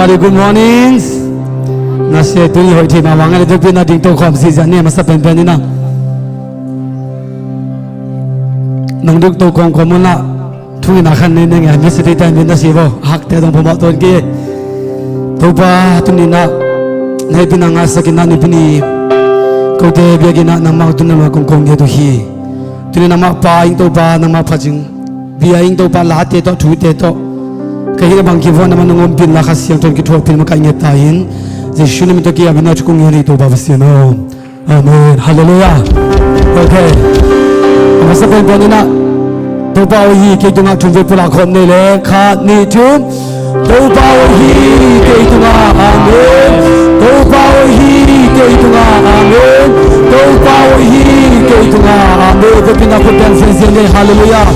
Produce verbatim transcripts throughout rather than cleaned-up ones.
Good morning. Na sia tuni hoih thei mahmah ngai le, tupin na ding to khawm si zia ni masa penpen ina. Nong duk to kong kong muna. Thungina khan nei nenge, message time na si bo. Hakte dong poma ton ki. Topa tuni na. Nei pina nga sakina ni pini. Kote biakina nangmah tuni na kong kong nge tu hi. Tuni nangmah pa ing Topa nangmah pha jing. Bia ing Topa late tawh thute tawh. Ka hina bang kivon nama nung om pin la Kha Siangtho in kithuah pin ma ka inget ta in. Jesu na min tawh ki abina thukung nge ni Topa Pasian aw. Amen. Halleluiah. Okay. Masa penpen ina. Topa aw hi kei tungah thum vei pulak khawm nei le khat nih thum. Topa aw hi kei tungah. Amen. Topa aw hi kei tungah. Amen. Topa aw hi kei tungah. Amen. Vepina khut beng zenzen le. Halleluiah.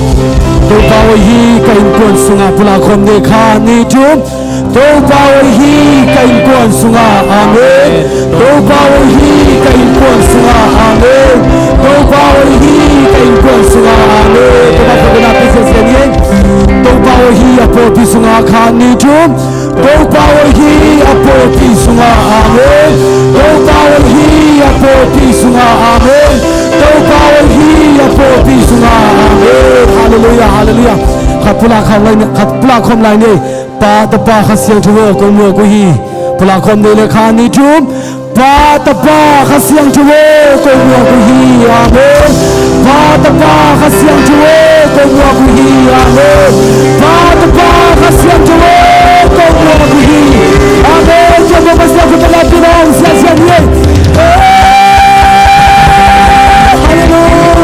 Topa aw hi ka innkuan sungah pulak khawm nei khat nih thum. Topa aw hi ka innkuan sungah. Amen. Topa aw hi ka innkuan sungah. Amen. Topa aw hi ka innkuan sungah. Amen. Topa aw hi a pawlpi sungah khat nih thum. Topa aw hi a pawlpi sungah. Amen. Topa aw hi a pawlpi sungah. Amen. Topa aw hi a pawlpi sungah. Amen. Halleluiah. Halleluiah. Khat pulak khawm lai ni. Khat pulak khawm lai ni. Pa, Tapa, Kha Siangtho aw, ko muak uh hi. Pulak khawm nei le khat nih thum. Pa, Tapa, Kha Siangtho aw, ko muak uh hi. Amen. Pa, Tapa, Kha Siangtho aw, ko muak uh hi. Amen. Pa, Tapa, Kha Siangtho aw, ko muak uh hi. Amen. Tua muak Pasian ko tala pi nong sia sia ni. Halleluiah.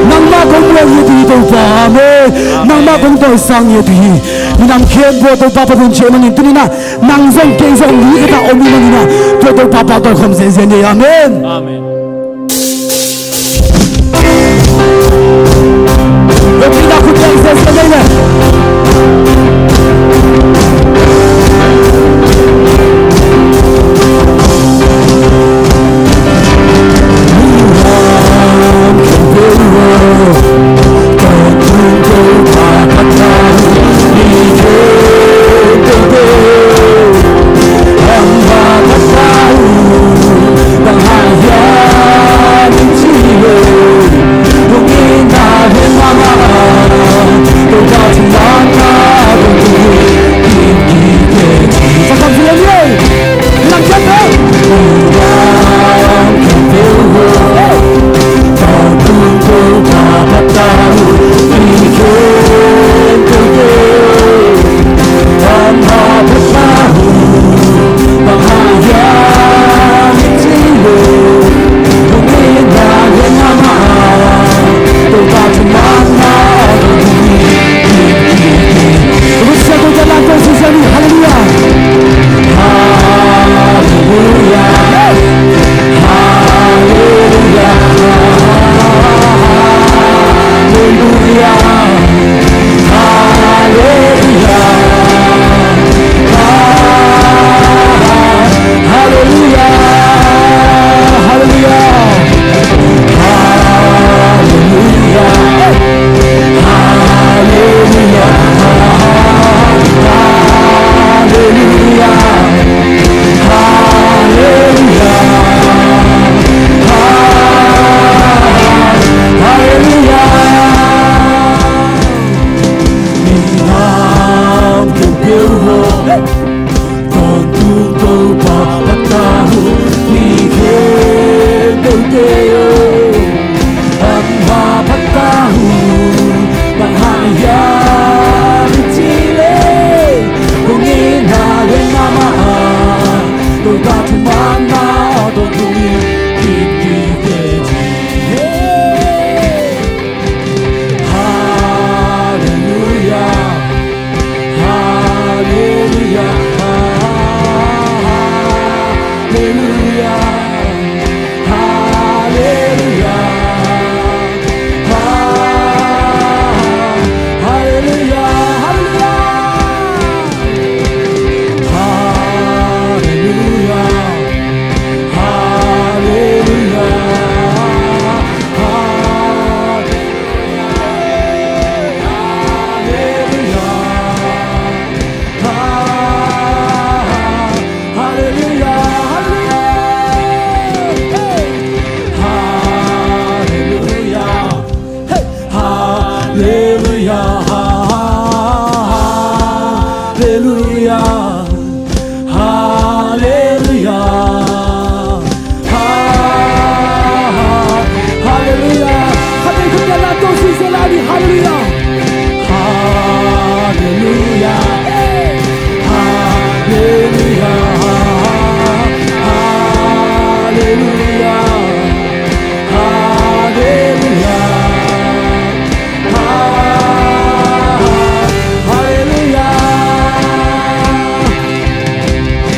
Nangmah kong muak hi tu hi Topa. Amen. Nangmah kong tawisang hi tu hi. Minam khempeuh Topa phatun ciah manin tuni na nang zong kei zong ni kata om hi manin na tua Topa pahtawi khawm zenzen hi. Amen. Amen. Tua pi na khut beng zenzen hi le. Halleluiah. Halleluiah. Halleluiah. Halleluiah. Halleluiah. Halleluiah. Halleluiah. Halleluiah. Halleluiah. Halleluiah. Minam khempeuh aw, tawntung Topa phat ta un, mi khempeuhte aw, amah phat ta un. Bang hang hiam i cih leh, kong itna le na mah a, Topa thumanna aw, tawntung in kipkipte ci hi. Halleluiah. Halleluiah. Halleluiah. Halleluia, halleluia, ha, ha, halleluia. Khat vei khut pianna tawh singsia lai ni. Halleluia, halleluia, halleluia, halleluia, halleluia. Ha, halleluia.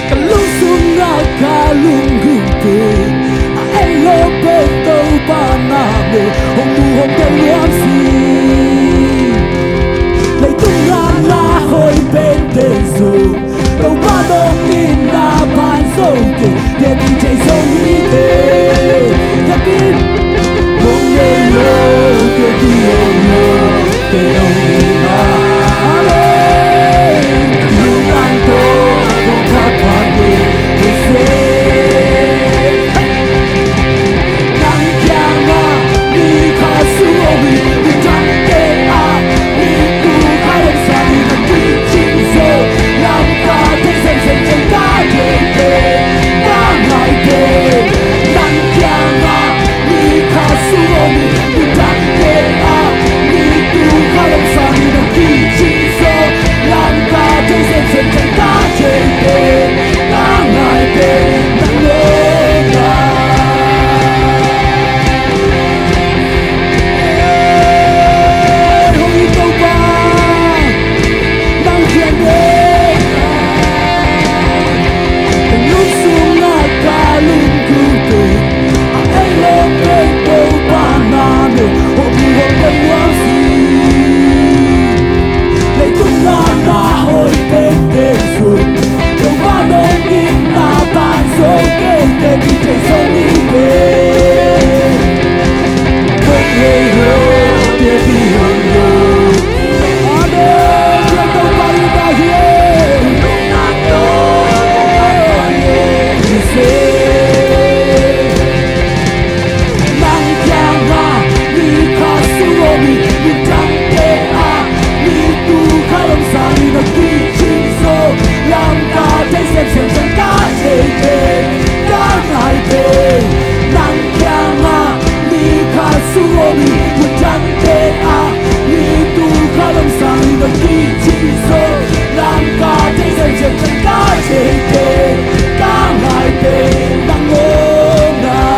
Ka lungsung ah ka lunggulhte a et lo pen Topa na mel hong mu hong tel nuam sih. Leitung ah na hoih pen te zong Topa nong itna pan zo kei, te ding thei zo hi te. Te ding mong nei lo, te ding om lo, te nong itna. Amen. Lungtang tawh kong khat phat ni, ni se. Nang kiangah mi khat sung om hi, midangte ah mi tu khat om sangin a kicing zo. Lamka thei semsem ciang ka thei te, ka ngai te. Nang kiangah mi khat sung om hi, midangte ah mi tu khat om sangin a kicing zo. Lamka thei semsem ciang ka thei te, ka ngai te, nang nong ngai. Hong it Topa, nang kiang nong ngai. Ka lungsung ah ka lunggulhte a et lo pen Topa na mel hong mu hong tel nuam sih. Leitung ah na hoih pen te zong Topa nong itna pan zo kei, te ding thei zo hi te. Mong nei lo, te ding om lo. Amen. Tua Topa itna hi e. Ni se. Nang kiangah mi khat sung om hi, midangte ah mi tu khat om sangin a kicing zo. Lamka thei semsem ciang ka thei te, ka ngai te. Nang kiangah mi khat sung om hi, midangte ah mi tu khat om sangin a kicing zo. Lamka thei semsem ciang ka thei te, ka ngai te, nang nong ngai.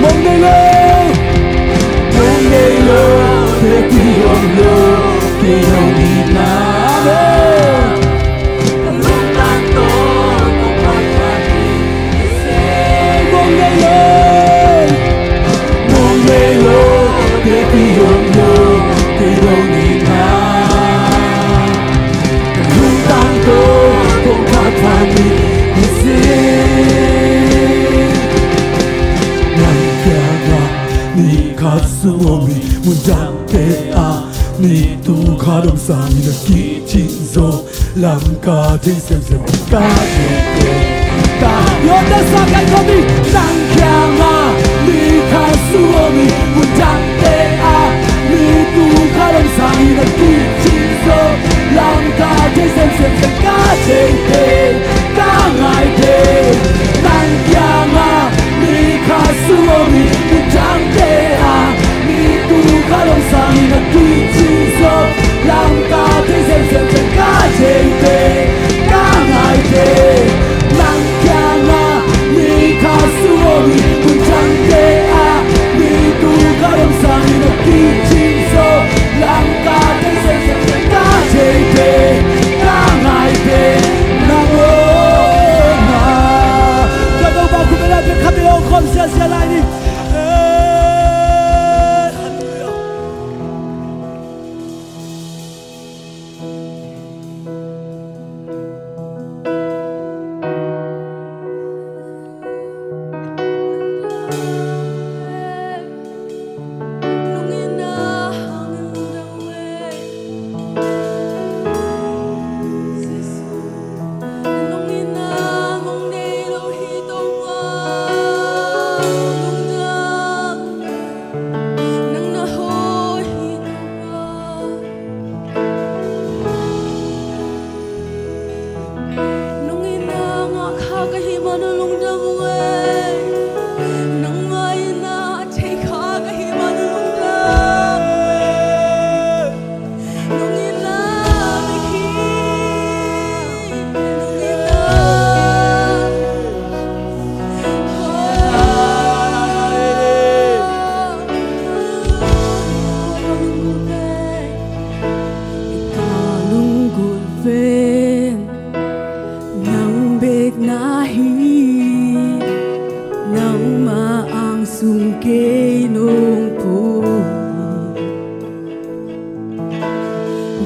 Mong nei lo, mong nei lo, te ding om lo, kei nong itna. Amen. Mong nei lo, mong nei lo, te ding om lo, kei nong itna. Lungtang tawh kong khat phat ni, ni se. Nang kiangah mi khat sung om hi, midangte ah mi tu khat om sangin a kicing zo. Lamka thei semsem ka thei te, ka ngai te. Nang kiangah mi khat sung om hi, midangte ah mi tu khat om sangin a kicing zo. Lamka thei semsem ciang ka thei te, ka ngai te. Nang kiangah mi khat sung om hi, midangte ah mi tu khat om sangin a kicing zo. Lamka thei semsem ciang ka thei te, ka ngai te. Nang kiangah mi khat sung om hi, midangte ah mi tu khat om sangin a kicing zo. Lamka thei semsem ciang ka thei te, ka ngai te, nang nong ngai. Tua Topa khut beng lai, khat vei hong khawm siasia lai ni. Eh, halleluia. sung kei nong pua.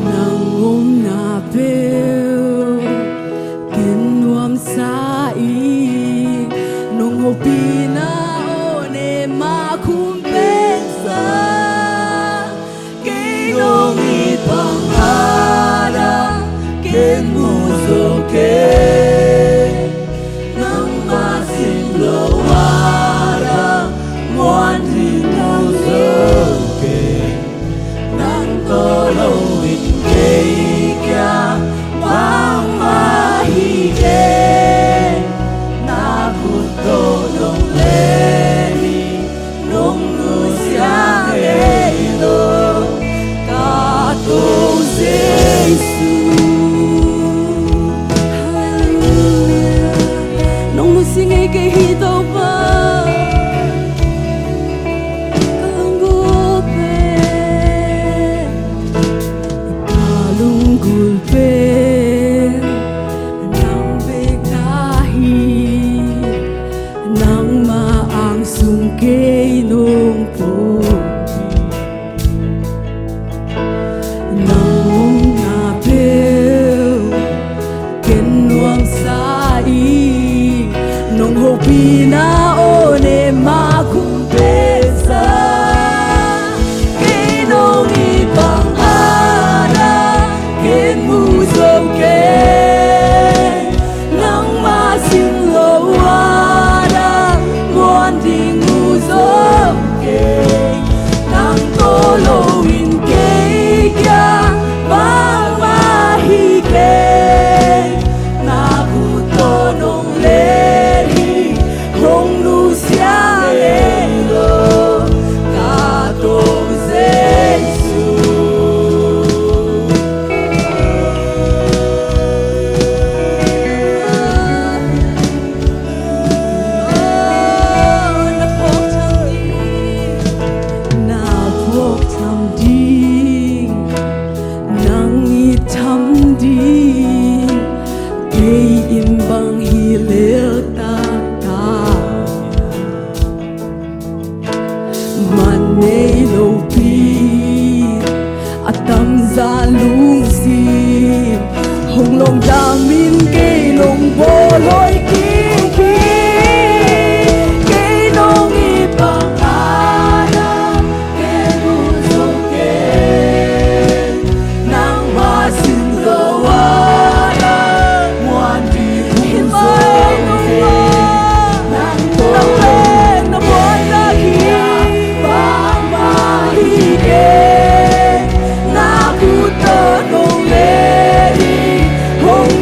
Nang omna peuh ken nuamsa ing, nong hopihna aw ne ma khum pensa. Kei nong it bang a dang ken mu zo kei. Nangmah sin lo a dang muan ding mu zo kei. Nang tawh lo in kei kiang bangmah hi kei. Na khut tawh nong len hi. Nong nusia ngei lo ka Topa Jesu. Halleluia. Nong nusia ngei kei hi Topa. Ka lunggulh pen, ka lunggulh pen nang bek na hi. Nangmah ang sung kei nong pua. Nang omna peuh ken nuamsa ing, nong hopihna aw ne ma khum pensa. Kei nong it bang a dang ken mu zo kei. Nangmah sin lo a dang muan ding mu zo kei. Nang tawh lo in kei kiang bangmah hi kei. Na khut tawh nong len hi. Hong nusia ngei lo ka Topa Jesu. Na phawk tham ding, na phawk tham ding, nang it tham ding, kei in bang hi lel taktak. Man nei lopi a tamza lungsim hong lawngdam in kei nong bawlhoih kik hi. Kei nong it bang a dang ken mu zo kei. Nangmah sin lo a dang muan ding mu zo kei. Nang tawh lo in kei kiang bangmah hi kei. Na khut tawh nong len hi. Hong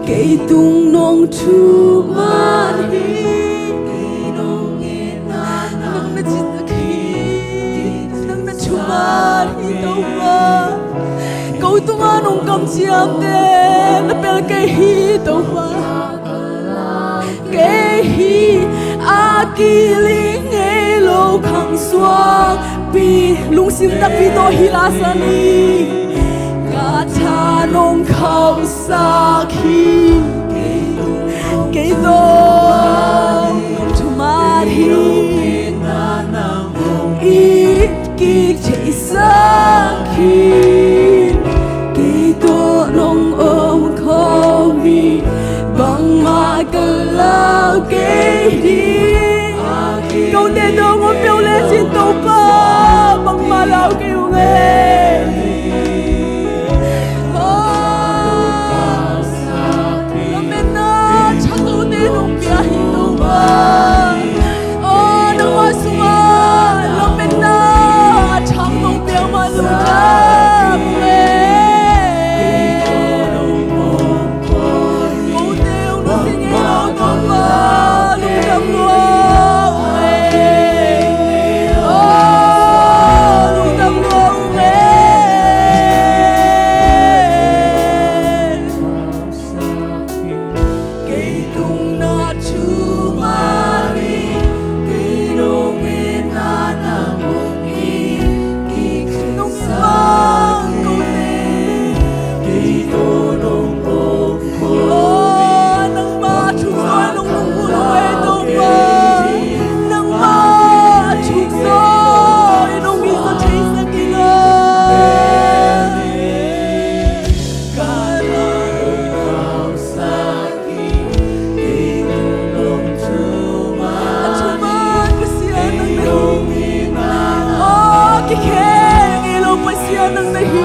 Kei tung nong thuman hi. Nang na cihtak hi. Nang na thuman hi Topa. Ko tungah nong kamciamte na pel kei hi Topa. Kei hi a kiling ngei lo khang suangpi, lungsim takpi tawh hi la sa ni. Ka tha nong khauhsak hi. Kei tawh thuman hi. It kik theisak hi. Kei tawh nong om khawm hi. Bangmah ka lau kei ding. Kote tawh nong om peuh lecin Topa, bangmah lau kei ung e. Lametna a thak lote nong pia hi Topa. Aw, nangmah sungah lametna a thak nong pia mah lungdam e. Kote hong nusia ngei lo Topa, lungdam lua ung e. Aw, lungdam lua ung e. Kei tung na thuman hi. Kei nong itna na mun hi. Kei nong mang ko ne. Kei tung nong kong ko. Aw, nangmah thuk zaw nong lungkul uh e Topa. Nangmah thuk zaw nong mi zaw theisak ing a. A thuman Pasian nang na hi. Aw, kikhel ngei lo Pasian nang na hi.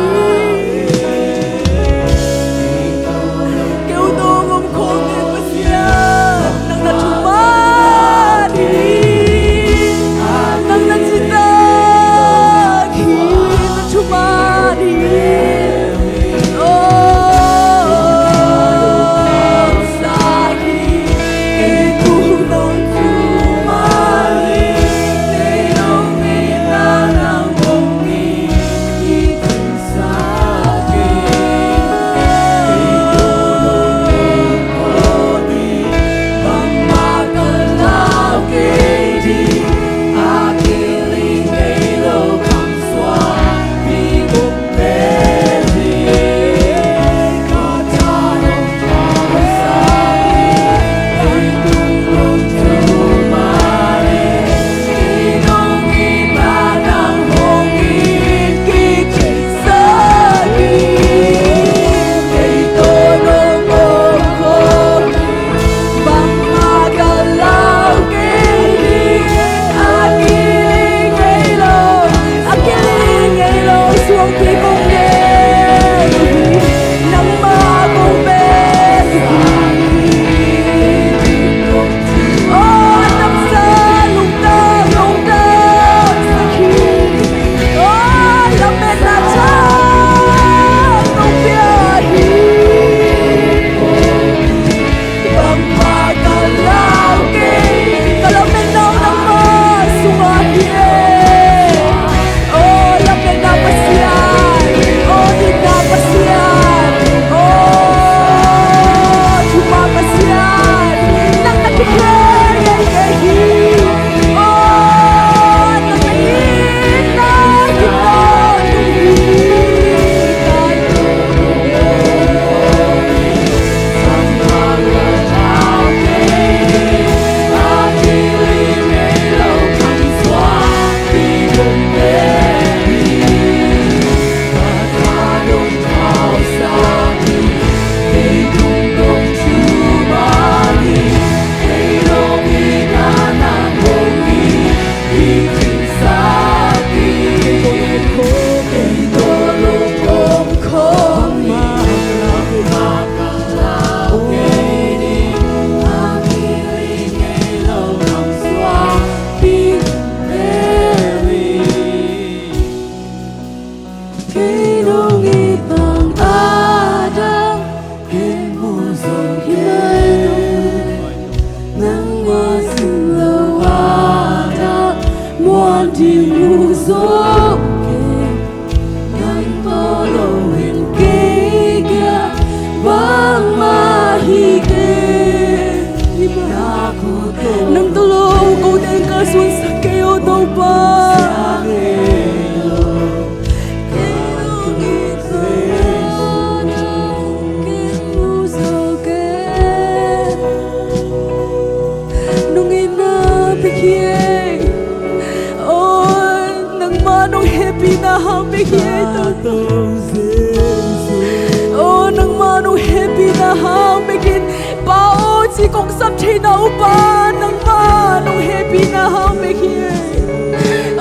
Aw, nangmah nong hehpihna hang bekin Pa aw ci kong sap theihna uh Pa, nangmah nong hehpihna hang bek hi.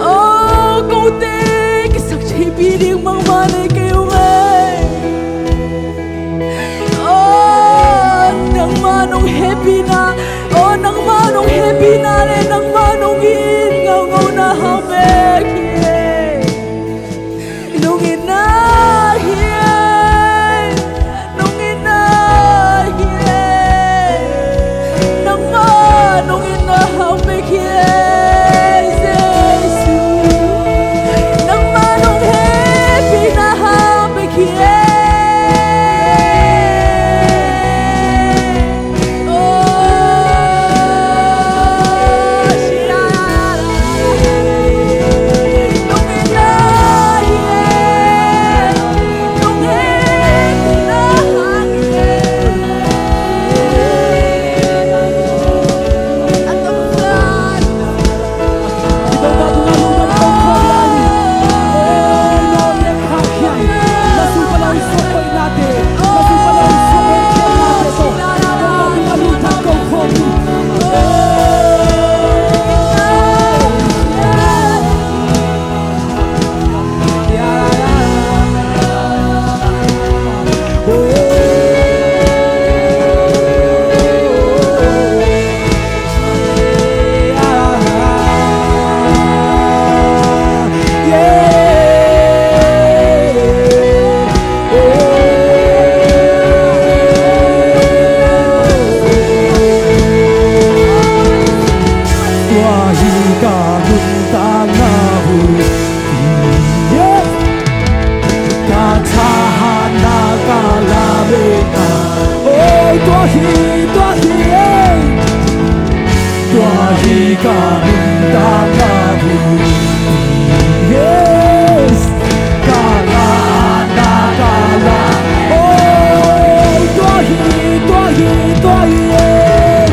Aw, kote kisaktheihpih ding bangmah nei kei ung ei. Aw, nangmah nong hehpihna, aw, nangmah nong hehpihna le nangmah nong it ngaungau na hang bek hi. Nong itna hi, nong itna hi. Nangmah nong itna hang bek hi, Jesu. Nangmah nong hehpihna hang bek hi. Ka thahatna ka la bek na. Oh, tua hi, tua hi, eh. Tua hi ka nuntakna bu. Yes. Ka la, na ka la. Oh, tua hi, tua hi, tua hi, eh.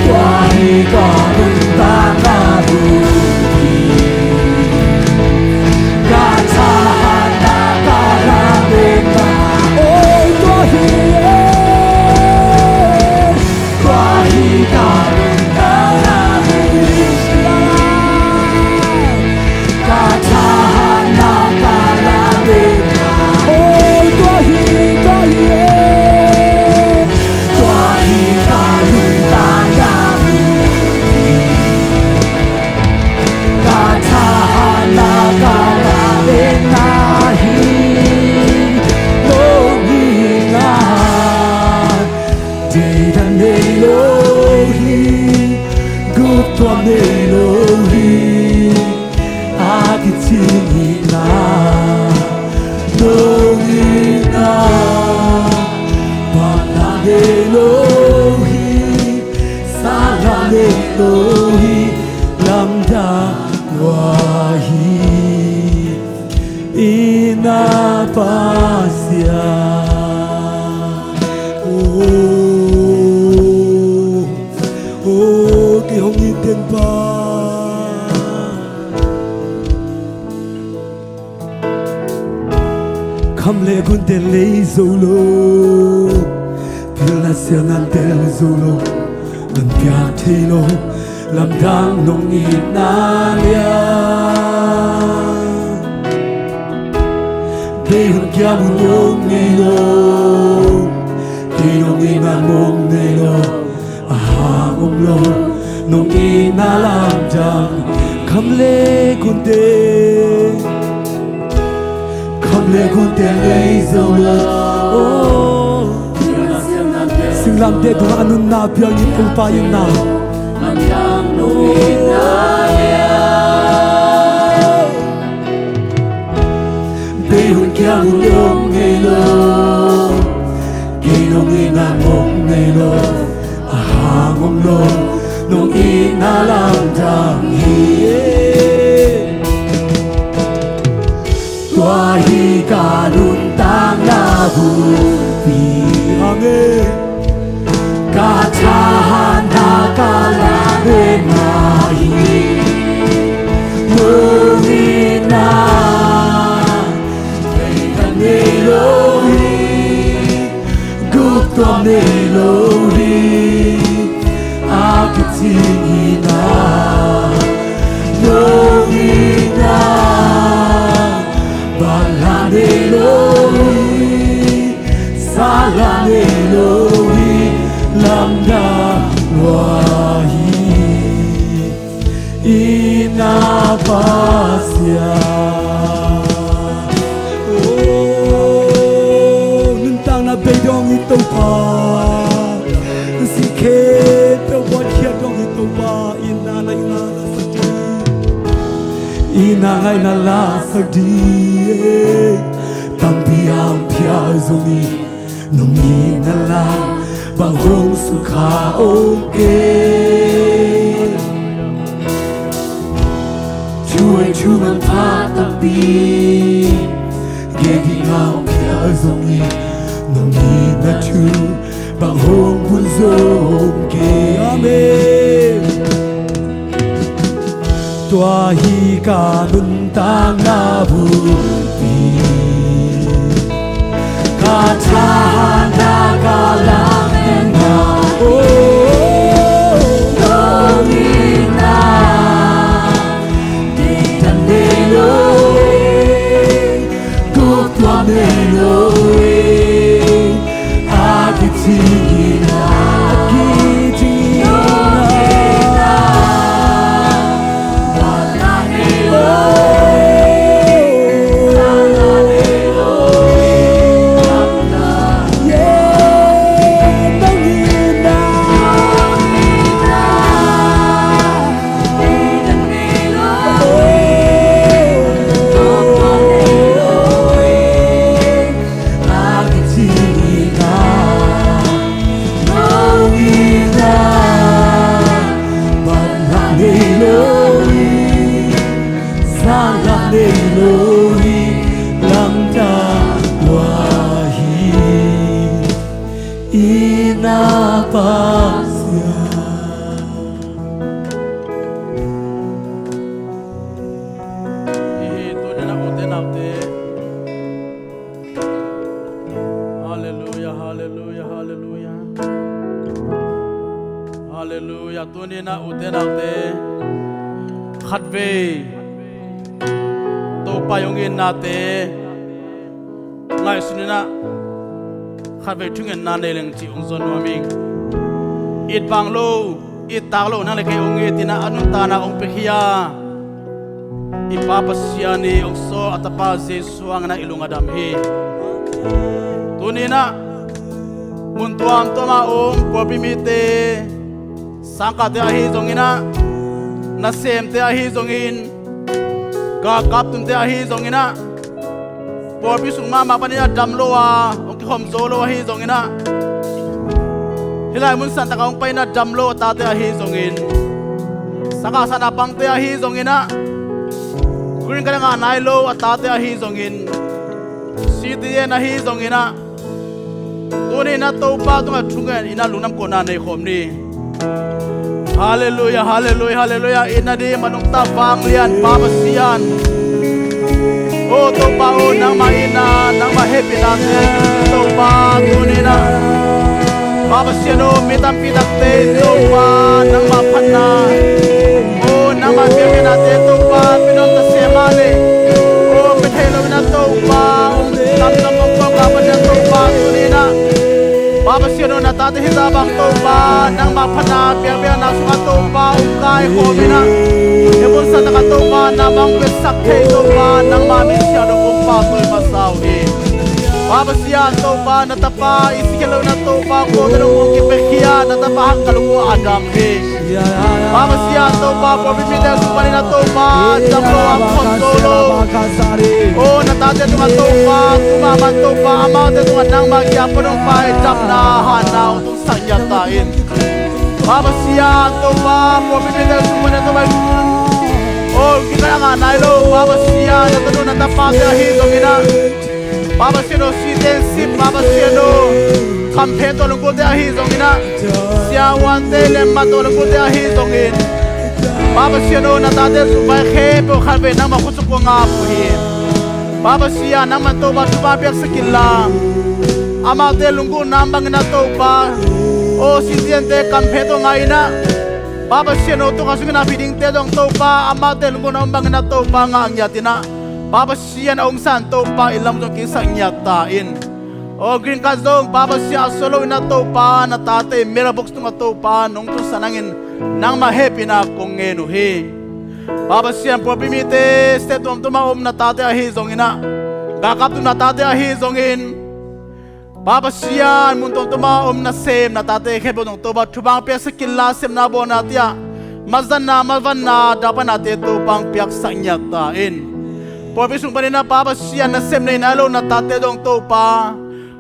Tua hi ka nuntakna bu. Ka thahatna ka la bek na. Oh, tua hi, eh. Tua hi ka nuntakna bu. Ka thahatna ka la bek na. Oh, tua hi, tua hi, eh. Tua hi ka nuntakna bu. Ka thahatna ka la bek na hi. Nong itna deidan nei lo hi. Guptuam nei lo hi. A kicing itna. Nong itna pana nei lo hi. Sala nei lo hi. Lamdang tua hi. Itna Pasian. Oh, oh, kei hong it den Pa. Kham le gunte lei zo lo, pilna sialna tel zo lo, nang piak thei lo, lamdang nong itna lian. Bei hun kiam hun nong nei lo, kei nong itna nong nei lo. A hang om lo, nong itna lamdang. Kham le gunte, kham le gunte lei zo lo. Oh. Singlamteh tungah a nunna piang in Topa itna. Bei hun kiam hun nong nei lo, kei nong itna nong nei lo. A hang om lo, nong itna lamdang hi. Tua hi ka nuntakna bulpi. Amen. Ka thahatna ka la bek na hi. Nong itna Tua nei lo hi a kicing hi na, no hi na, bala nei lo hi, sala nei lo hi, lamdang lua hi. I na Pasian. Oh, nuntakna beidong i Topa, na sih khempeuh buatkhiat dong i Topa, i na ngaihna la sak ding, i na ngaihna la sak ding. Tampi a hong phial zong hi, nong itna la bang hong sukha om kei. Thu hoih thu manpha tampi gen ding a hong phial zong hi, nong itna thu bang hong bun zo om kei. Amen. Tua hi ka nuntakna bulpi, ka thahatna, ka lametna. Oh, nong itna, deidan nei lo hi, guptuam nei lo hi, a kicing hi na, a kicing hi na. I na Pasian. Hi hi, tuni na ute naute. Halleluia, halleluia, halleluia. Halleluia, tuni na ute naute. Khatvei Topa hong itnate ngaihsun in ah, khatvei thungetna nei leng cih hong zon nuam ing. It bang lo, it tak lo nang le kei hong it in ah, a nuntakna hong piakhia i Pa Pasian i hong sawl a Tapa Jesu hangin ah i lung a dam hi. Tuni in ah mun tuamtuam ah om pawlpi mite, sangkahte ahi zongin ah, nasemte ahi zongin, galkap tunte ahi zongin ah, pawlpi sung mahmah panin a dam lo a hong kikhawm zo lo ahi zongin ah, hih lai mun santak ah hong pai in a dam lo a tate ahi zongin, sangkah san a bangte ahi zongin ah, green card a ngah nai lo a tate ahi zongin, C T N ahi zongin ah, tuni in ah Topa tungah thungen in ah lungdam kona nei khawm ni. Halleluia, halleluia, halleluia. Itna ding man hong tah vanglian Pa Pasian. O Topa aw, nangmah itna, nangmah hehpihna te Topa tuni in ah, Pa Pasian aw, mi tampi takte in Topa nangmah phatna, o nangmah piakpiaknate Topa pia nuam ta se mah leh, o pia thei lo in ah Topa, lamdang kong kawmkal pan in ah Topa tuni in ah, Pa Pasian aw, na tate hizah bang Topa nangmah phatna piakpiakna sungah Topa hong kaikhawm in ah, hih mun santak ah Topa na bang piaksak thei Topa nangmah min siangtho kong pahtawi masa uh hi. Pa Pasian Topa, na tapa i si khin lo in ah Topa, kawlte dong hong kipiakhia, na tapa hang ka lung uh a dam hi. Pa Pasian Topa, pawlpi mite sung panin ah Topa, dam lo a khon zo lo, o na tate tungah Topa, tu mahmah Topa, amaute tungah nangmah kiang pan hong pai damna, hatna hong tungsak ngiat ta in. Pa Pasian Topa, pawlpi mite sung panin ah Topa, o green card a ngah nai lo, Pa Pasian, na tanu na tapate ahi zongin ah, Pa Pasian aw, citizenship, Pa Pasian aw, campaign tawh lungkulte ahi zongin ah, siavuante lemmat tawh lungkulte ahi zongin, Pa Pasian aw, na tate sung vai khempeuh khatvei nangmah khutsung kong ap uh hi. Pa Pasian, nangmah Topa thupha piaksak inla, Amahte lunggulhna om bangin ah Topa, aw sinciante kamphe tawh ngai-in ah, Pa Pasian aw, tu kha sungin a hih dingte dong Topa, amahte lunggulhna om bangin ah Topa ngah ngiat in ah, Pa Pasian a ungsan Topa, i lam zong kingsak ngiat ta in. Aw green card zong Pa Pasian a suah loin ah Topa, na tate i mailbox tungah Topa nong tunsan nangin nangmah hehpihna kong ngen uh hi. Pa Pasian, pawlpi mite state tuamtuam ah om na tate ahi zongin ah, galkap tung na tate ahi zongin, Pa Pasian, mun tuamtuam ah om nasem na tate khempeuh tungah Topa thupha hong piaksak inla, sepna bawlna te ah mazatna, mavanna, daupaihnate Topa hong piaksak ngiat ta in. Pawlpi sung panin ah Pa Pasian, nasep nei nai lo na tate dong Topa,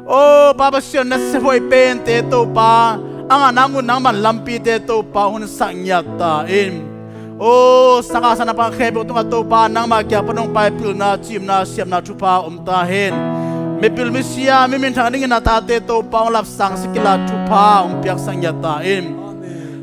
aw Pa Pasian, nasep hoih pente Topa, a ngah nang un nangman lampite Topa hong honsak ngiat ta in. Aw sangkahsa naupang khempeuh tungah Topa, nangma kiang pan hong pai pilna, cimna, siamna thupha om ta hen. Mipil misia mi minthang dingin na tate Topa hong lapsang sak inla, thupha hong piaksak ngiat ta in.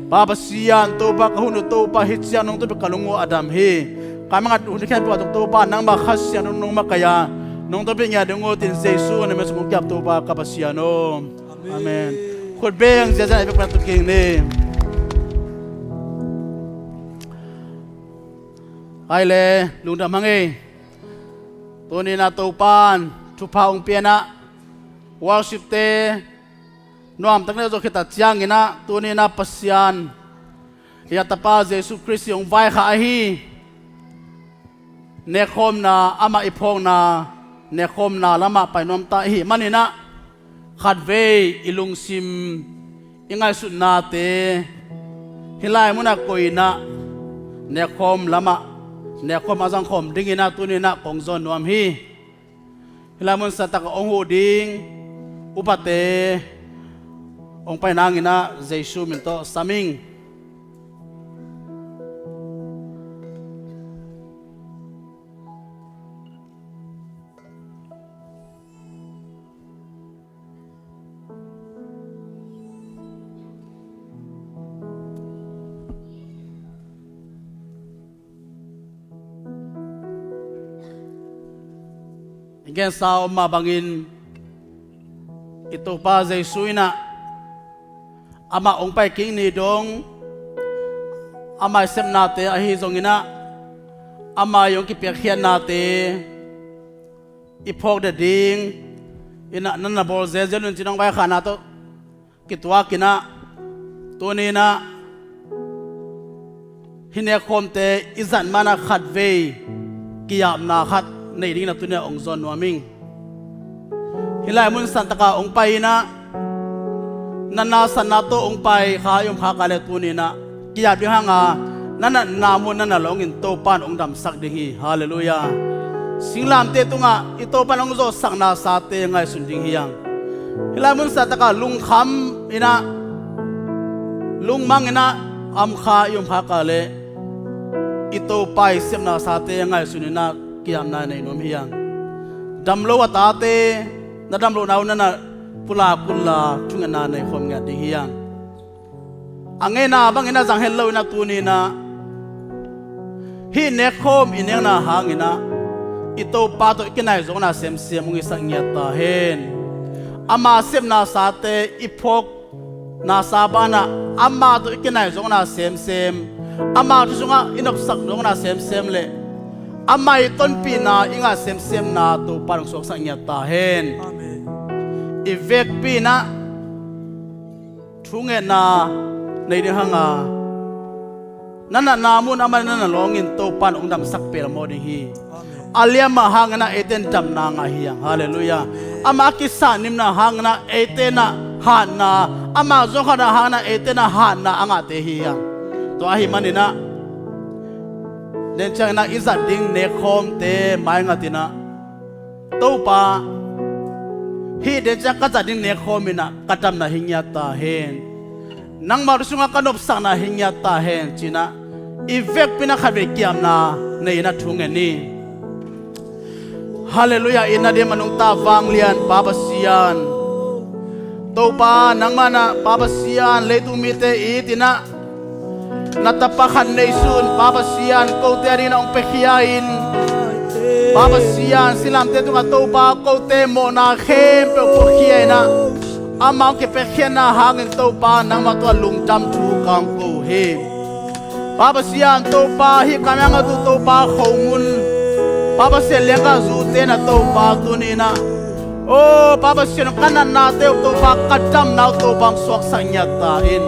Pa Pasian, Topa ka hun uh Topa, hih ciang nong tung pen ka lung uh a dam hi. Ka mangngilh hun khempeuh ah Topa, nangma Kha Siangtho nong makaih a, nong tung pen ngiat ding uh tin Jesu na min sung kong ki-ap Topa ka Pasian aw. Amen. Khut beng ziahziah a i vekpi-in ah tun kik ni. Ai le, lungdam hang ei. Tuni-in ah Topa'n thupha hong pia-in ah, worship-te nuamtak in a zawh khit tak ciangin ah, tuni-in ah Pasian i a Tapa Jesu Khrist hong vaikhak ahi nekkhawmna, amah i phawkna nekkhawmna lamah pai nuam ta i hih manin ah, khatvei i lungsim, i ngaihsutnate hih lai munah koih in ah, nekkhawm lamah, nekkhawm a zangkhawm dingin ah tuni-in ah kong zawn nuam hi. Hih lai mun santak ah hong huh ding upate hong pai nangin ah Jesu min tawh sam ing. I gensa om mah bangin, i Topa Jesu in ah, amah hong pai kik ni dong, amah i sepnate ahi zongin ah, amah i hong kipiakkhiatnate i phawk det ding in ah, na na bawl zelzel un ci-in hong vaikhakna tawh kituakin ah, tuni-in ah hih nekkhawmte i zat ma-in ah khatvei ki-apna khat nei dingin ah tuni-in ah hong zawn nuam ing. Hih lai mun santak ah hong pai-in ah, natna satna tawh hong pai kha i om khak a leh tuni-in ah ki-ap ding hang a, na natna mun na na lawngin Topa'n hong damsak ding hi. Halleluiah. Singlamteh tungah i Topa'n hong zawhsakna sate ngaihsun ding hi hang. Hih lai mun santak ah lungkham in ah, lungmang in ah, a om kha i om khak a leh i Topa i sepna sate ngaihsun in ah ki-apna nei nuam hi hang. Dam lo a tate, na dam lohna uh na na pulak unla, thungetna nei khawm ngiat ding hi hang. A ngeina bangin a zang het loin ah tuni-in ah, hih nekkhawm i nekna hangin ah i Topa tawh i kinai zawkna semsem hong hisak ngiat ta hen. Ama sepna sate i phawkna sa banah ama tawh i kinai zawkna semsem, ama thu sungah i nopsak zawkna semsem le ama i tonpihna i ngah semsemna Topa'n hong suaksak ngiat ta hen. Amen. I vekpi-in ah thungetna nei ding hang a, na natna mun amah in na na lawngin Topa'n hong damsak pelmawh ding hi. Amen. A liamna hangin ah eite in damna ngah hi hang. Halleluiah. Amen. Ama a kisahnimna hangin ah eite in ah hatna, ama zawngkhatna hangin ah eite in ah hatna a ngahte hi hang. Tua ahih manin ah, den ciangin ah i zat ding nekkhawmte maingat in ah, Topa, hih den ciang ka zat ding nekkhawm in ah ka damna hi ngiat ta hen. Nangma thu sungah ka nopsakna hi ngiat ta hen ci-in ah, i vekpi-in ah khatvei ki-apna nei-in ah thungen ni. Halleluiah. Itna diam a nungta vanglian Pa Pasian, Topa, nangmah in ah Pa Pasian, leitung mite it in ah, na tapa khat neisun Pa Pasian, kote adingin ah hong piakhia in, Pa Pasian, silamte tungah Topa kote mawhna khempeuh puakhia in ah, amau kipiakkhiatna hangin Topa nangmah tungah lungdam thu ka hong ko hi. Pa Pasian, Topa hih ka nang a tu Topa khomun, Pa Pasian, liangga zute na Topa tuni in ah, aw Pa Pasian, ka natnate uh Topa, ka damna uh Topa hong suaksak ngiat ta in.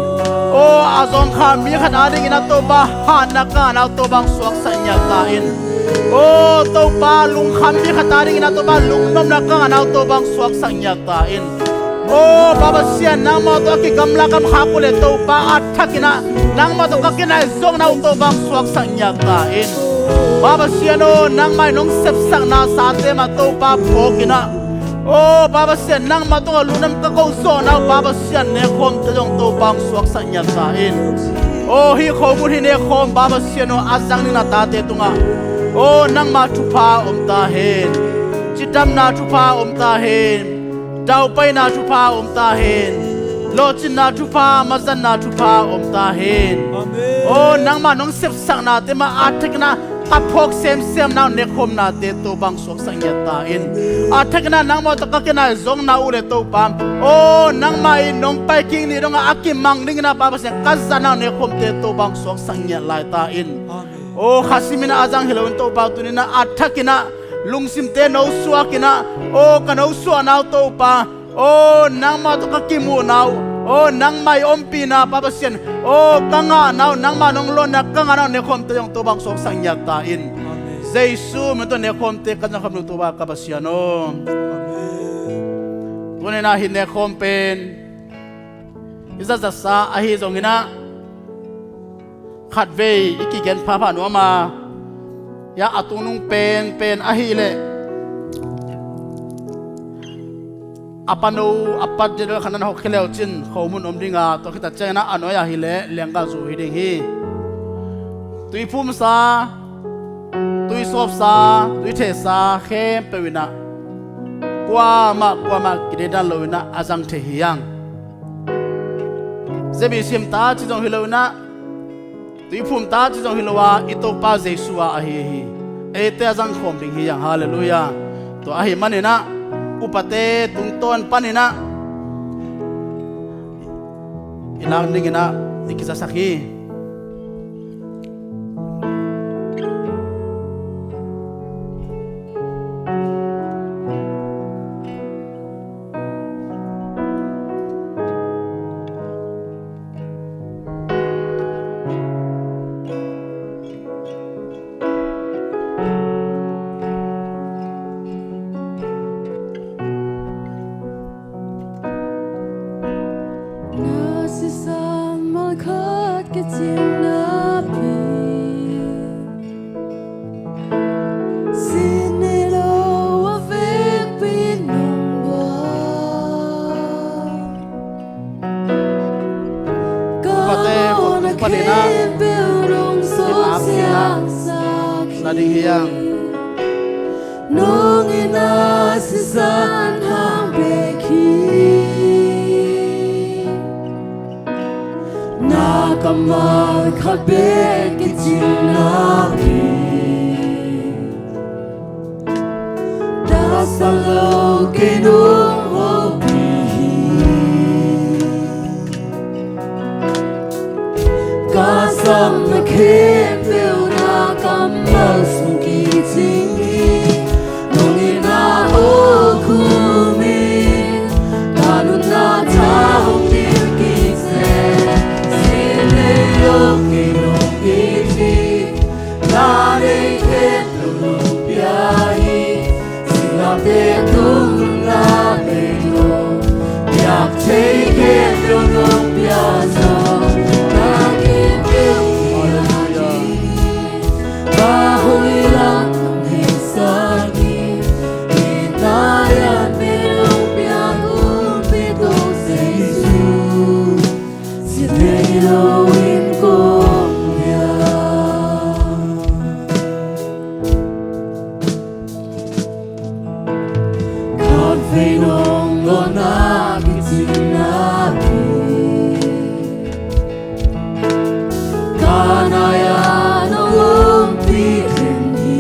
Aw a zawngkhal mi khat adingin ah Topa hatna ka ngahna uh Topa hong suaksak ngiat ta in. Aw Topa lungkham mi khat adingin ah Topa lungnopna ka ngahna uh Topa hong suaksak ngiat ta in. Aw Pa Pasian, nangmah tawh a kigamla kamkhak uh leh Topa a thakin ah nangmah tawh ka kinai zawkna uh Topa hong suaksak ngiat ta in. Pa Pasian aw, nangmah in hong sepsakna sate mah Topa phawk in ah, aw Pa Pasian, nangmah tungah lungdam ka ko zawhna uh Pa Pasian, nekkhawmte zong Topa hong suaksak ngiat ta in. Aw hih khomun hih nekkhawm Pa Pasian aw, a zang ding na tate tungah aw nangmah thupha om ta hen. Cidamna thupha om ta hen. Daupaina thupha om ta hen. Lawhcinna thupha, mazanna thupha om ta hen. Aw nangmah nong sepsaknate mah a thakin ah ka phawk semsem na uh nekkhawmnate Topa hong suaksak ngiat ta in. A thakin ah nangmah tawh ka kinai zawkna uh leh Topa, aw nangmah in nong pai kik ni dongah a kimang dingin ah Pa Pasian, ka zatna uh nekkhawmte Topa hong suaksak ngiat lai ta in. Aw kha simin ah a zang hi loin Topa tuni in ah a thakin ah lungsimte nosuak in ah, aw ka nosuahna uh Topa, aw nangmah tawh ka kimuhna uh, aw nangmah i ompihna Pa Pasian, aw ka ngahna uh, nangmah nong lawnna ka ngahna uh nekkhawmte zong Topa hong suaksak ngiat ta in. Jesu min tawh nekkhawmte ka zangkham uh Topa ka Pasian aw. Tuni in ah hih nekkhawm pen i zatzatsa ahi zongin ah khatvei i kigen phapha nuam a, hia a tungnung penpen ahih leh a pano a pat didol khat nan hawk khia leu cin khomun om ding a, tua khit a ciangin ah a nuai ah hi leh lianggal zu hi ding hi. Tuiphumsa, tuisawpsa, tuithehsa khempeuh in ah kuamah kuamah kidedan lo in ah a zang thei hi hang. Zebi simta ci zong hi lo in ah, tuiphumta ci zong hi lo a, i Topa Jesu a ahi hi. Eite a zangkhawm ding hi hang. Halleluiah. Tua ahih manin ah upate tungtawn panin ah i lak dingin ah i kizasak hi. Na sisan malkhat kicing napi, sin nei lo a vekpi nong bua. Upate, upate na, khempeuh nong sawm siangsak na ding hi hang. Nong itna sisan hang bek hi. Na kammal khat bek kicing napi, taksa lo kei nong hopih hi. Ka samna khempeuh na kammal sung kicing hi. Nong itna aw khum in, ka nunna tha hong dil kik seh. Sin nei lo kei nong it hi. Na nei khempeuh nong pia hi. Singlamteh tung nunna nei lo, piak thei khempeuh nong pia zaw. Na khempeuh pia hi. Ka hoih lam nong heisak hi. Itna lian pen nong piak, Kumpipa Topa Jesu. Sin nei lo in kong pia. Khatvei nong lawhna kicing napi, ka nai-ah nong ompih khin hi.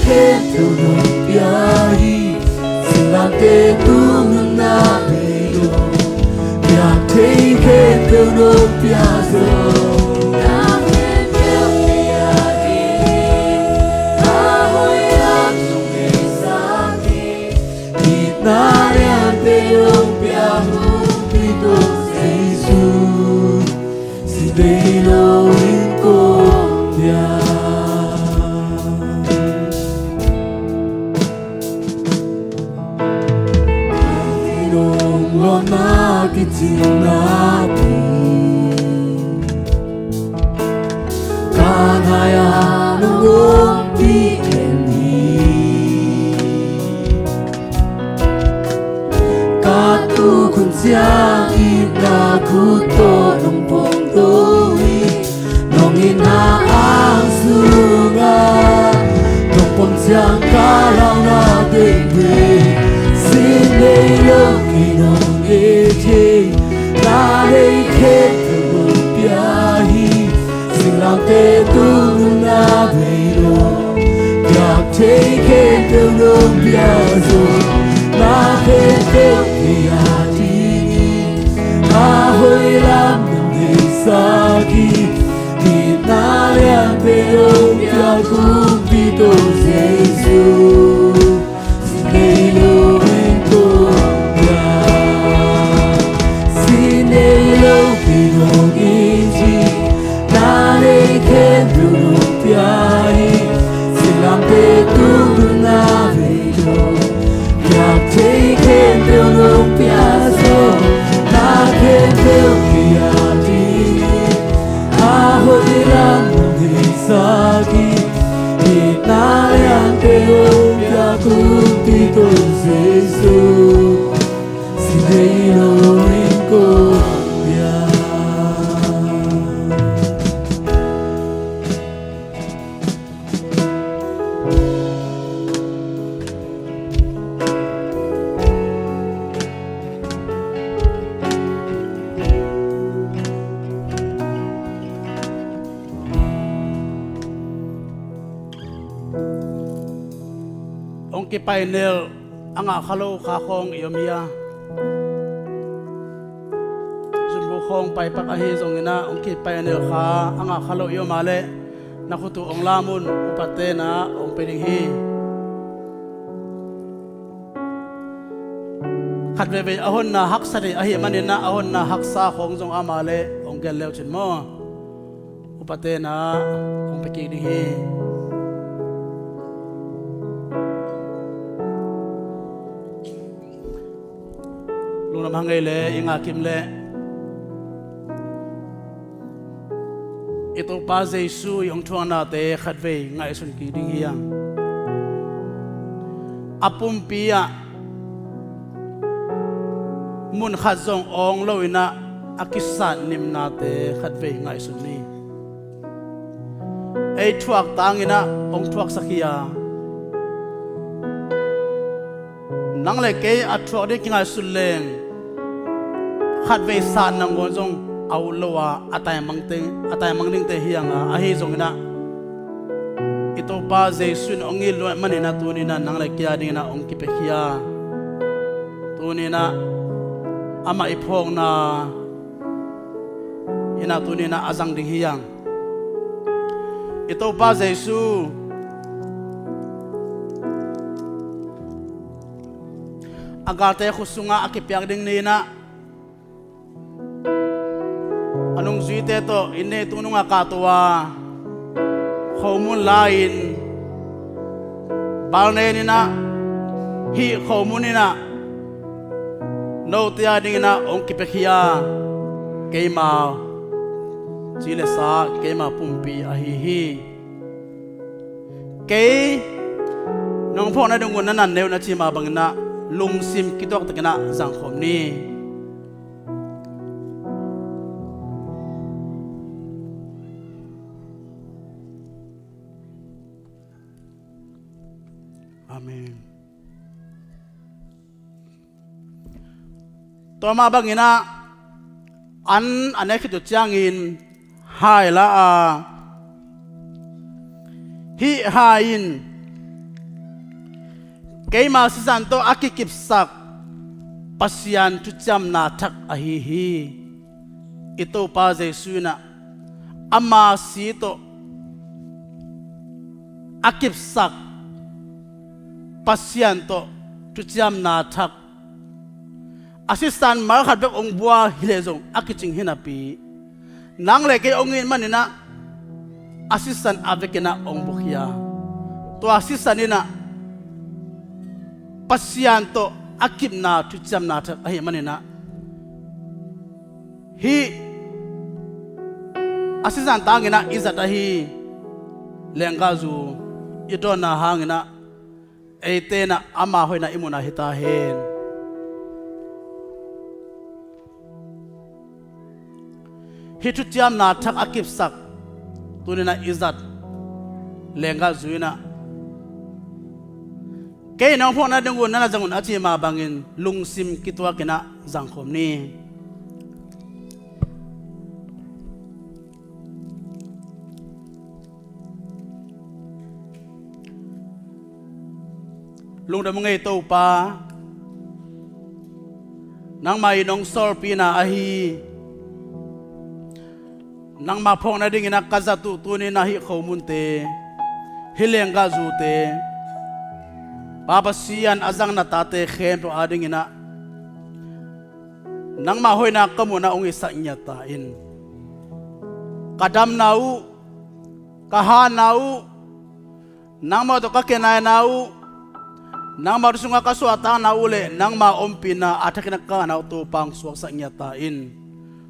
Khempeuh nong pia hi. Singlamteh tung nunna bei lo, piak thei khempeuh nong pia zo. Na khempeuh pia ding, a hoih lam nong deihsak hi. Itna liante nong piak Kumpi Topa Jesu, si nei lo in kong piak. Nong lawhna kicingna pi, ka nai-a nong ompih en hi. Ka tuk hun ciang itna khut tawh nong pawngto hi. Nong itna ang sungah nong pom ciang ka lauhna tengteng, sin nei lo kei nong it hi. Na nei khempeuh nong pia hi. Singlamteh tung nunna bei lo, piak thei khempeuh nong pia zo. Na khempeuh pia ding hi. A hoih lam nong deihsak hi. Itna liante nong piak Kumpi Topa Jesu, si nei lo in kong piak. Si nei lo kei nong it hi. Na nei khempeuh nong pia hi. Singlamteh tung nunna bei lo, piak thei khempeuh nong pia zo. Na khempeuh pia ding hi. A hoih lam nong deihsak hi. Itna liante nong piak Kumpi Topa Jesu, si nei lo in kong piak. Hong kipainel a ngah kha lo kha khawng i om hi a, zunbu khawng paipak ahi zongin ah, hong kipainel kha a ngah kha lo i om a leh, na khut uh hong lam un, upate in ah hong pia ding hi. Khat veivei a honna haksa ding ahih manin ah, a honna haksa khawng zong ama leh hong gen le uh cin maw. Upate in ah hong pia kik ding hi. Lungdam hang ei leh i ngah kim leh, i Topa Jesu i hong thuaknate khatvei ngaihsun kik ding hi hang. A pumpi ah mun khat zong awng lo in ah, a kisat nimnate khatvei ngaihsun ni. Ei thuak tangin ah hong thuaksak hi a, nang le kei a thuak ding kingaihsun leng, khatvei sat nangawn zong a ut lo a, a taimang ding, a taimang dingte hi hang a, ahi zongin ah, i Topa Jesu in hong it lua ahih manin ah, tuni in ah nang le kei a dingin ah hong kipiakhia. Tuni in ah amah i phawkna in ah, tuni in ah a zang ding hi hang. I Topa Jesu a galte khut sungah a kipiak ding ni in ah, a nungzuite tawh inn nei tung nungah kahto a, khomun la-in, bal nen in ah, hih khomun in ah, note a dingin ah hong kipiakhia keima ci le sa, keima pumpi ahi hi. Kei nong phawk nading un na nan ne uh na ci mah bangin ah, lungsim kituak takin ah zangkhawm ni. Amen. Tua mah bangin ah, an a ne khit uh ciangin hai la a, hih hai in Keima sisan tawh a kikipsak Pasian thuciamna thak ahi hi. I Topa Jesu in ah ama si tawh a kipsak Pasian tawh thuciamna thak a sisan malkhat bek hong bua hi leh zong a kicing hi napi, nang le kei hong it manin ah a sisan a vekin ah hong buakhia. Tua sisan in ah Pasian tawh a kipna thuciamna thak ahih manin ah hih a sisan tangin ah i zat ahi lenggahzu i dawnna hangin ah eite in ah ama hoihna i muhna hi ta hen. Hih thuciamna thak a kipsak tuni in ah i zat lenggahzu in ah kei nong phawkna ding un na na zang un a ci mah bangin lungsim kituakin ah zangkhawm ni. Lungdam ung ei Topa, nangmah in hong sawlpihna ahi nangmah phawk nadingin ah ka zat uh tuni in ah hih khomunte, hih lenggahzute, Pa Pasian a zang na tate khempeuh adingin ah nangmah hoihna ka muhna hong hisak ngiat ta in. Ka damna uh, ka hahna uh, nangmah tawh ka kinaina uh, nangmah tawh sungah ka suahtakna uh le nangmah ompihna a thakin ah ka ngahna uh Topa hong suaksak ngiat ta in.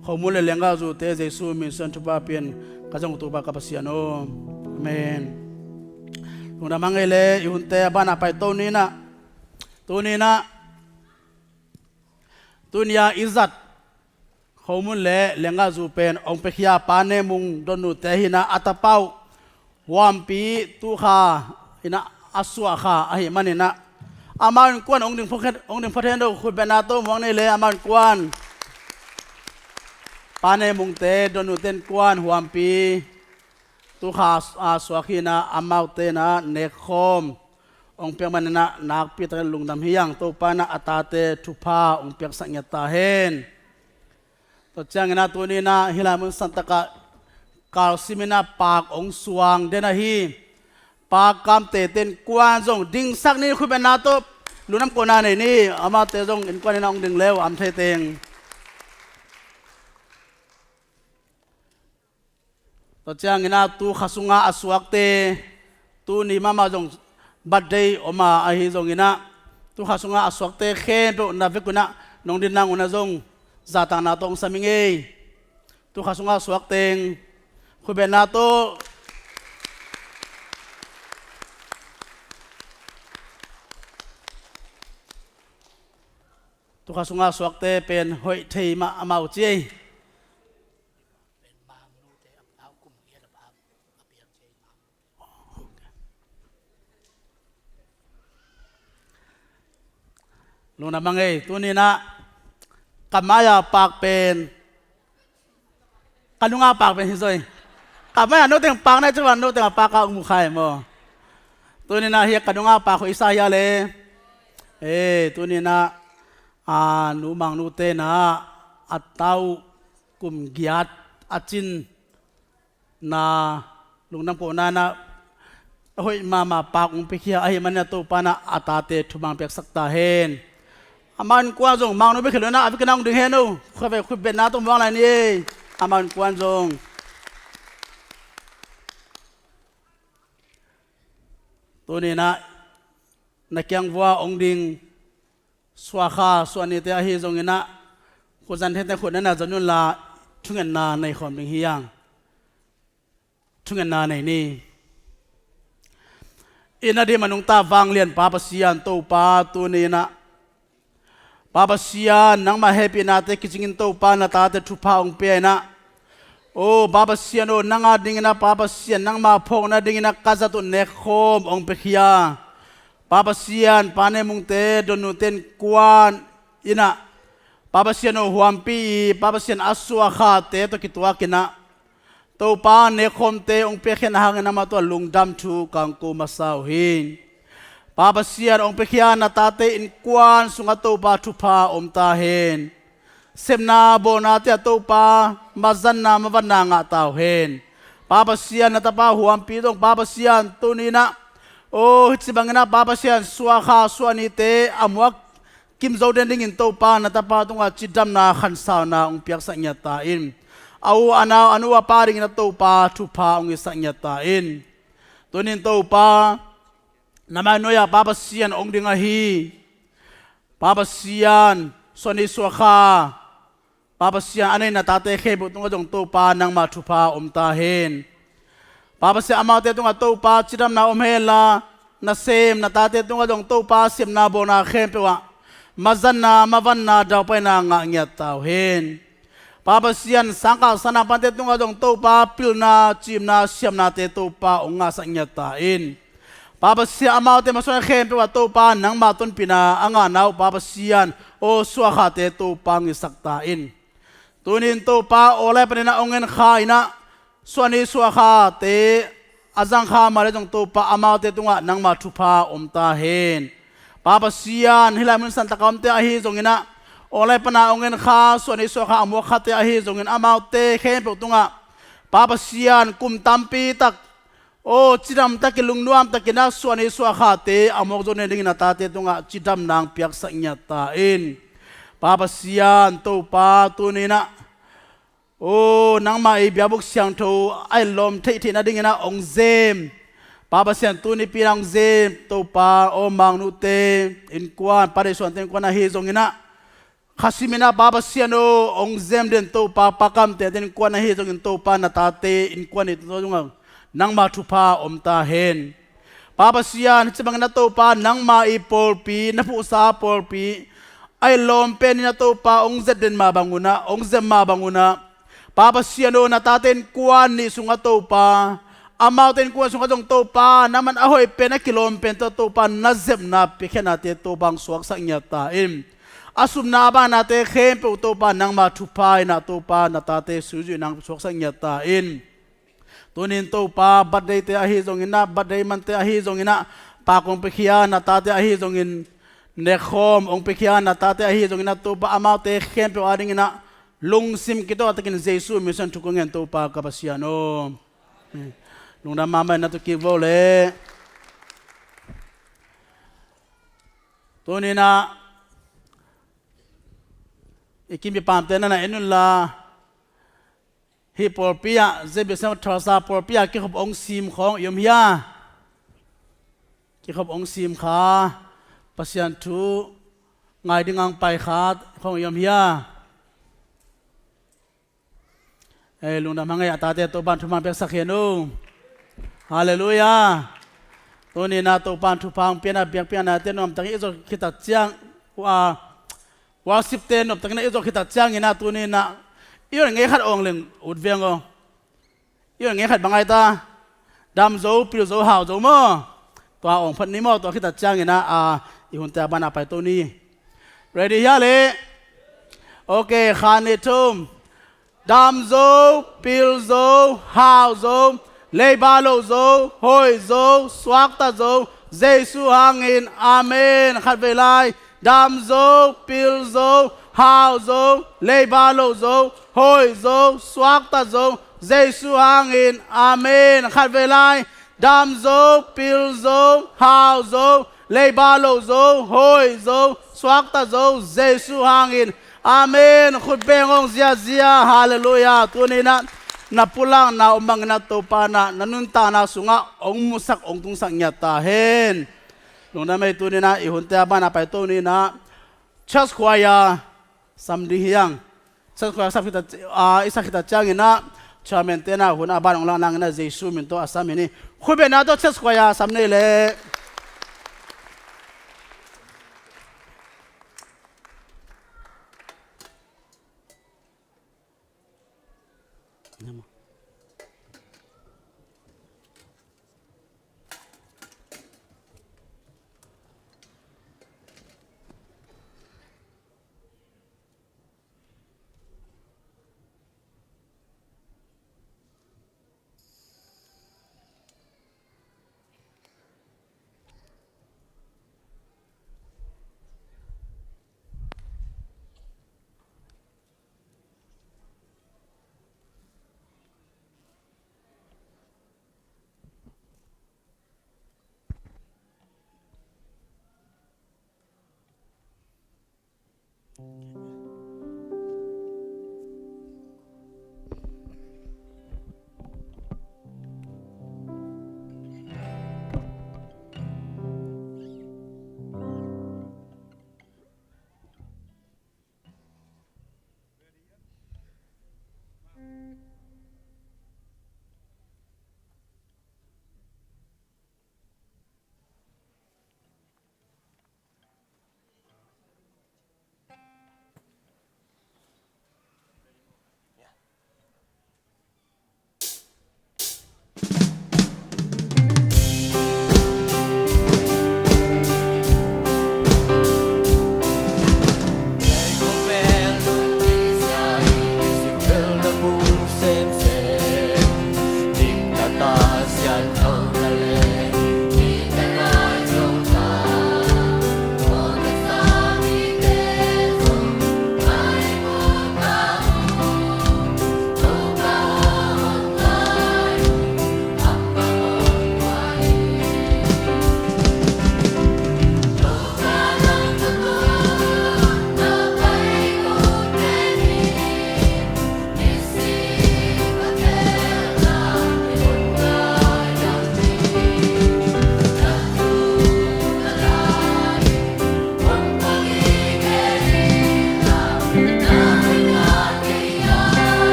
Khomun le lenggahzute Jesu min suang thupha pia in ka zang uh Topa ka Pasian aw. Amen. Lungdam hang ei le i hunte a banah paito ni in ah, tuni in ah tuni a i zat khomun le lenggahzu pen hong piakhia Pa Ne Mung Dotnute hi in ah a tapa uh Huampi Tukha in ah a suah kha ahih manin ah amau innkuan hong ding phot hen, hong ding phot hen, khutbetna tawh muang ni le amau innkuan. Pa Ne Mungte Dotnute innkuan Huampi Tukha a suak hi in ah amaute in ah nekkhawm hong piak manin ah nakpi takin lungdam hi hang. Topa in ah a tate thupha hong piaksak ngiat ta hen. Tua ciangin ah tuni in ah hih lai mun santak ah kalsim in ah paak hong suang den ahi Pa Kam Te Ten kuan zong dingsak ni, khutbetna tawh lungdam kohna nei ni. Amaute zong innkuan in ah hong ding le uh a om thei teng. Tua ciangin ah tu kha sungah a suakte, tuni mahmah zong birthday om a, ahi zongin ah tu kha sungah a suakte khempeuh na vekun ah nong din nang un ah zong zahtakna tawh hong sam ing ei. Tu kha sungah a suak teng khutbetna tawh. Tu kha sungah a suakte pen hoih thei mah amau ci ei. Lungdam hang ei, tuni in ah ka mai-a paak pen, ka nunga paak pen hi zaw ei. Ka mai-a noteng paak na hi ci-a, noteng a paak a hong mu kha ei maw. Tuni in ah hih ka nunga paak hoih sa hia le. Ei, tuni in ah a nu Mang Nu te in ah a ta uh kum giat a cin na lungdam kohna in ah a hoih mahmah paak hong piakhia ahih manin ah Topa in ah a tate thupha hong piaksak ta hen. Amau innkuan zong Mang Nu bek hi lo in ah a vekin ah hong ding hen uh. Khuavei khutbetna tawh muang lai ni ei. Amau innkuan zong. Tuni in ah na kiang vua hong ding suakha suahnite ahi zongin ah khutzanin khut na na zon un la, thungetna nei khawm ding hi hang. Thungetna nei ni. I na dim a nungta vanglian Pa Pasian Topa, tuni in ah Pa Pasian, nangmah hehpihnate kicingin Topa na tate thupha hong pia in ah, o Pa Pasian aw, nang adingin ah Pa Pasian, nangmah phawk nadingin ah ka zat uh nekkhawm hong piakhia Pa Pasian, Pa Ne Mungte Dotnute innkuan in ah, Pa Pasian aw, Huampi i Pa Pasian a suakhate tawh kituakin ah Topa, nekkhawmte hong piakkhiatna hangin amah tungah lungdam thu ka hong ko masa uh hi. Pa Pasian, hong piakhia na tate innkuan sungah Topa thupha om ta hen. Sepna bawlnate ah Topa mazanna mavanna ngah ta uh hen. Pa Pasian, na tapa huampi zong Pa Pasian, tuni-in ah, aw, hih ci bangin ah Pa Pasian, suakha suahnite a muak kim zo den dingin Topa na tapa tungah cidamna khansauna hong piaksak ngiat ta in. A u a nau, a nu a pa dingin ah Topa thupha hong hisak ngiat ta in. Tuni-in Topa, na mai nuai-ah Pa Pasian hong ding ahi. Pa Pasian, suahni suakha, Pa Pasian, a nei na tate khempeuh tungah zong Topa nangma thupha om ta hen. Pa Pasian, amaute tungah Topa cidamna om henla, nasem na tate tungah zong Topa sepna bawlna khempeuh ah mazanna mavanna daupaina ngah ngiat ta uh hen. Pa Pasian, sangkah sanampate tungah zong Topa pilna, ciimna, siamnate Topa hong ngahsak ngiat ta in. Pa Pasian, amaute masuan khempeuh ah Topa nangma tonpihna a ngahna uh Pa Pasian, aw, suakhate Topa hong hisak ta in. Tuni-in Topa, aw lai panin ah hong en kha in ah, suahni suakhate a zang kha mah leh zong Topa, amaute tungah nangma thupha om ta hen. Pa Pasian, hih lai mun santak a omte ahi zongin ah, aw lai pana hong en kha, suahni suakha a muak khate ahi zongin amaute khempeuh tungah, Pa Pasian, kum tampi tak, aw, cidam takin, lungnuam takin ah suahni suakhate a muak zo nadingin na tate tungah cidamna hong piaksak ngiat ta in. Pa Pasian, Topa, tuni-in ah, aw, nangmah i biakbuk siangtho a etlawm theih theih nadingin ah hong zem, Pa Pasian, tuni pi-in ah hong zem Topa, aw, Mangnote innkuan, Pa Deisuante innkuan ahi zongin ah, kha simin ah Pa Pasian aw, hong zem den Topa, Pa Kamte innkuan ahi zongin Topa, na tate innkuan i tungah nangma thupha om ta hen. Pa Pasian, hih ci bangin ah Topa, nangma i pawlpi, na phuhsa pawlpi a etlawm penin ah Topa, hong zet den mah bangun ah, hong zem mah bangun ah, Pa Pasian aw, na tate innkuan nih sungah Topa, amaute innkuan sungah zong Topa, nangman a hoih pen, a kilawm pen tawh Topa, na zepna piakkhiatnate Topa hong suaksak ngiat ta in. A supna a baanate khempeuh Topa, nangma thupha in ah Topa, na tate suizuihna hong suaksak ngiat ta in. Tuni-in Topa, birthday-te ahi zongin ah, birthday month-te ahi zongin ah, pak hong piakhia na tate ahi zongin, nekkhawm hong piakhia na tate ahi zongin ah Topa, amaute khempeuh adingin ah lungsim kitawh takin Jesu min suang thupha kong ngen Topa ka Pasian aw. Lungdam mahmah in na tu kik vo le. Tuni-in ah i kim i pamte na na en unla, hih pawlpi ah, J B C Tulsa pawlpi ah kikhop hong sim khawng i om hia? Kikhop hong sim kha, Pasian thu ngai ding hong pai kha khawng i om hia? Ei, lungdam hang ei, a tate Topa'n thupha piaksak hen aw. Halleluiah. Tuni-in ah Topa'n thupha hong piakna, piak piaknate nuamtakin i zawh khit tak ciang, a, worship-te nuamtakin i zawh khit tak ciangin ah, tuni-in ah i hun ngei khat awng leng ut veng aw. I hun ngei khat bang ai ta? Dam zo, pil zo, hau zo maw? Tua awng phat ni maw, tua khit tak ciangin ah, a, i hunte a ban a paito ni. Ready hia le? Ok, khat, nih, thum. Dam zo, pil zo, hau zo, leiba loh zo, hoih zo, suakta zo, Jesu hangin, amen. Khatvei lai. Dam zo, pil zo, hau zo, leiba loh zo, hoih zo, suakta zo, Jesu hangin, amen. Khatvei lai. Dam zo, pil zo, hau zo, leiba loh zo, hoih zo, suakta zo, Jesu hangin, amen. Khut beng hong ziazia, halleluiah. Tuni-in ah na pulakna om bangin ah Topa'n ah na nuntakna sungah hong musak, hong tungsak ngiat ta hen. Lungdam ei. Tuni-in ah i hunte a ban a paito ni-in ah church choir sam ding hi hang. Church choir sam khit tak, a, i sak khit tak ciangin ah chairman-te'n ah hun a ban hong lak nangin ah Jesu min tawh a sam hi ni. Khut bengna tawh church choir sam ni le.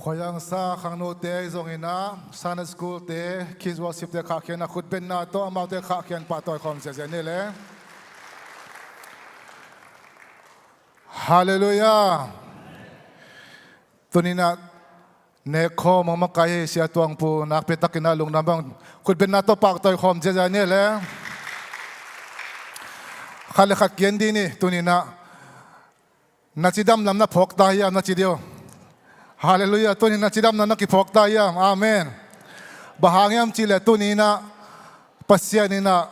Khuaziangsa khangnute zong in ah, Sunday School te, Kids Worship te khahkhiatna khutbetna tawh amaute khahkhiat pahtawi khawm ziahziah ni le. Halleluiah. Tuni in ah nekkhawm hong makai hi Sia Tuang Pu, nakpi takin ah lungdam bang khutbetna tawh pahtawi khawm ziahziah ni le. Khat le khat kian dih ni, tuni in ah na cidam lam na phawk ta hiam na ci dih uh. Halleluiah. Tuni in na cidam lam na kiphawk ta hiam? Amen. Bang hang hiam cih leh tuni in ah Pasian in ah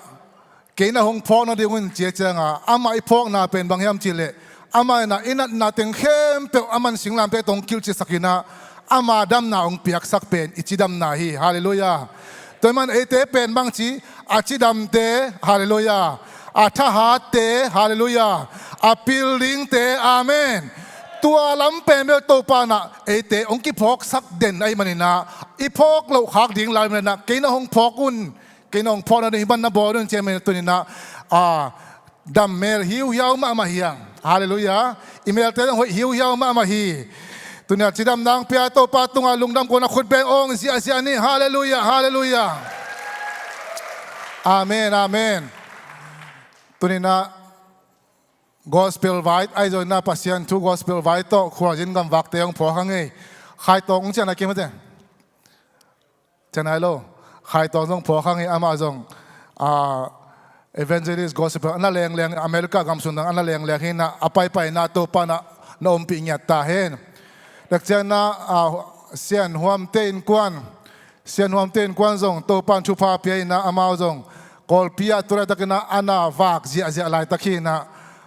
kei na hong phawk nading un ci a ciangin, amah i phawkna pen bang hiam cih leh, amah in ah i natna teng khempeuh a man singlamteh tawh hong kilhcisak in ah, ama damna hong piaksak pen i cidamna hi. Halleluiah. Tua ahih manin eite pen bangci, a cidamte, halleluiah, a thahatte, halleluiah, a pil dingte, amen. Tua lam pen bel Topa in ah eite hong kiphawksak den ahih manin ah, i phawk loh khak ding lai manin ah, kei na hong phawk un, kei na hong phawk nading hi man na bawl un ci a, amen. Tuni in ah, a, dam mel hiuhiau mahmah hi hang. Halleluiah. I melte zong hoih hiuhiau mahmah hi. Tuni in ah cidamna hong pia Topa tungah lungdam kawmin ah khut beng awng ziahziah ni. Halleluiah, halleluiah. Amen, amen. Tuni in ah gospel vai, ahi zongin ah Pasian thu gospel vai tawh khualzin gamvakte hong phawk hang ei. Khai Tawng hong ciah na kim hate. Ciah nai lo. Khai Tawng zong phawk hang hi, amah zong, ah, evangelist gospel a na lengleng, America gam sung dang a na lengleng hi in ah, a paipaina Topa in ah na ompih ngiat ta hen. Tua ciangin ah, ah, Sian Huamte innkuan, Sian Huamte innkuan zong Topa in thupha pia in ah, amau zong Kawlpi ah tu laitakin ah a na vak ziahziah laitak hi in ah,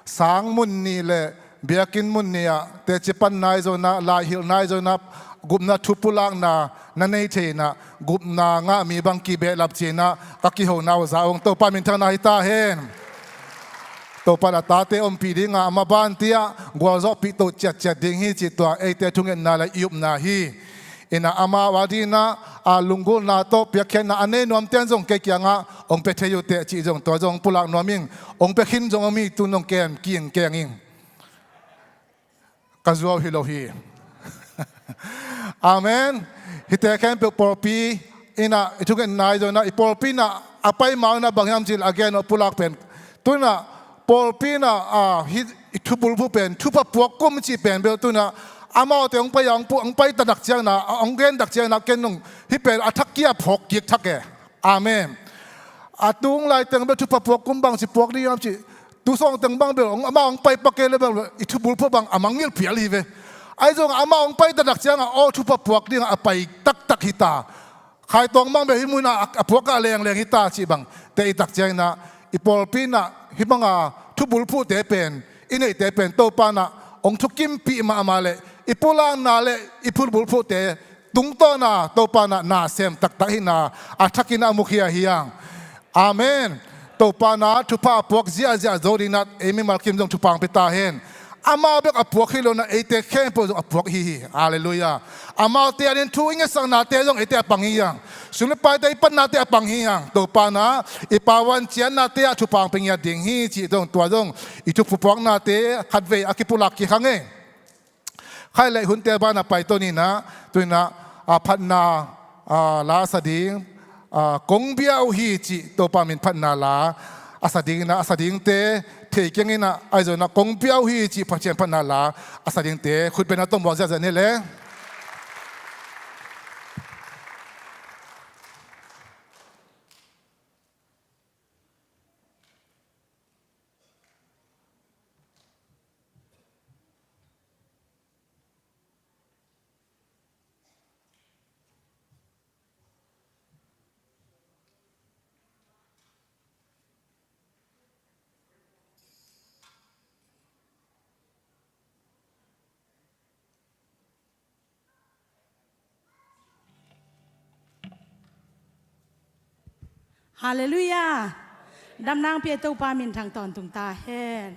sang mun nih le biakinn mun nih ah teci panna ahi zongin ah, laihilhna ahi zongin ah, gupna thu pulakna na nei thei in ah, gupna ngah mi bang kibehlap ci in ah ka kihona uh za ung, Topa minthangna hi ta hen. Topa in a tate ompih ding a, a maban te ah gualzawhpih to ciatciat ding hi cih tua eite thungetna le i upna hi. In ah amau a dingin ah, a, lunggulhna tawh piakkhiatna a nei nuamte in zong kei kiangah hong pia thei uh teh cih zong tua zong pulak nuam ing. Hong pia khin zong om hi, tu-in hong kem kik keng ing. Ka zuau hi lo hi. Amen. Hihte khempeuh pawlpi in ah i thungetna ahi zongin ah, i pawlpi in ah a pai ma-in ah bang hiam cih leh a gen uh pulak pen, tu-in ah pawlpi in ah, a, hih i thubulphuh pen, thupha puak kum cih pen bel tu-in ah amaute hong pai a, hong pu-, hong pai ta dak ciangin ah, hong gen dak ciangin ah ken nung hih pen a thak kia phawk kik thak e. Amen. A tung lai teng bel thupha puak kum bang ci puak ding hiam cih, tu sawng teng bang bel hong, amah hong pai pak kei leh bel i thubulphuh bang a mangngilh phial hi ve. Ahi zongin amah hong pai ta dak ciangin aw thupha puak ding a pai taktak hi ta. Khai Tawng bang bel hih mun ah a, a puak a lengleng hi ta cih bang te i tak ciangin ah, i pawlpi in ah hih bang a thubulphuhte pen, i neihte pen Topa in ah hong thukimpih mahmah leh i pulakna le i thubulphuhte tungtawn a Topa in ah na sem taktak hi in ah, a thakin a mukhia hi hang. Amen. Topa in ah thupha a puak ziahziah zo dingin ah ei mimal kim zong thupha hong pia ta hen. Amau bek a puak hi lo in ah eite khempeuh zong a puak hi hi. Halleluiah. Amaute adingin thu i ngetsak nate zong eite a pang hi hang. Sum le paite i pan nate a pang hi hang. Topa in ah i pauan ciat nate ah thupha hong pia ngiat ding hi cih zong tua zong i thupha puak nate khatvei a kipulak kik hang e. Khai leh hunte ban a pai to ni in ah, tu-in ah, a, phatna, a, la a sa ding, a, kong bia uh hi cih Topa min phatna la a sa dingin ah, a sa dingte thei keng in ah, ahi zongin ah kong bia uh hi cih Pasian phatna la a sa dingte khutbetna tawh muak ziahziah ni le. Halleluiah. Damna hong pia Topa minthang tawntung ta hen.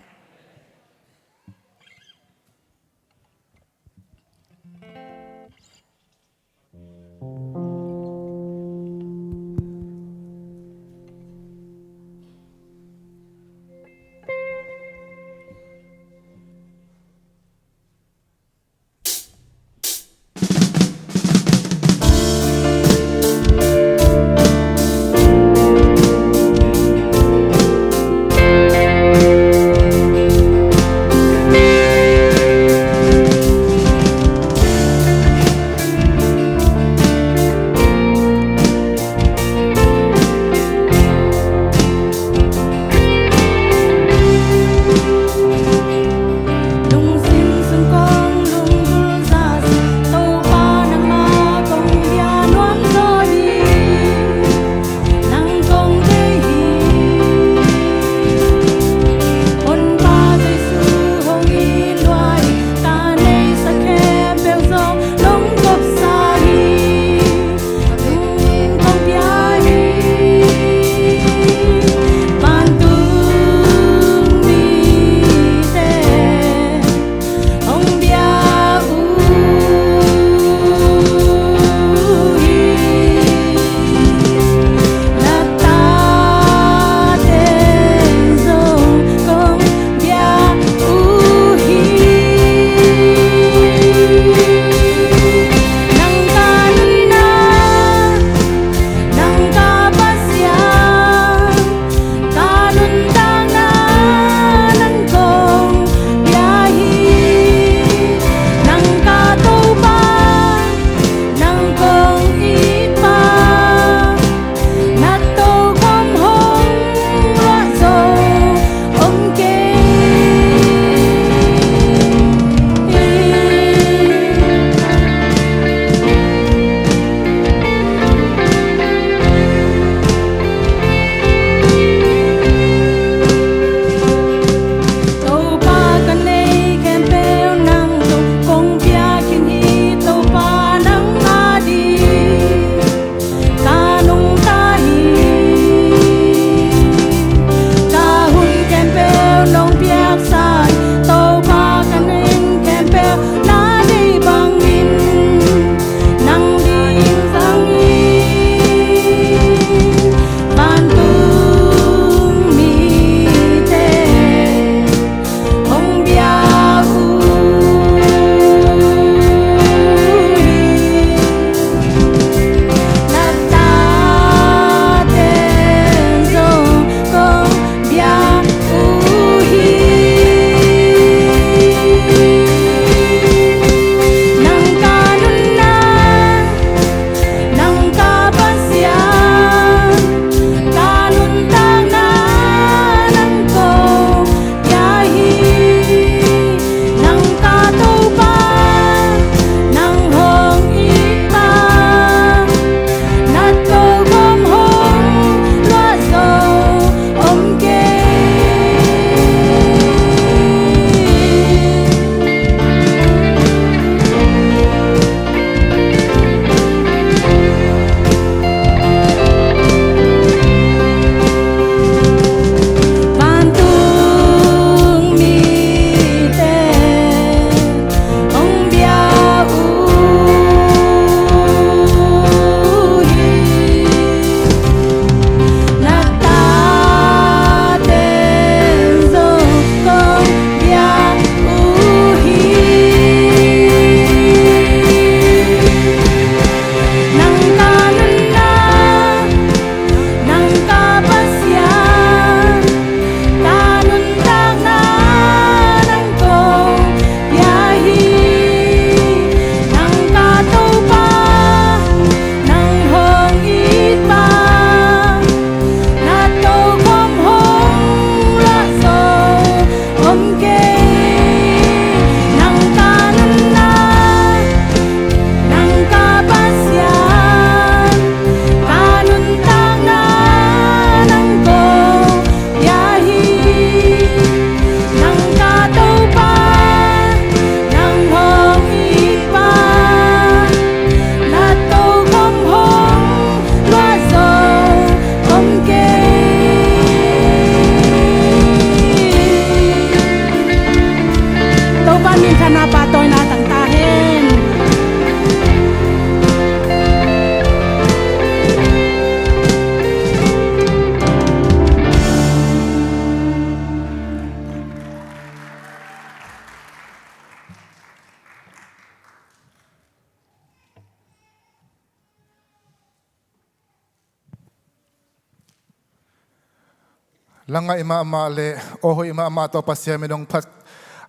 La ngaih mahmah le aw hoih mahmah tawh Pasian min hong phat.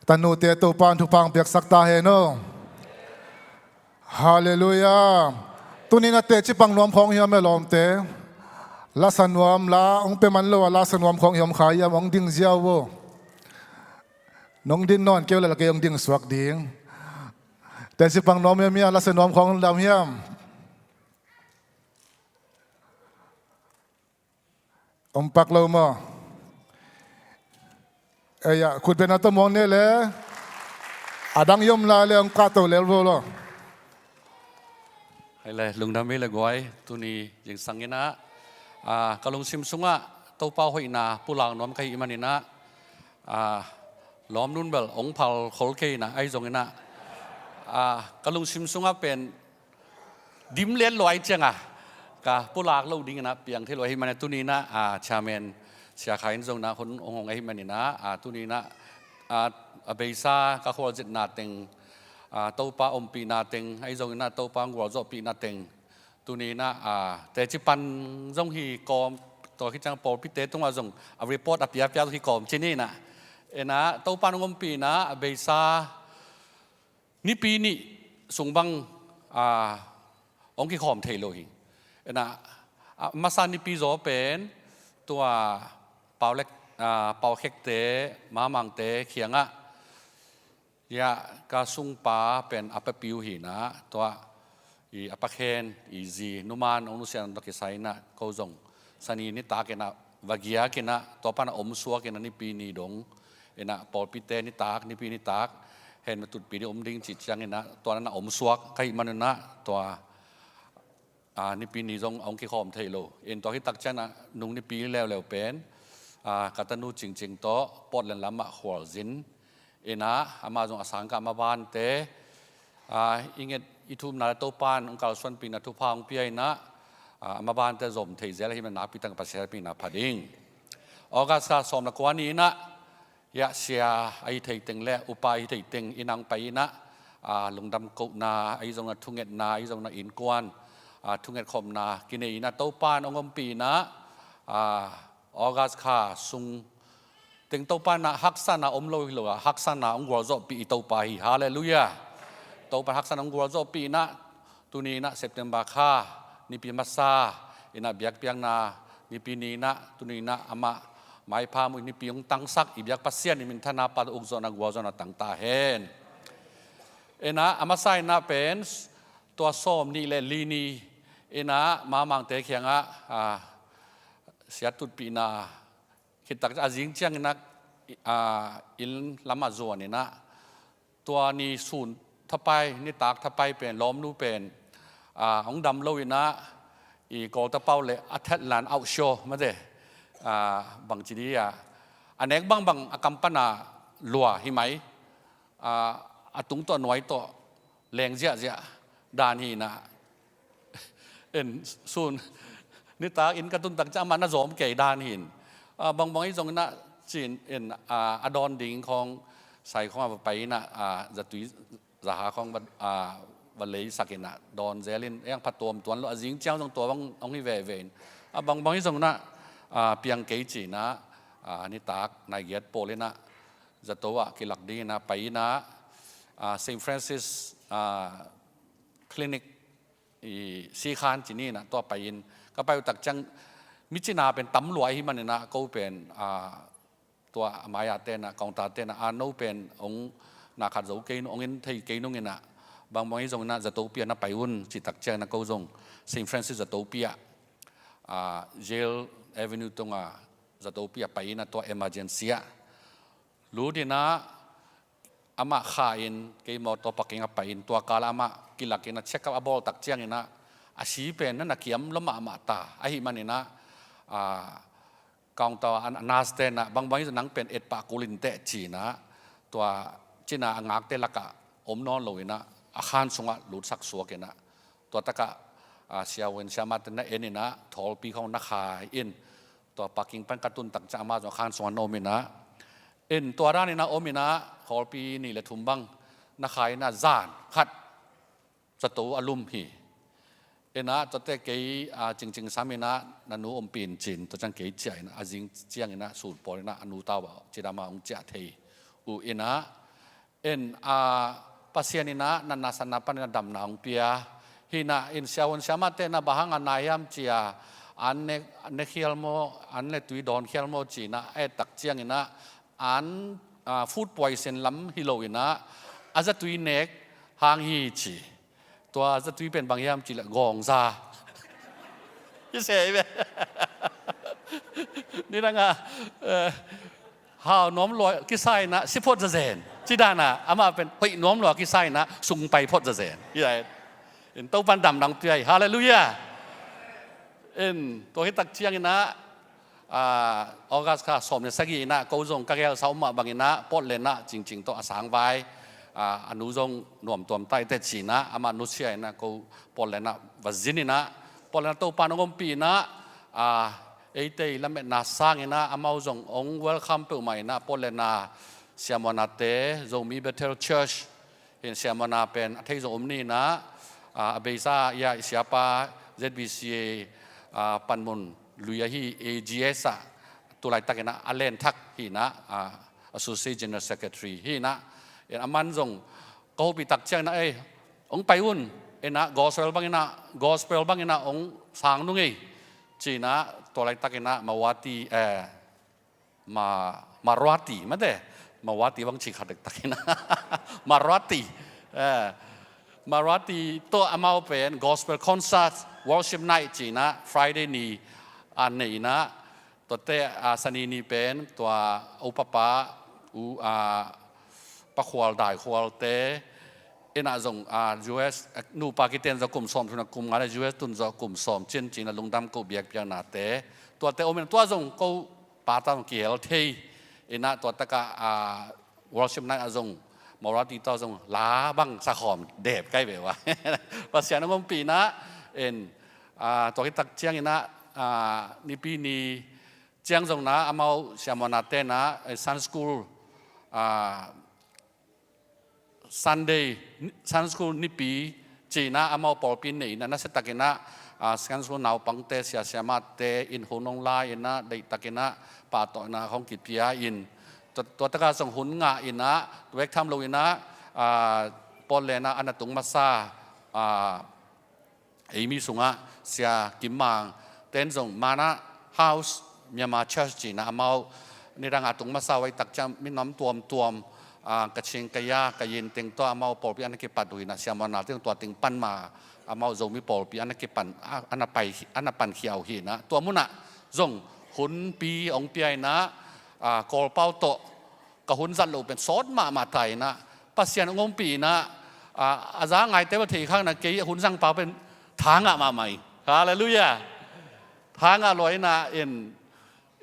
Tanute Topa in thupha hong piaksak ta hen aw. Halleluiah. Tuni in a teci pang nuam khawng hiam e lawmte? Lasa nuam la hong pia man lo a lasa nuam khawng hiam kha hiam? Hong ding ziau aw. Nong din nawn keu le la kei hong ding suak ding. Teci pang nuam hiam hiam, lasa nuam khawng dam hiam? Om pak lo maw? Eia, khutbetna tawh muang ne le. A dang i om lai le hong kahto lel vo law. Hei le, lungdam hi le guai, tuni zingsang in ah, ah, ka lungsim sungah Topa hoihna pulak nuam ka hih manin ah, ah, lawmnun bel hong phal khol kei in ah, ahi zongin ah, ah, ka lungsim sungah pen dim let lua ahih ciangin ka pulak loh dingin ah piang thei lo ahih manin tuni in ah, ah, chairman Sia Khai in zong in ah hun hong hong ahih manin ah, ah, tuni in ah, ah, a beisa ka khualzinna teng, ah, Topa ompihna teng, ahi zongin ah Topa hong gualzawhpihna teng, tuni in ah, ah, teci pan zong hi kawm, tua khit ciang pawlpite tungah zong a report a piapia zong hi kawm ci ni in ah. In ah Topa hong ompihna a beisa nipi nih sung bang, ah, hong kikhawm thei lo hi. In ah, ah, masa nipi zaw pen tua Paulek, ah, Paukhekte, Mamangte kiangah, ya, ka sungpa pen a papi uh hi in ah, tua i a pakhen i zi numan hong nusiatna tawh kisai in ah ko zong Sani nitak in ah va giak in ah, tua pan a omsuak in ah nipi ni dong in ah pawlpite nitak, nipi nitak hen ma tutpi ding om ding cih ciangin ah, tua na na omsuak ka hih manin ah, tua, ah, nipi ni zong hong kikhawm thei lo. In tua khit tak ciangin ah nung nipi leuleu pen, ah, ka tanu Cingcing tawh Portland lamah khualzin in ah, amah zong a sangkah a mabante, ah, i nget i thumna le Topa in hong kalsuanpihna thupha hong pia in ah, ah, a mabante zom thei zel ahih manin nakpi takin Pasian hehpihna pha ding. August kha sawm le kua ni in ah, ya, sia ahi thei teng le upa ahi thei teng in ah hong pai in ah, ah, lungdam kohna, ahi zongin ah thungetna, ahi zongin ah innkuan, ah, thungetkhopna kinei in ah Topa in hong ompih in ah, ah, August kha sung teng Topa in ah haksatna om lo hi lo a, haksatna hong gualzawhpih i Topa hi. Halleluiah. Topa in haksatna hong gualzawhpih in ah, tuni in ah September kha nipi masa in ah biakpiakna nipi ni in ah, tuni in ah amah maipha muh nipi hong tangsak i biak Pasian in minthanna, phat, ukzawhna, gualzawhna tang ta hen. In ah a masa in ah pen tua sawm nih le li ni in ah Mamangte kiangah, ah, siat tutpihna khit tak a zing ciangin ah, ah, inn lamah zuan in ah, tua ni sun thapai, nitak thapai pen lawmnu pen, ah, hong dam lo in ah, i Kawlta pau le a that lan auh sio mate, ah, bangci di a, a nek bangbang a kam pan a lua hi mai, ah, a tung tawh a nuai tawh leng ziahziah dan hi in ah, in sun nitak inn ka tun tak ciang amah na zawm kei dan hi in, ah, bangbang ahi zongin ah cin in, ah, a dawn ding khawng sai khawng a va pai in ah, ah, zatui zaha khawng va, ah, va leisak in ah dawn zel in, eng pha tuam tuan lo, a zing ciang zong tua bang hong hi veve in, ah, bangbang ahi zongin ah, ah, piang kei ci in ah, ah, nitak nai giat pawl in ah zato ah kilak ding in ah pai in ah, ah, Saint Francis, ah, Clinic i Sikhan ci ni in ah tua pai in, ka pai uh tak ciang mi cina pen tam lua ahih manin ah ko pen, ah, tua a mai-a ten ah, kaungta ten ah, a no pen hong na khat zo kei nung, hong en thei kei nung in ah, bangbang ahi zongin ah zatopi ah na pai un cih tak ciangin ah ko zong Saint Francis zatopi ah, ah, Yale Avenue tungah zatopi ah pai in ah tua emergency ah lut in ah, amah kha in kei mawtaw parking ah pai in, tua kal ah amah kilak in ah check up a bawl tak ciangin ah, a si pen na na kiam lua mahmah ta ahih manin ah, ah, counter ah a nurse ten ah, bangbang hi zaw, nang pen et pah kul in teh ci in ah, tua cina a ngakte lakah om nawn lo in ah, a khan sungah lutsak suak in ah, tua takah, ah, siavuan siamahte na en in ah, thawlpi khawng na khai in, tua parking pan ka tun tak ciang amah zong a khan sungah na om in ah, in tua dan in ah om in ah, thawlpi nih le thum bang na khai in ah, zan khat zato a lum hi. Inah tuate kei, ah, Cingcing Sam inah na nu ompih in cin, tua ciang kei ciah inah, a zing ciang inah sun pawl inah a nu tau ah cidam a hong ciah thei uh inah, in, ah, Pasian inah natna satna pan inah damna hong pia. Hinah in siavuan siamahte inah bang hang a nai hiam ci a, an ne, ne khial maw, an le tui dawn khial maw ci inah a et tak ciang inah an, ah, food poison lam hi lo inah a zatui nek hang hi ci. Tua zatui pen bang hiam cih leh gawngza. Hi se hi ve. Nidang a, eh, hau nuam lua kisa inah si phot zazen. Ci dan a, amah pen hoih nuam lua kisa inah sung pai phot zazen. Hi lai. In Topan damna hong pia hi. Halleluiah. In tua hi tak ciang inah, ah, August kha sawm le sagih inah ko zong ka gelsa om mah bang inah Portland ah Cingcing tawh a sangvai, ah, a nu zong nuamtuam ta hi teh ci inah amah nusia inah ko Portland ah va zin inah Portland ah Topan hong ompih inah, ah, eite i lametna sang inah amau zong hong welcome peuhmah inah Portland ah siamuanate Zomi Bethel Church, hin siamuana pen a thei zong om ni inah, ah, a beisa ia i siapa Z B C A, ah, panmun lui ahi A G S ah tulaitak inah a lenthak hi inah, ah, Associate General Secretary hi inah, in aman zong ka hopih tak ciang inah, ei, hong pai un, inah gospel bang inah, gospel bang inah hong sang nung ei ci inah, tua laitak inah Mawati, eh, Ma, Marwati, mate. Mawati bang ci kha dektak inah. Marwati. Eh, Marwati tawh amau pen gospel concert, worship night ci inah Friday ni a nei inah, tuate, ah, Sani ni pen tua upapa, u, ah, Pa Khual, Dai Khualte inah zong, ah, U S, eh, nupa kiten zong kum sawm thum inah kum nga le U S tun zong kum sawm cin ci inah lungdam ko biakpiaknate tuate om inah tua zong ko pa tawh kihel thei inah tua takah, ah, worship night ah zong Mawrati tawh zong la bang sakhawm dep kai ve ua. Pasian hong ompih inah in, ah, tua hi tak ciang inah, ah, Nipi ni ciang zong inah amau siamuanate inah, eh, Sunday school, ah, Sunday, Sunday school Nipi ci inah amau pawlpi nei inah nasia tak inah, ah, Sunday school naupangte, sia siamahte in hun hong la inah deih tak inah pahtawi inah hong kipia in tua, tua takah zong hun ngah inah tua bek tham lo inah, ah, Portland ah a na tung masa, ah, ei mi sungah Sia Kim Mang ten zong Mana House Myanmar Church ci inah amau nidang a tung masa uh ahih tak ciang minam tuamtuam, ah, Kachin, Kaya, Kayin teng tawh amau pawlpi a na kipat uh inah siamuanate zong tua teng pan mah amau Zomi pawlpi a na kipan, a, a na pai, a na pankhia uh hi inah tua munah zong hunpi hong pia inah, ah, Kawlpau tawh ka hun zat loh pen sawt mahmah ta inah Pasian hong ompih inah, ah, a za ngaite va thei khang inah kei hun zangpa pen tha ngah mahmah hi. Halleluiah. Tha ngah lua inah in,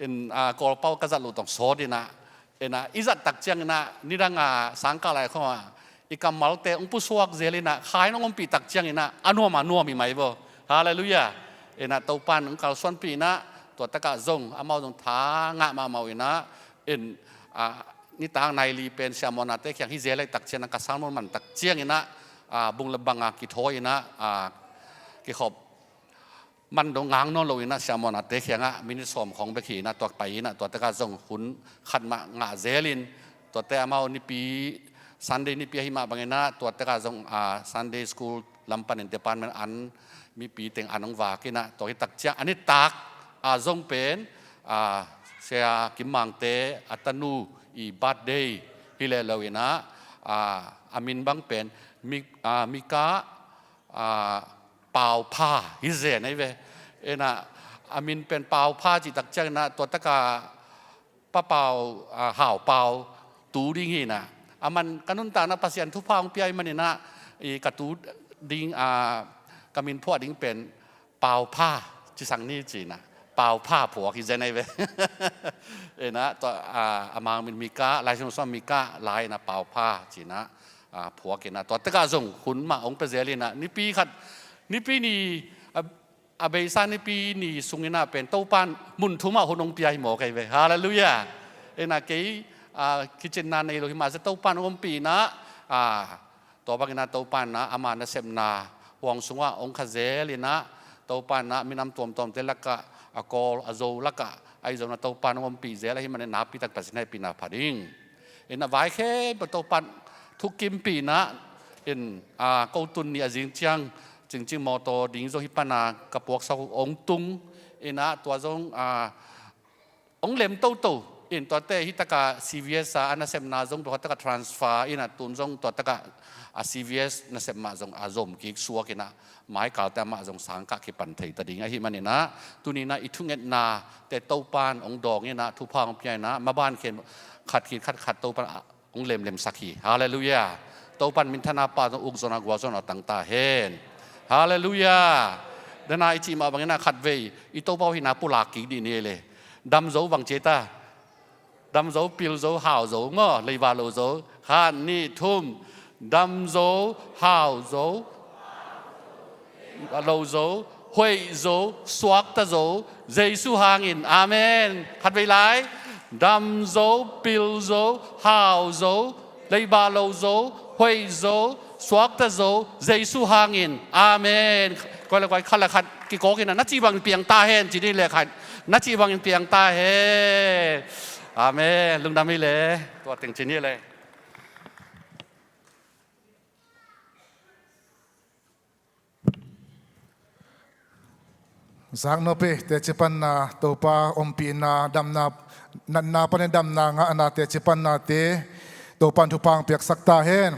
in, ah, Kawlpau ka zat loh tawh sawt inah, inah i zat tak ciang inah nidang a sangkah lai khawng ah i kammalte hong pusuak zel inah kha in hong ompih tak ciang inah a nuam a nuam hi mai bo. Halleluiah. Inah Topan hong kalsuanpih inah tua takah zong amau zong tha ngah mahmah uh inah in, ah, nitak nai li pen siamuanate kiang hi zel ahih tak ciang inah ka sang nawn man tak ciang inah, ah, bung le bang a kithawi inah, ah, kikhop man dong ngang nawn lo inah siamuanate kiangah minit sawm khawng bek hi inah tua pai inah tua takah zong hun khat mah ngah zel in tuate amau Nipi, Sunday Nipi ahih mah bang inah tua takah zong, ah, Sunday school lam panin department an mipi teng an hong vak inah tua hi tak ciang a nitak a zong pen, ah, Sia Kim Mangte a tanu i birthday hi leh lo inah, ah, a min bang pen Mi, ah, Mika, ah, Pau Pha hi zen ahi ve. Inah a min pen Pau Pha cih tak ciang inah tua takah Pa Pau, ah, Hau Pau tu ding hi inah a man ka nuntakna Pasian thupha hong pia ahih man inah i ka tu ding, ah, ka min phuah ding pen Pau Pha ci sang ni ci inah Pau Pha phuak hi zen ahi ve. Inah tua, ah, a mang min Mika, Lai Siangtho sung Mika lai inah Pau Pha ci inah, ah, phuak inah tua takah zong hun mah hong pia zel inah Nipi khat, Nipi ni, ah, a beisa Nipi ni sung inah pen Topan mun thum ah hun hong pia hi mawk ahi ve. Halleluiah. Inah kei, ah, kicinna nei lo hi mah zia Topan hong ompih inah, ah, tua bang inah Topan inah ama nasepna huang sungah hong kha zel inah, Topa inah minam tuamtuamte lakah a Kawl a Zo lakah ahi zongin ah Topa in hong ompih zel ahih manin nakpi tak Pasian hehpihna pha ding. Inah vai khempeuh Topa in thukimpih inah, in, a, ko tun ni a zing ciang Cingcing mawtaw ding zong hih pana ka puaksa uh hong tung inah, tua zong, a, hong lem toto in, tuate hih taka C V S a, a nasepna zong tua taka transfer inah, tun zong tua taka a C V S nasep mah zong a zom kik suak inah, maikalte amah zong sangkah kipan thei ta ding ahih maninah, tuninah i thungetnate Topa in hong dawng inah, thupha hong pia inah, maban khen khat khit khat khat Topa in a hong lemlemsak hi. Halleluiah. Topa in minthanna pha zong, uk zong a, gual zong a tang ta hen. Halleluiah. Dena i cih mah bangin ah khatvei i Topa uh hihna pulak kik dih ni le. Dam zo bang ci ta. Dam zo, pil zo, hau zo maw, leiba lo zo. Khat, nih, thum. Dam zo, hau zo, lo zo, hoih zo, suakta zo, Jesu hangin. Amen. Khatvei lai. Dam zo, pil zo, hau zo, leiba lo zo, hoih zo, suakta zo, Jesu hangin. Amen. Koi le koi khat le khat kikawk inah, na cih bangin piang ta hen ci ni le khat. Na cih bangin piang ta hen. Amen. Lungdam hi le. Tua teng ci ni le. Zaknop hi, teci panna, Topa ompihna, damna, natna panin damna ngahna, teci pannate Topa in thupha hong piaksak ta hen.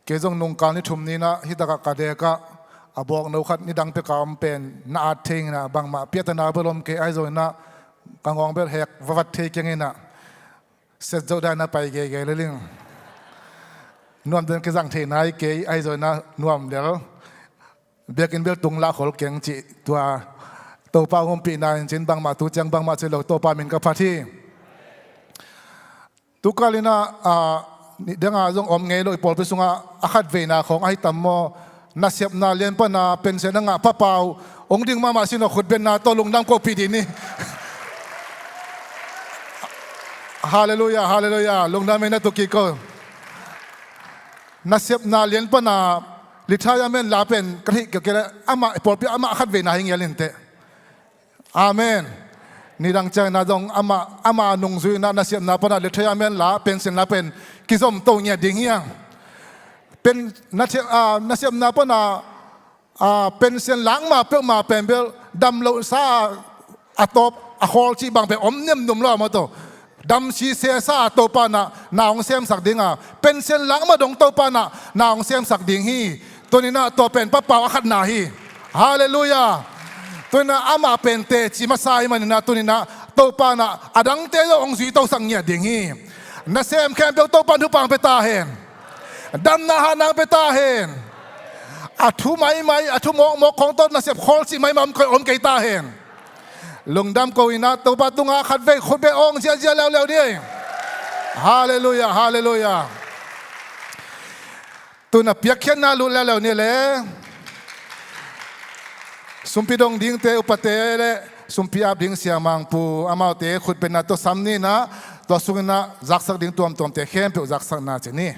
Kei zong nungkal ni thum ni inah hih takah ka dek ah, a bawkno khat nidang pek a om pen na at thei inah, bangmah piahtana bel om kei, ahi zongin ah ka ngawng bel hek vavat thei keng inah, set zo dan a pai geige le ling. Nuam den kizang thei nai kei, ahi zongin ah nuam lel. Biakinn bel tung lah khol keng cih tua. Topa hong ompihna in cin, bangmah tu ciang bangmah ci lo, Topa min ka phat hi. Tukal inah, a, nih dang a zong om ngei lo, i pawlpi sungah a khatveina khawng ahi tam maw? Nasepna lian pana pension a ngah papa uh hong ding mahmah sin aw, khutbenna tawh lungdam kohpih dih ni. Halleluiah, halleluiah. Lungdam hi, na tu kik ko. Nasepna lian pana retirement la pen ka theih kei le, amah pawlpi amah a khatveina hi ngial inteh. Amen. Nidang ciang inah zong amah, ama nungzui inah nasepna pana retirement la, pension la pen kizom to ngiat ding hi a. Pen, nase-, a, nasepna pana, a, pension lak ma peuhmah pen bel dam lo sa a tawp a khawl cih bang pen om nemnum lo a maw to. Dam sisesa a Topa in ah na hong semsak ding a, pension lak ma dong Topa in ah na hong semsak ding hi. Tuni in ah tua pen papau a khatna hi. Halleluiah. Tuni in ah amah pen teci masa ahih manin ah tuni in ah Topa in ah a dangte zong hong zui tosak ngiat ding hi. Nasem khempeuh Topa in thupha hong pia ta hen. Damna hatna hong pia ta hen. A thu maimai, a thu mawkmawk khawng tawh nasep khawl cih maimai om kei, om kei ta hen. Lungdam ko in ah Topa tungah khatvei khutbeh awng ziahziah leuleu ni. Halleluiah, halleluiah. Tun a piakkhiatna lut leuleu ni le. Sumpi dong dingte, upate le sumpi ap ding siamangpu, amaute khutbetna tawh sam ni in ah, tua sungin ah zaksak ding tuamtuamte khempeuh zaksakna ci ni.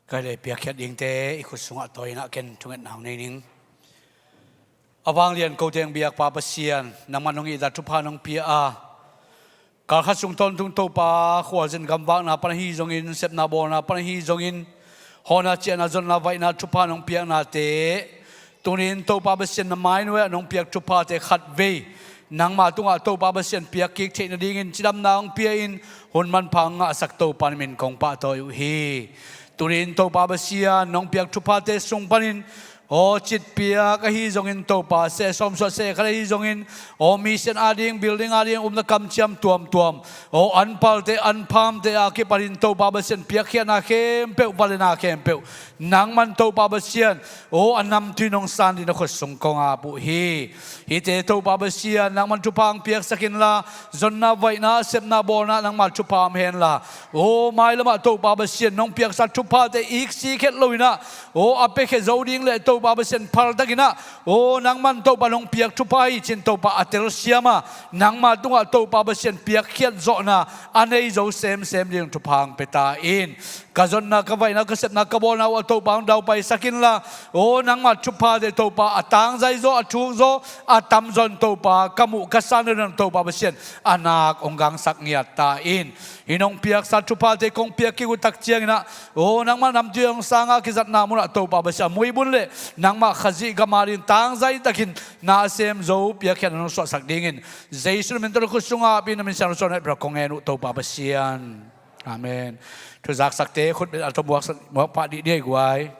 Kei le piakkhiat dingte i khut sungah tawi in ah ken thungetna hong nei ning. A vanglian ko teng biakpa Pasian, nangman hong ihdan thupha nong pia a, kalkhat sung tawntung Topa, khualzin gamvakna pan ahi zongin, sepna bawlna pan ahi zongin, hawhna ciahna zonna vaihna thupha nong piaknate, tuni in Topa Pasian na mainuai ah nong piak thuphate khatvei nangma tungah Topa Pasian piak kik theih nadingin cidamna hong pia in, hun manpha hong ngahsak Topa na min kong pahtawi uh hi. Tuni in Topa Pasian nong piak thuphate sung panin Aw citpiak ahi zongin Topa, seh sawm suah seh khat ahi zongin, aw mission ading, building ading, umna kamciam tuamtuam, aw anpalte anphamte a kipanin Topa Pasian piakkhiatna khempeuh, valena khempeuh nangman Topa Pasian, aw a namtui nong san ding na khut sung kong ap uh hi. Hihte Topa Pasian, nangman thupha hong piaksak inla, zonna, vaihna, sepna, bawlna nangma thupha om henla, aw mailamah Topa Pasian nong piaksak thuphate iksik het loinah, aw a piakhia zo ding le Topa Pasian phaltakinah, aw nangman Topa nong piak thupha hi cin Topa a telsiama, nangma tungah Topa Pasian piakkhiat zawhna a nei zo semsem ding thupha hong pia ta in. Ka zonna, ka vaihna, ka sepna, ka bawlna uh a Topa hong daupaisak inla, aw nangma thuphate Topa a tangzai zaw, a thuk zaw, a tamzaw in Topa ka muh ka san deuh nang Topa Pasian a nak hong gangsak ngiat ta in. Hih nong piaksa thuphate kong piak kik uh tak cianginah, aw nangma namtui hong sanga kizatna munah Topa Pasian a muibun le nangma Khazih gam ading tangzai takin na a sem zo piakkhiatna nong suahsak dingin Jesu min tawh na khut sungah apin na min siang lo suan hepra kong en uh Topa Pasian. Amen. Thuzaksakte khutbet a tawh muak pah dih dih ei guai.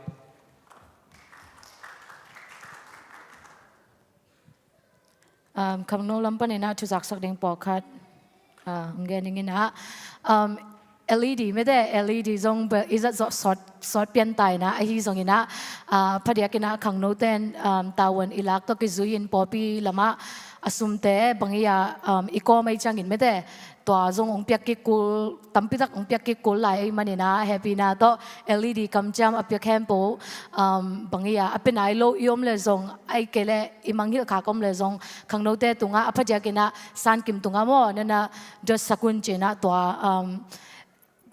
Um, khangno lam paninah thuzaksak ding pawlkhat, ah, hong gen dinginah, um, L E D mete, L E D zong bel i zat zawh sawt, sawt pian tainah ahi zonginah, ah, phadiakinah khangnote in, um, tavuan i lak tawh kizui in pawlpi lamah a sumte bang i ah, um, i kawm ahi ciangin mete, tua zong hong piak kik kul, tampitak hong piak kik kul lai ahih maninah hehpihna tawh L E D kamciam a piak khempeuh, um, bang i ah a pia nai lo i om le zong, ahih kei leh i mangngilh khak om le zong khangnote tungah a phadiakinah sankim tungah maw nana dotsak un cinah tua, um,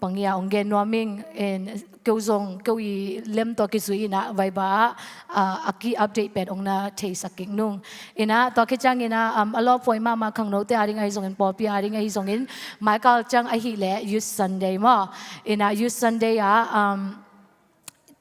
bang i ah hong gen nuam ing. Keu zong keu i lem tawh kizui inah Viber ah, ah, a ki update pen hong na theisak kik nung. Inah tua khit cianginah, um, a lawpuai mahmah khangnote ading ahi zongin pawlpi ading ahi zongin maikal ciang ahih leh Youth Sunday maw. Inah Youth Sunday ah, um,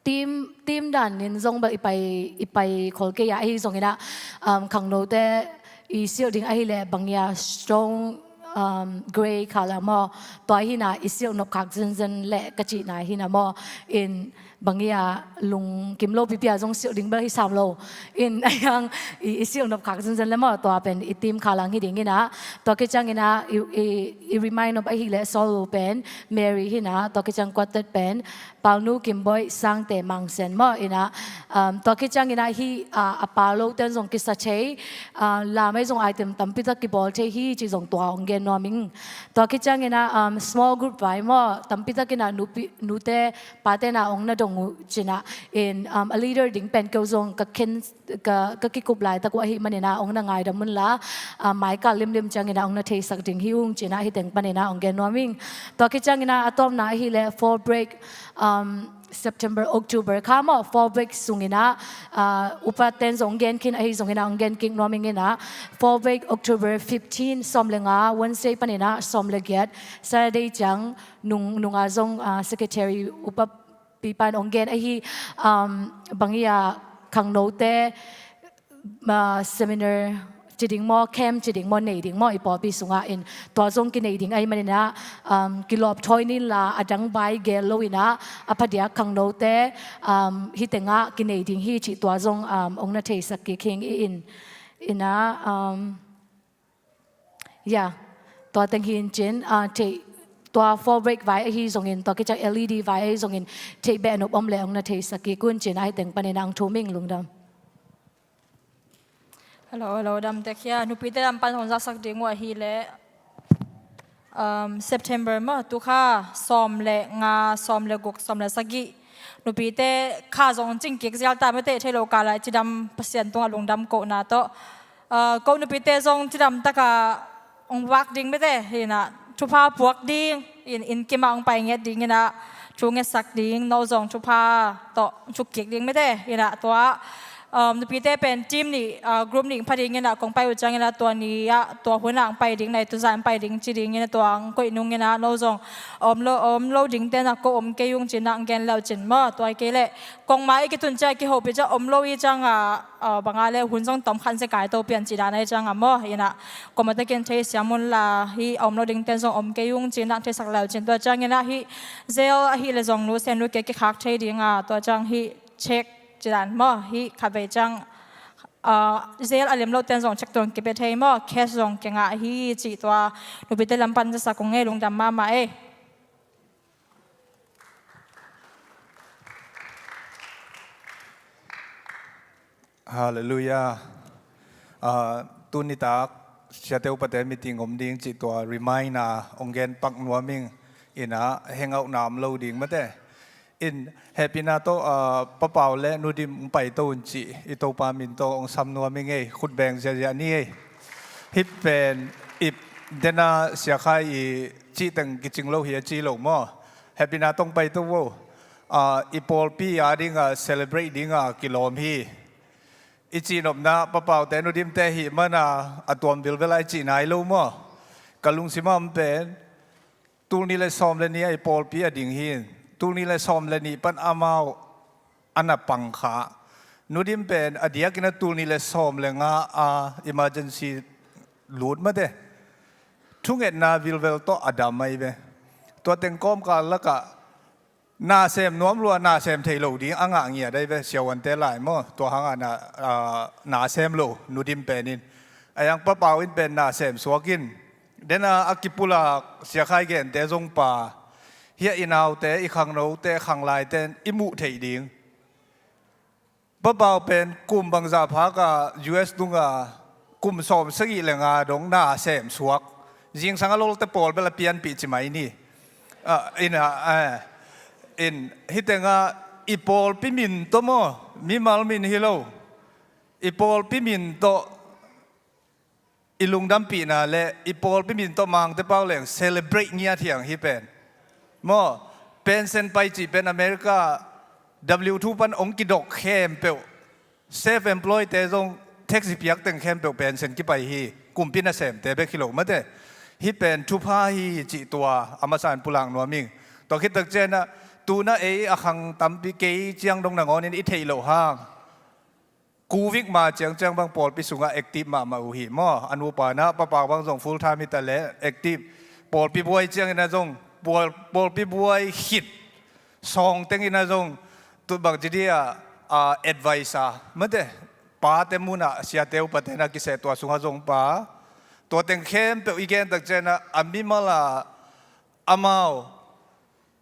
team, team danin zong bel i pai, i pai khol kei ah ahi zonginah, um, khangnote i silh ding ahih leh bang i ah strong, um, grey colour maw, tua hinah i silh nopkhak zenzen leh ka cihna hinah maw, in bang i ah lungkim lo pipi ah zong silh ding bel hi sam lo. In a hiang i, i silh nopkhak zenzen le maw, tua pen i team colour hi dinginah, tua khit cianginah i, i, i remind nop ahih leh solo pen Mary hinah, tua khit ciang quartet pen Palnu Kimboih, Sangte Mangsen maw. Inah, um, tua khit cianginah hih, ah, a pal lote in zong kisa thei, ah, lam ahi zong item tampitak kibawl thei hi cih zong tua hong gen nuam ing. Tua khit cianginah, um, small group vai maw, tampitakinah nupi, nute pate na hong na dong uh cinah in, um, a leader ding pen keu zong ka khen, ka, ka kikup laitak uh ahih maninah hong na ngaidam unla, ah, maikal limlim cianginah hong na theisak ding hi ung cinah hih teng paninah hong gen nuam ing. Tua khit cianginah a tawpna ahih leh fall break, um, September, October kha maw, fall break sunginah, ah, upa ten zong hong gen khin ahi zonginah hong gen kik nuam inginah, fall break October fifteen, sawm le nga, Wednesday paninah sawm le giat, Saturday ciang nung, nunga zong, ah, secretary upa pipan hong gen ahi, um, bang i ah khangnote, ah, seminar ci ding maw, camp ci ding maw, nei ding maw, i pawlpi sungah in tua zong kinei ding ahih maninah, um, kilawp thawi ninla a dang bai gel loinah a phadiak khangnote, um, hih tengah kinei ding hi cih tua zong, um, hong na theisak kik hi ing. Inah, um, ya, tua teng hi in cin, ah, theih, tua fall break vai ahi zongin, tua khit ciang L E D vai ahi zongin theih beh nop om le hong na theisak kik un cinah hih teng paninah hong thum ing. Lungdam. Hello, hello, damtek hia? Nupite lam pan hong zaksak ding uh ahih leh, um, September maw, tu kha sawm le nga, sawm le guk, sawm le sagih, nupite kha zong cing kik zial ta mete, thei lo kal ah cidam Pasian tungah lungdam kohna tawh, uh, ko nupite zong cidam takah hong vak ding mete, hinah thupha puak ding, in, inn kimah hong pai ngiat dinginah thu ngetsak ding, no zong thupha tawh thuk kik ding mete, hinah tua, um, nupite pen team nih, uh, group nih hong pha dinginah kong pai uh cianginah tua ni ah, tua hunah hong pai ding, nai tuzah hong pai ding ci dinginah tua hong koih nunginah no zong om lo, om lo dingte na ko om kei ung cinah hong gen le uh cin maw, tua hi kei leh kongmai i kitun ciang, kihopih ciang om lo i ciangah, ah, banga le hun zong tom khan se kai to pian cih dan ahi ciangah maw, inah koma takin theisiam unla, hih a om lo dingten zong om kei ung cinah theisak le uh cin. Tua cianginah hih zel ahih le zong nu sen nu kei kikhak thei dinga, tua ciang hih check Cidan maw, hih khatvei ciang, ah, zel a lem lote zong check tuang kipia thei maw, cash zong kingah hi cih tua nupite lam pan zasak ung ei, lungdam mahmah ei. Halleluiah. Ah, tuni tak siate upate meeting om ding cih tua remind a hong gen pak nuam ing. Ina hangout na om lo ding mate. In hehpihna tawh, ah, Pa Pau le Nu Dim hong paito un cih i Topa min tawh hong sam nuam ing ei, khut beng ziahziah ni ei. Hih pen ip dena Sia Khai i cih teng kicing lo hi a ci lo maw. Hehpihna tawh hong paito vo. Ah, i pawlpi a dinga celebrate dinga kilawm hi. I cihnopna Pa Paute Nu Dimte hih mana a tuam vilvel a i cih nai lo maw. Ka lungsim a om pen tul nih le sawm le nih a i pawlpi a ding hi. Tul nih le sawm le nih pan amau a na pang kha. Nu Dim pen a diakin a tul nih le sawm le nga a emergency lut mate. Thungetna vilvel tawh a dam ahi ve. Tua teng kawmkal lakah na sem nuam lua, na sem thei lo ding a ngah ngiat ahi ve, siavuante lai maw. Tua hangah na, ah, na sem lo Nu Dim pen in. A yang Pa Pau in pen na sem suak in. Dena a kipulak Sia Khai gente zong pa. Hiah i naute, i khangnote, khanglaite i muh theih ding. Pa Pau pen kum bangzah phak a U S dunga kum sawm sagih le nga dong na sem suak. Zingsang a lolte pawl bel a pianpih ci mai ni. Ah, in, ah, eh, in hih tengah i pawlpi min tawh maw, mimal min hi lo. I pawlpi min tawh i lungdampihna le i pawlpi min tawh Mangte pau leng celebrate ngiat hi hang hih pen. Maw, pension pai cih pen America W two pan hong kidok khempeuh, self employed te zong tax i piak teng khempeuh pension kipai hi, kumpi nasemte bek hi lo mate. Hih pen thupha hi cih tua a masa in pulak nuam ing. Tua khit tak ciangin ah, tu-in ah ei a khang tampi kei ciang dong nangawnin i theih loh hang Covid ma ciangciang bang pawlpi sungah active mahmah uh hi maw? A nupa in ah Pa Pau bang zong full time hi ta leh active. Pawlpi buai ciangin ah zong, pawl-, pawlpi buai khit sawng tengin ah zong, tu bang ci dih ah, ah, advice a, mate, pate mun ah siate upate in ah kiseh tua sungah zong pa. Tua teng khempeuh i gen tak ciangin ah a mimal ah amau,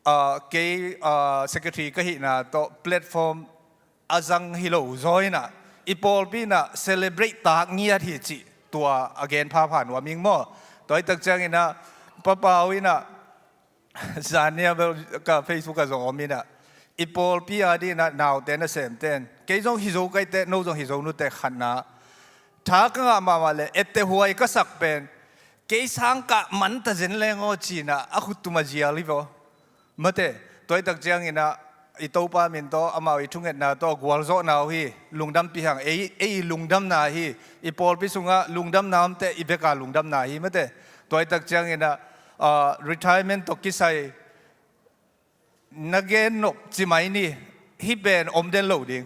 ah, kei, ah, secretary ka hihna tawh platform a zang hi lo zaw in ah, i pawlpi in ah celebrate tak ngiat hi cih tua a gen phapha nuam ing maw? Tua hi tak ciangin ah Pa Pau in ah, zan ni a bel ka Facebook ah zong om in ah, i pawlpi a dingin ah naute nasemte in, kei zong hi zo ka hi teh, no zong hi zo nu teh, khatna tha ka ngah mahmah leh etteh huai ka sak pen kei sang kah man ta zen leng aw ci-in ah a khut tum a zial hi vaw. Mate, tua hi tak ciangin ah i Topa min tawh, amau i thungetna tawh gualzawhna uh hi, lungdampih hang, ei, ei lungdamna hi, i pawlpi sungah lungdamna om teh i bek a lungdamna hi mate. Tua hi tak ciangin ah, ah, retirement tawh kisai na gen nop ci mai ni, hih pen om den lo ding.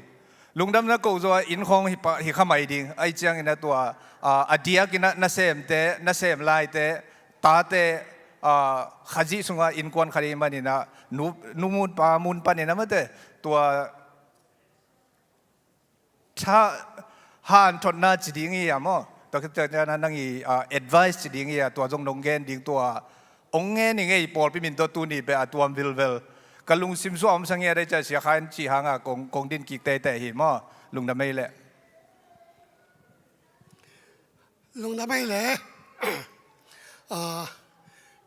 Lungdamna ko zaw a inn khawng hi pa, hi kha mai ding. Ahih ciangin ah tua, ah, a diakin ah nasemte, nasem laite, tate, ah, Khazih sungah innkuan khat ahih manin ah, nu, nu mun pa mun panin ah mate, tua tha, hanthotna ci ding hi a maw? Tua khit ciangin ah nang i, ah, advice ci ding hi a, tua zong nong gen ding tua. Hong ngen ing ei, pawlpi min tawh tuni pen a tuam vilvel. Ka lungsim suah a omsa ngiat a, Sia Khai in cih hangah kong, kong din kik teitei hi maw? Lungdam ei leh. Lungdam ei leh. Ah,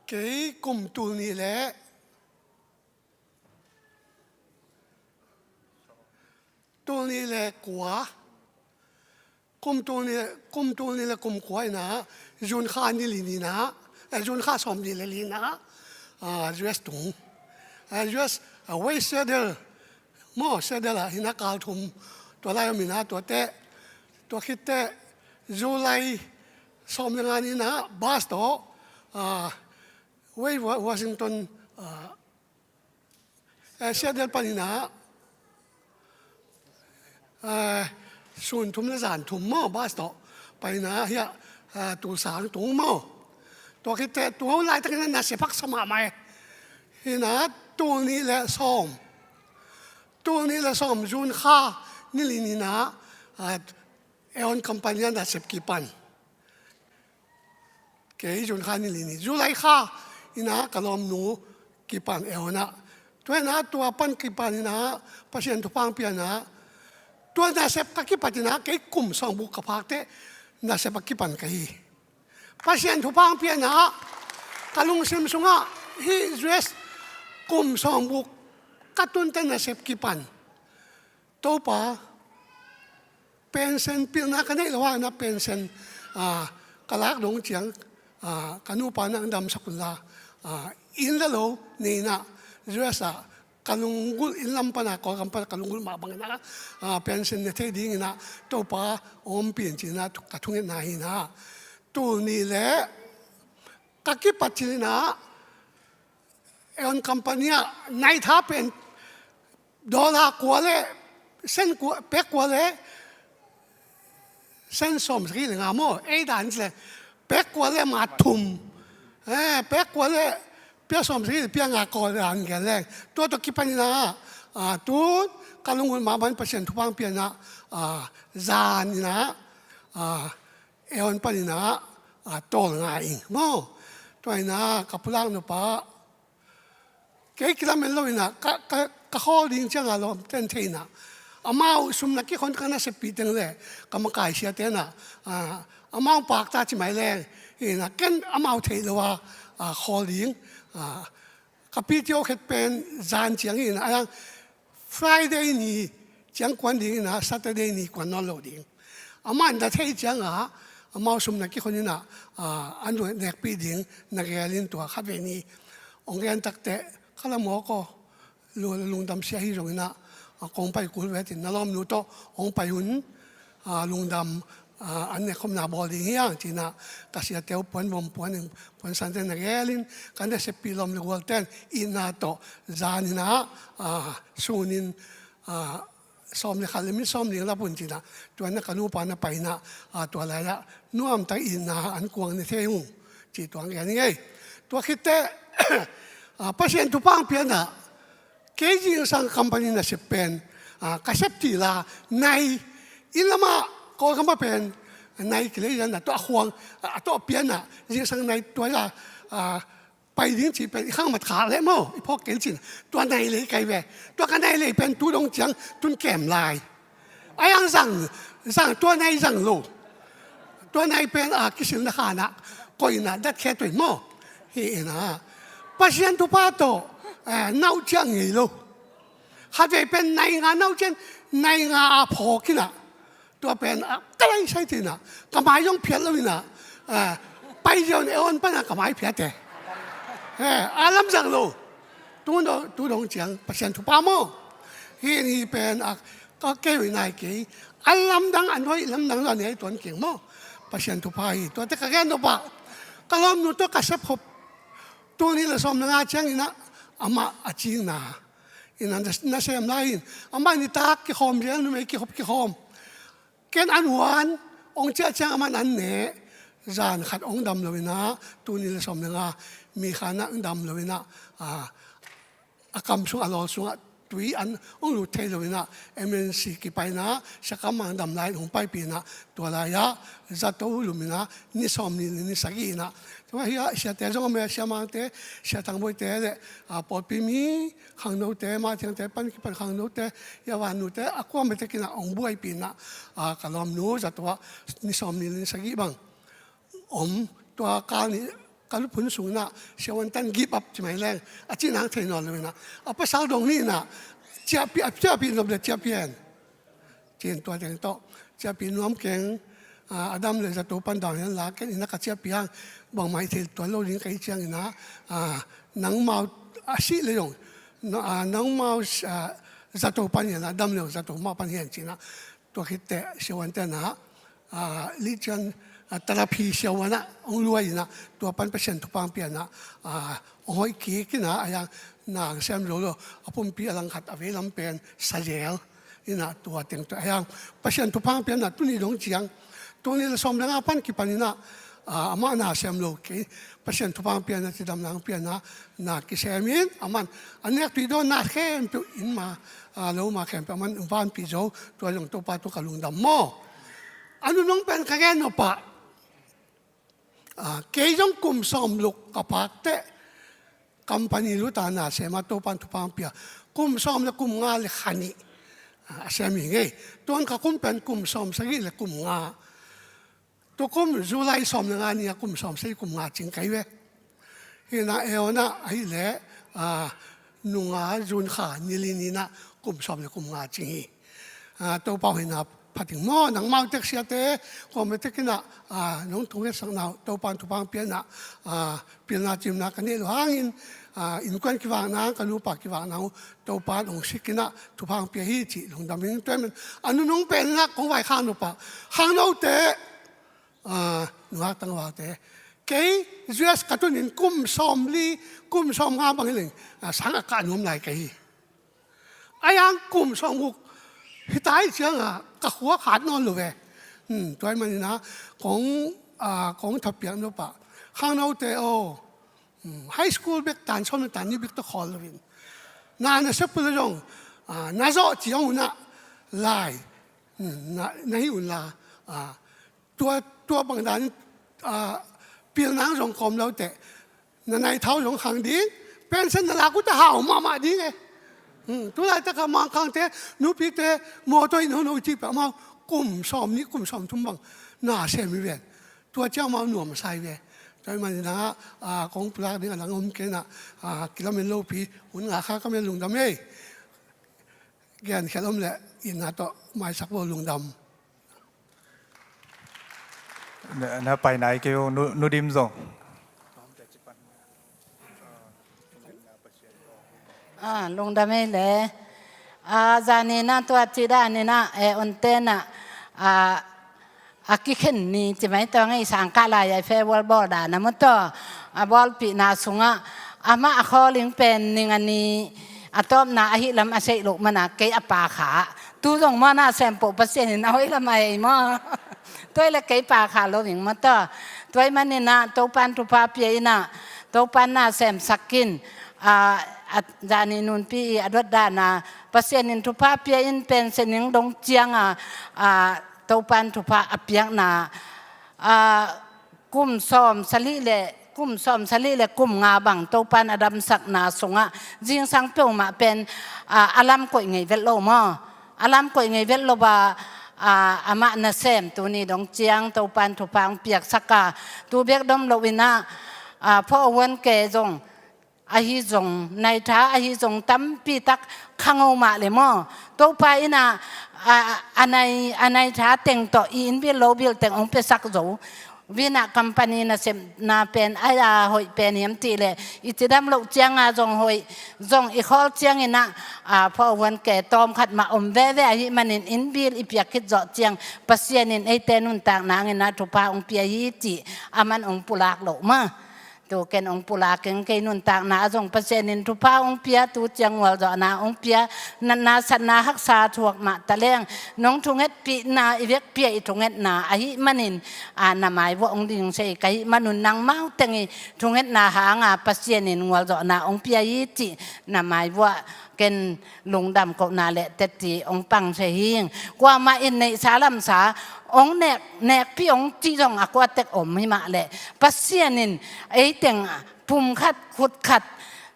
kei kum tul nih leh tul nih le kua, kum tul nih, kum tul nih le kum kua in ah, June kha ni li ni in ah, eh, June kha sawm nih le li in ah, ah, U S tung. Ah, U S, ah, West Seattle, maw, Seattle ah hi in ah kal thum, tua lai om in ah, tua teh, tua khit teh, July sawm le nga ni in ah, bus tawh, ah, West Wa-, Washington, ah, eh, Seattle panin ah, eh, sun thum le zan thum maw, bus tawh panin ah, hiah, eh, Tulsa tung maw. Tua khit teh tua laitakin ah na sia phaksa mahmah hi in ah, tul nih le sawm. Tul nih le sawm June kha, Ni li ni-in ah, ah, Aeon Company ah nasep kipan. Kei June kha ni li ni, July kha in ah ka lawmnu kipan Aeon ah. Tua in ah tua pan kipan in ah Pasian thupha hong pia in ah, tua nasep ka kipat in ah kei kum sawm buk ka phak teh nasep ah kipan ka hi. Pasian thupha hong pia in ah ka lungsim sungah hih U S kum sawm buk ka tun teh nasep kipan. Topa, pension pilna ka neih loh ah, na pension, ah, ka lak dong ciang, ah, ka nupa na damsak un la, ah, inn le lo nei in ah U S ah ka lunggulh, inn lam pan ah, Kawlgam pan ah ka lunggulh mah bang in ah, ah, pension ne thei ding in ah Topa ompih in ci in ah ka thungetna hi in ah. Tul nih le ka kipat cil in ah Aeon Company ah nai tha pen dollar kua le sen kua, pek kua le sen sawmsagih le nga maw, ei dan ci le pek kua le ma thum, eh, pek kua le pia sawmsagih le pia nga, Kawl dan gen leng. Tua tawh kipan in ah, ah, tun ka lunggulh mah bang Pasian thupha hong pia in ah, ah, zan in ah, ah, Aeon pan in ah, ah, tawlnga ing maw. Tua in ah ka pulak nupa, kei kilamen lo in ah ka, ka, ka khawl ding ciang a lawmte'n thei in ah, amau sum na kikhon ka naseppih teng le ka makai siate in ah, ah, amau pakta ci mai leng in ah, ken amau theih lo a, ah, khawl ding, ah, ka P T O khet pen zan ciang in ah, a yang Friday ni ciang kuan ding in ah, Saturday ni kuan nawn lo ding. Amah in na theih ciang a, amau sum na kikhon in ah, ah, a nuai nekpih ding na gel in, tua khatvei ni hong gen tak teh ka la mawk aw. Lu-, lungdam sia hi zong in ah, ah, kong pai kul ve, tin na lawmnu tawh hong pai un, ah, lungdam, ah, an nekkhopna bawl ding hi hang, ci in ah ka siate uh puan vom puan in, puan sante na gel in, ka naseppih lawm le gualte'n itna tawh zan in ah, ah, sun in, ah, sawm le khat le minit sawm ding lap un, ci in ah tua in ah ka nupa na pai in ah, ah, tua lai ah nuamtak itna an kuang ne thei ung, ci tua hong gen ing ei. Tua khit teh, ah, Pasian thupha hong pia in ah kei zingsang company nasep pen, ah, ka sep ti la, nai, inn lam ah, Kawlgam ah pen nai kilei in ah, tua a khuang, ah, a tawh pia in ah zingsang nai tua la, ah, pai ding cih pen i khangmat khak leh maw, i phawk kei cin, tua nai lei kai ve. Tua ka nai lei pen tu dong ciang tun kem lai. A yang zang, zang, tua nai zang lo. Tua nai pen a kisilna khan ah koih in ah dat khe tuin maw. Hi in ah Pasian thupha tawh, eh, nauh ciang ngei lo. Khatvei pen nai nga nauh ciang, nai nga a phawk in ah, tua pen ah ka lai sai, ci in ah ka mai zong phiat lo in ah, ah, pai ziau in Aeon pan ah ka mai phiat e. Eh, a lamzang lo. Tu dong, tu dong ciang Pasian thupha maw. Hi in hi pen ah ka kei hoih nai kei. A lamdang, an hoih lamdang lo a nei tuan keng maw. Pasian thupha hi. Tua teh ka gen nop ah, ka lawmnu tawh ka sep khop, tul nih le sawm le nga ciang in ah amah a cingna in ah na, nasem lai in, amah nitak kikhawm zel, numei kikhop kikhawm. Ken an huan, hong ciah ciang amah in an ne, zan khat hong dam lo in ah, tul nih le sawm le nga, mi khan ah hong dam lo in ah, ah, a kam sung, a lawl sungah tui an hong lut thei lo in ah, M N C kipai in ah, Sia Kam Mang dam lai in hong paipih in ah, tua lai ah zato lum in ah, ni sawm nih le ni sagih in ah, tua hi ah siate zong om e, Sia Mangte, Sia Thang Boite le, ah, pawlpi mi khangnote, Mah Thiangte pan kipan khangnote, Sia Van Nute, a kua metek in ah hong buaipih in ah, ah, ka lawmnu zato ah ni sawm nih le ni sagih bang om. Tua kal nih ka lupkhun sung in ah Sia Van Tan give up ci mai leng, a cih nang thei nawn lo in ah, a pasal dong nih in ah, ciahpih, a ciahpih nop le ciahpih hen, ci in tua teng tawh ciahpih nuam keng, ah, a dam le zato pan dang hen la, ken in ah ka ciahpih hang, bangmah i thei tuan lo ding ka hih ciang in ah, ah, nangmau a sih le zong, na, ah, nangmau, ah, zato pan hi hen, a dam le zato mah pan hi hen, ci in ah, tua khit teh Sia Van Tan in ah, ah, Lichian, ah, Tarapi Sia Van ah hong luai in ah, tua pan Pasian thupha hong pia in ah, ah, hong hoih kik in ah, a yang nang sem zo lo, a pumpi a langkhat a vei lam pen sa zel in ah, tua teng tawh a yang Pasian thupha hong pia in ah, tuni dong ciang, tul nih le sawm le nga pan kipan in ah, Ah, amah na sem lo kei, Pasian thupha piana, cidam nang piana, na kisem in, aman a nek tui dawn na khempeuh, inn ma, ah, lo ma khempeuh aman vanpih zo, tua zong Topa tawh ka lungdam maw. A nunung pen ka gen nop ah, ah, kei zong kum sawm luk ka pak teh, company lut a na sem a, Topan thupha pia, kum sawm le kum nga le kha nih, ah, a sem hi ngei. Tuan ka kum pen kum sawm sagih le kum nga. Tukum July sawm le nga ni a kum sawm sagih kum nga cing ka hi ve. Hi na, Eon ah ahih leh, ah, nung a June kha ni li ni na kum sawm le kum nga cing hi. Ah, Topa hoihna phat ing maw, nangmau tek siate, kuamah tek in ah, ah, nong thungetsak na uh, Topan thupha pia in ah, ah, pilna cimna ka neih loh hangin, ah, innkuan kivakna, ka nupa kivakna uh, Topan hong sik in ah, thupha pia hi cih lungdam ing. Tua ahih man a nunung pen in ah kong vaikhak nop ah, khangnote, ah, nungak tangvalte, kei U S ka tun in kum sawm li, kum sawm nga bang hi leng, ah, sang a kah nuam lai ka hi. A yang kum sawm guk hi ta hi ciang a, ka khua khat nawn lo ve. Hmm, tua ahih man in ah kong, ah, kong thapiak nop ah, khangnote aw, hmm, high school bek tan sawm le tan nih bek tawh khawl lo in, na na sep uh leh zong, ah, na zawh ci hong un ah lai, hmm, na, na hih un la, ah, tua, tua bang dan, ah, pilna zong kawm lo teh, na nai thau zong khang ding, pension na lak uh teh hau mahmah ding e. Hmm, tu laitak a Mangkangte, nupite, mawtaw in hong no i cih peuh amau kum sawm nih, kum sawm thum bang na sem hi ven. Tua ciang amau nuam a sa hi ve. Tua ahih man in ah, ah, kong pulak ding a dang om kei in ah, ah, kilamen lopi, hun ngah kha ka man, lungdam ei. Gen khial om leh itna tawh maisak vo, lungdam. Na, na pai nai kei uh, Nu, Nu Dim zong. Ah, lungdam ei le. Ah, zan in ah tua ci dan in ah, eh, Eon te in ah, ah, a kikhen ni ci mai tawh ngei, sangkah lai a i farewell bawl dan a maw, tua a bawlpihna sungah amah a calling pen ning a ni a tawpna ahih lam a saih loh man a, kei a pakha. Tu zong maw, na sem peuh Pasian in a hoih lam a hei maw. Tua hi leh kei pakha lo ing maw, tua. Tua ahih man in ah Topan thupha pia in ah, Topan na semsak in, ah, a, zani nunpi i a dot dan a, Pasian in thupha pia in, pension in dong ciang a, ah, Topan thupha a piakna, ah, kum sawm sagih le, kum sawm sagih le kum nga bang Topan a damsakna sungah zingsang peuhmah pen, ah, a lam koih ngei vet lo maw. A lam koih ngei vet lo a, ah, amah nasem tuni dong ciang Topan thupha hong piaksak a, tu bek dom lo in ah, ah, phuah huan ke zong ahi zong, naitha ahi zong, tampi tak khangno mah le maw, Topa in ah, a, a nai, a naitha teng tawh i inn bill lo bill teng hong piasak zo. Vin ah company nasepna pen a, a hoih pen hiam cih leh, i cidam loh ciang a zong hoih, zong i khawl ciang in ah, a, phuah huan ke tawm khat mah om veve ahih man in, inn bill i piak khit zawh ciang Pasian in eite nuntakna hang in ah thupha hong pia hi cih aman hong pulak loh maw. Tu ken hong pulak ing, kei nuntakna ah zong Pasian in thupha hong pia, tu ciang gualzawhna hong pia, natna satna haksa thuak mah taleng, nong thungetpihna, i vekpi a i thungetna ahih man in, a, na mai vuah hong ding sei ka hih man un, nangmau teng i thungetna hang a Pasian in gualzawhna hong pia hi cih na mai vuah ken lungdam kohna le teci hong pang se hing. Kuamah in neihsa lamsa hong nek, nekpi hong cih zong a kua tek om hi mah leh, Pasian in eiteng pum khat, khut khat,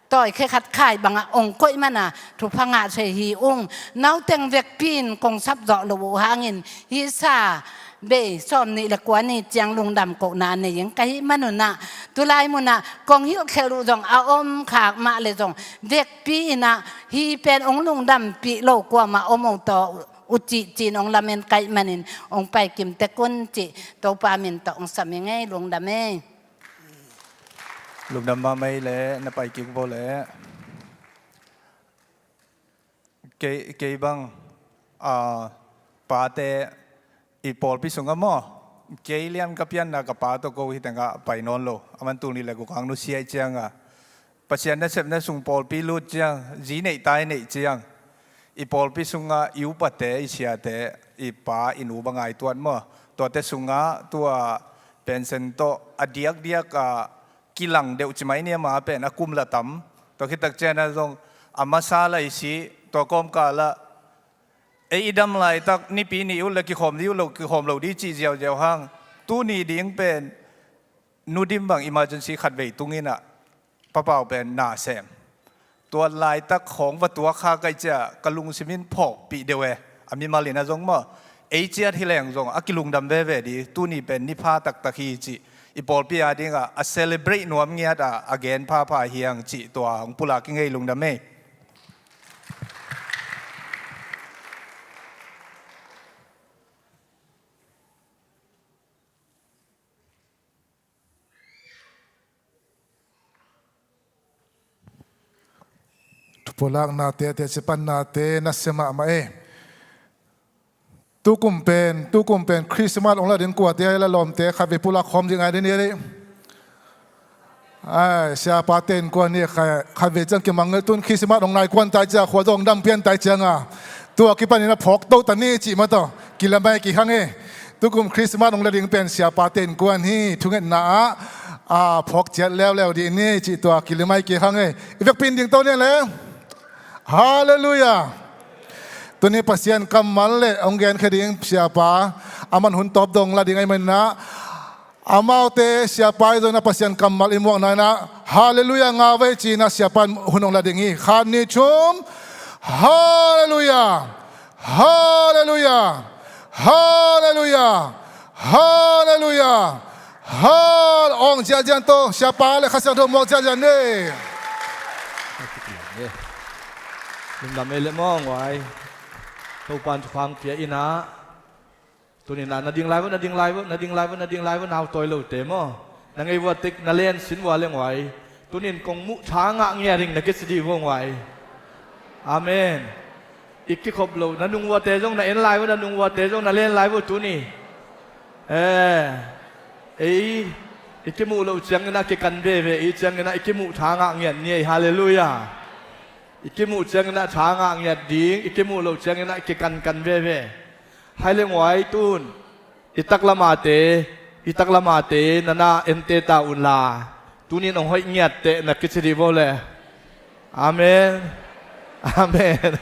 tawi khe khat khai bangah hong koih man a thupha ngah se hi ung. Nauteng vekpi in kong sap zawh loh uh hangin, hih sa bei sawm nih le kua ni ciang lungdam kohna nei ing ka hih man un ah, tulai mun ah kong hilhkhelh uh zong a om khak mah le zong, vekpi in ah hih pen hong lungdampih lo kuamah om uh tawh uh cih ci-in hong lamen ka hih man in, hong pai kim tek un cih Topa min tawh hong sam ing ei, lungdam ei. Lungdam mahmah ei le, na pai kik vo le. Kei, kei bang, ah, pate i pawlpi sungah maw, kei lian ka pianna ka pa tawh ko hi tengah pai nawn lo. Aman tul nih le guk hang nusia i ciangah, Pasian nasepna sung pawlpi lut ciang, zi neih tai neih ciang, i pawlpi sungah i upate, i siate, i pa, i nu bang a i tuat maw, tuate sungah tua pension tawh a diakdiak a kilang deuh ci mai ni, ama pen a kum la tam. Tua khit tak ciangin ah zong a masa lai si, tua kawmkal ah ei i dam laitak nipi nih uh leh kikhawm dih uh lo, kikhawm lo dih cih ziauziau hang, tuni ding pen Nu Dim bang emergency khatvei tung in ah, Pa Pau pen na sem. Tua laitak khawng va tuak kha ka hih ciang ka lungsim in phawkpih deuh e, a mimal in ah zong maw. Ei ciat hi leng zong a kilungdam veve dih, tuni pen ni pha taktak hi cih i pawlpi a dingah a celebrate nuam ngiat a, a gen phapha hi hang cih tua hong pulak ing ei, lungdam ei. Thupulaknate, teci pannate nasia mahmah ei. Tukum pen, tukum pen Christmas hong la ding kuate a hi leh lawmte khatvei pulak khawm dih ngai ding hi ei. Ai, siapate innkuan hi, kha-, khatvei ciang kimang ngai, tun Christmas hong nai kuan tai ciang, khua zong dam pian tai ciang a, tua kipanin a phawk to ta ni cih mah tawh kilemai kik hang ei. Tukum Christmas hong la ding pen siapate innkuan hi, thungetna ah, a, phawk ciat leuleu dih ni cih tua kilemai kik hang ei. I vekpi in ding to ni leh. Halleluiah. Tuni Pasian kammal leh hong genkhia ding siapa, aman hun tawp dong la ding ahih manin ah, amaute siapa i zong in ah Pasian kammal i muakna in ah, Halleluiah, ngau ei ci-in ah siapa in hun hong la ding hi. Khat, nih, thum. Halleluiah. Halleluiah. Halleluiah. Halleluiah. Hal-, awng ziahziah in tawh siapa leh Kha Siangtho muak ziahziah ni. Lungdam ei leh maw, nguai. Topa'n thupha hong pia in ah. Tuni-in ah na ding lai vo, na ding lai vo, na ding lai vo, na ding lai vo, nau tawi lote maw. Na ngei vua tek, na len sin vua leh, nguai. Tuni-in kong muh tha ngah ngiat ing na kici dih vo, nguai. Amen. I kikhop loh, na nung vuate zong na en lai vo, na nung vuate zong na len lai vo tuni. Eh, ei, i kimuh loh ciangin ah kikan veve, i ciangin ah i kimuh tha ngah ngiat ni ei, halleluiah. I kimuh ciangin ah tha ngah ngiat ding, i kimuh loh ciangin ah kikankan veve. Hai leh nguai, tun i taklamate, i taklamate na na ente ta un la, tuni-in hong hoih ngiat teh na kici dih vo leh. Amen. Amen.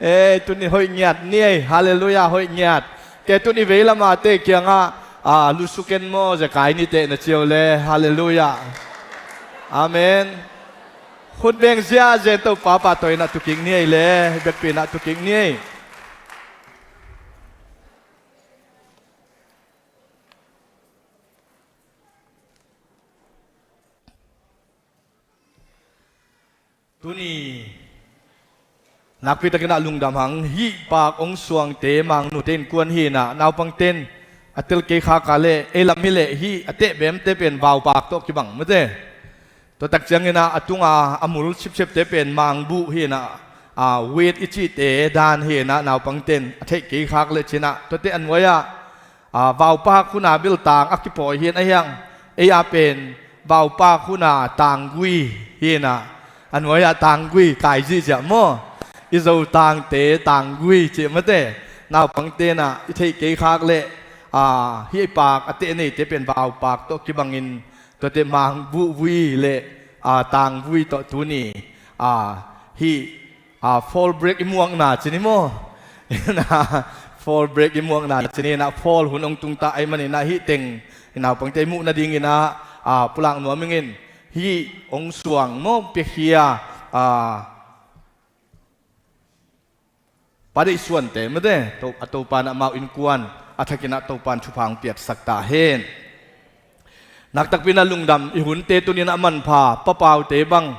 Eh, tuni-in hoih ngiat ni ei, halleluiah, hoih ngiat. Kei tuni veilamate kiangah, a, lusuken maw, zekai ni teh na ci uh leh, halleluiah. Amen. Hun beng ziahziah in Topa pahtawi in ah tu kik ni ei leh, i vekpi in ah tu kik ni ei. Tuni nakpi takin ah lungdam hang, hih Pak Ong Suangte Mangnute innkuan hi in ah, naupangte'n a tel kei khak a leh, ei lam hi leh hih a teh bemte pen vaupak tawh kibang mate. Tua tak ciangin ah a tunga a mul sipsepte pen mangbuh hi in ah, a, wet i cihte dan hi in ah, naupangte'n a theih kei khak leh ci-in ah, tuate a nuai-ah, a, vaupak hun a bel tang a kipawi hi in, ahi hang ei a pen vaupak hun a tanggui hi in ah, a nuai-ah tanggui kai ziahziah maw. I Zo tangte tanggui cih mate. Naupangte'n ah i theih kei khak leh, a, hih pak a teh neite pen vaupak tawh kibangin, tuate mangbuh vui leh, a, tanggui tawh tuni, a, hih, a, fall break i muakna ci ni maw. Fall break i muakna ci ni in ah, fall hun hong tung ta ahih manin ah, hih teng i naupangte i muh nadingin ah, a, pulak nuam ing in, hih Ong Suang maw, piakhia, a, Pa Deih Suante mate, To-, a Topa'n amau innkuan a thakin ah Topa'n thupha hong piaksak ta hen. Naktakpi in ah lungdam, i hunte tuni-in ah a manpha, Pa Paute bang,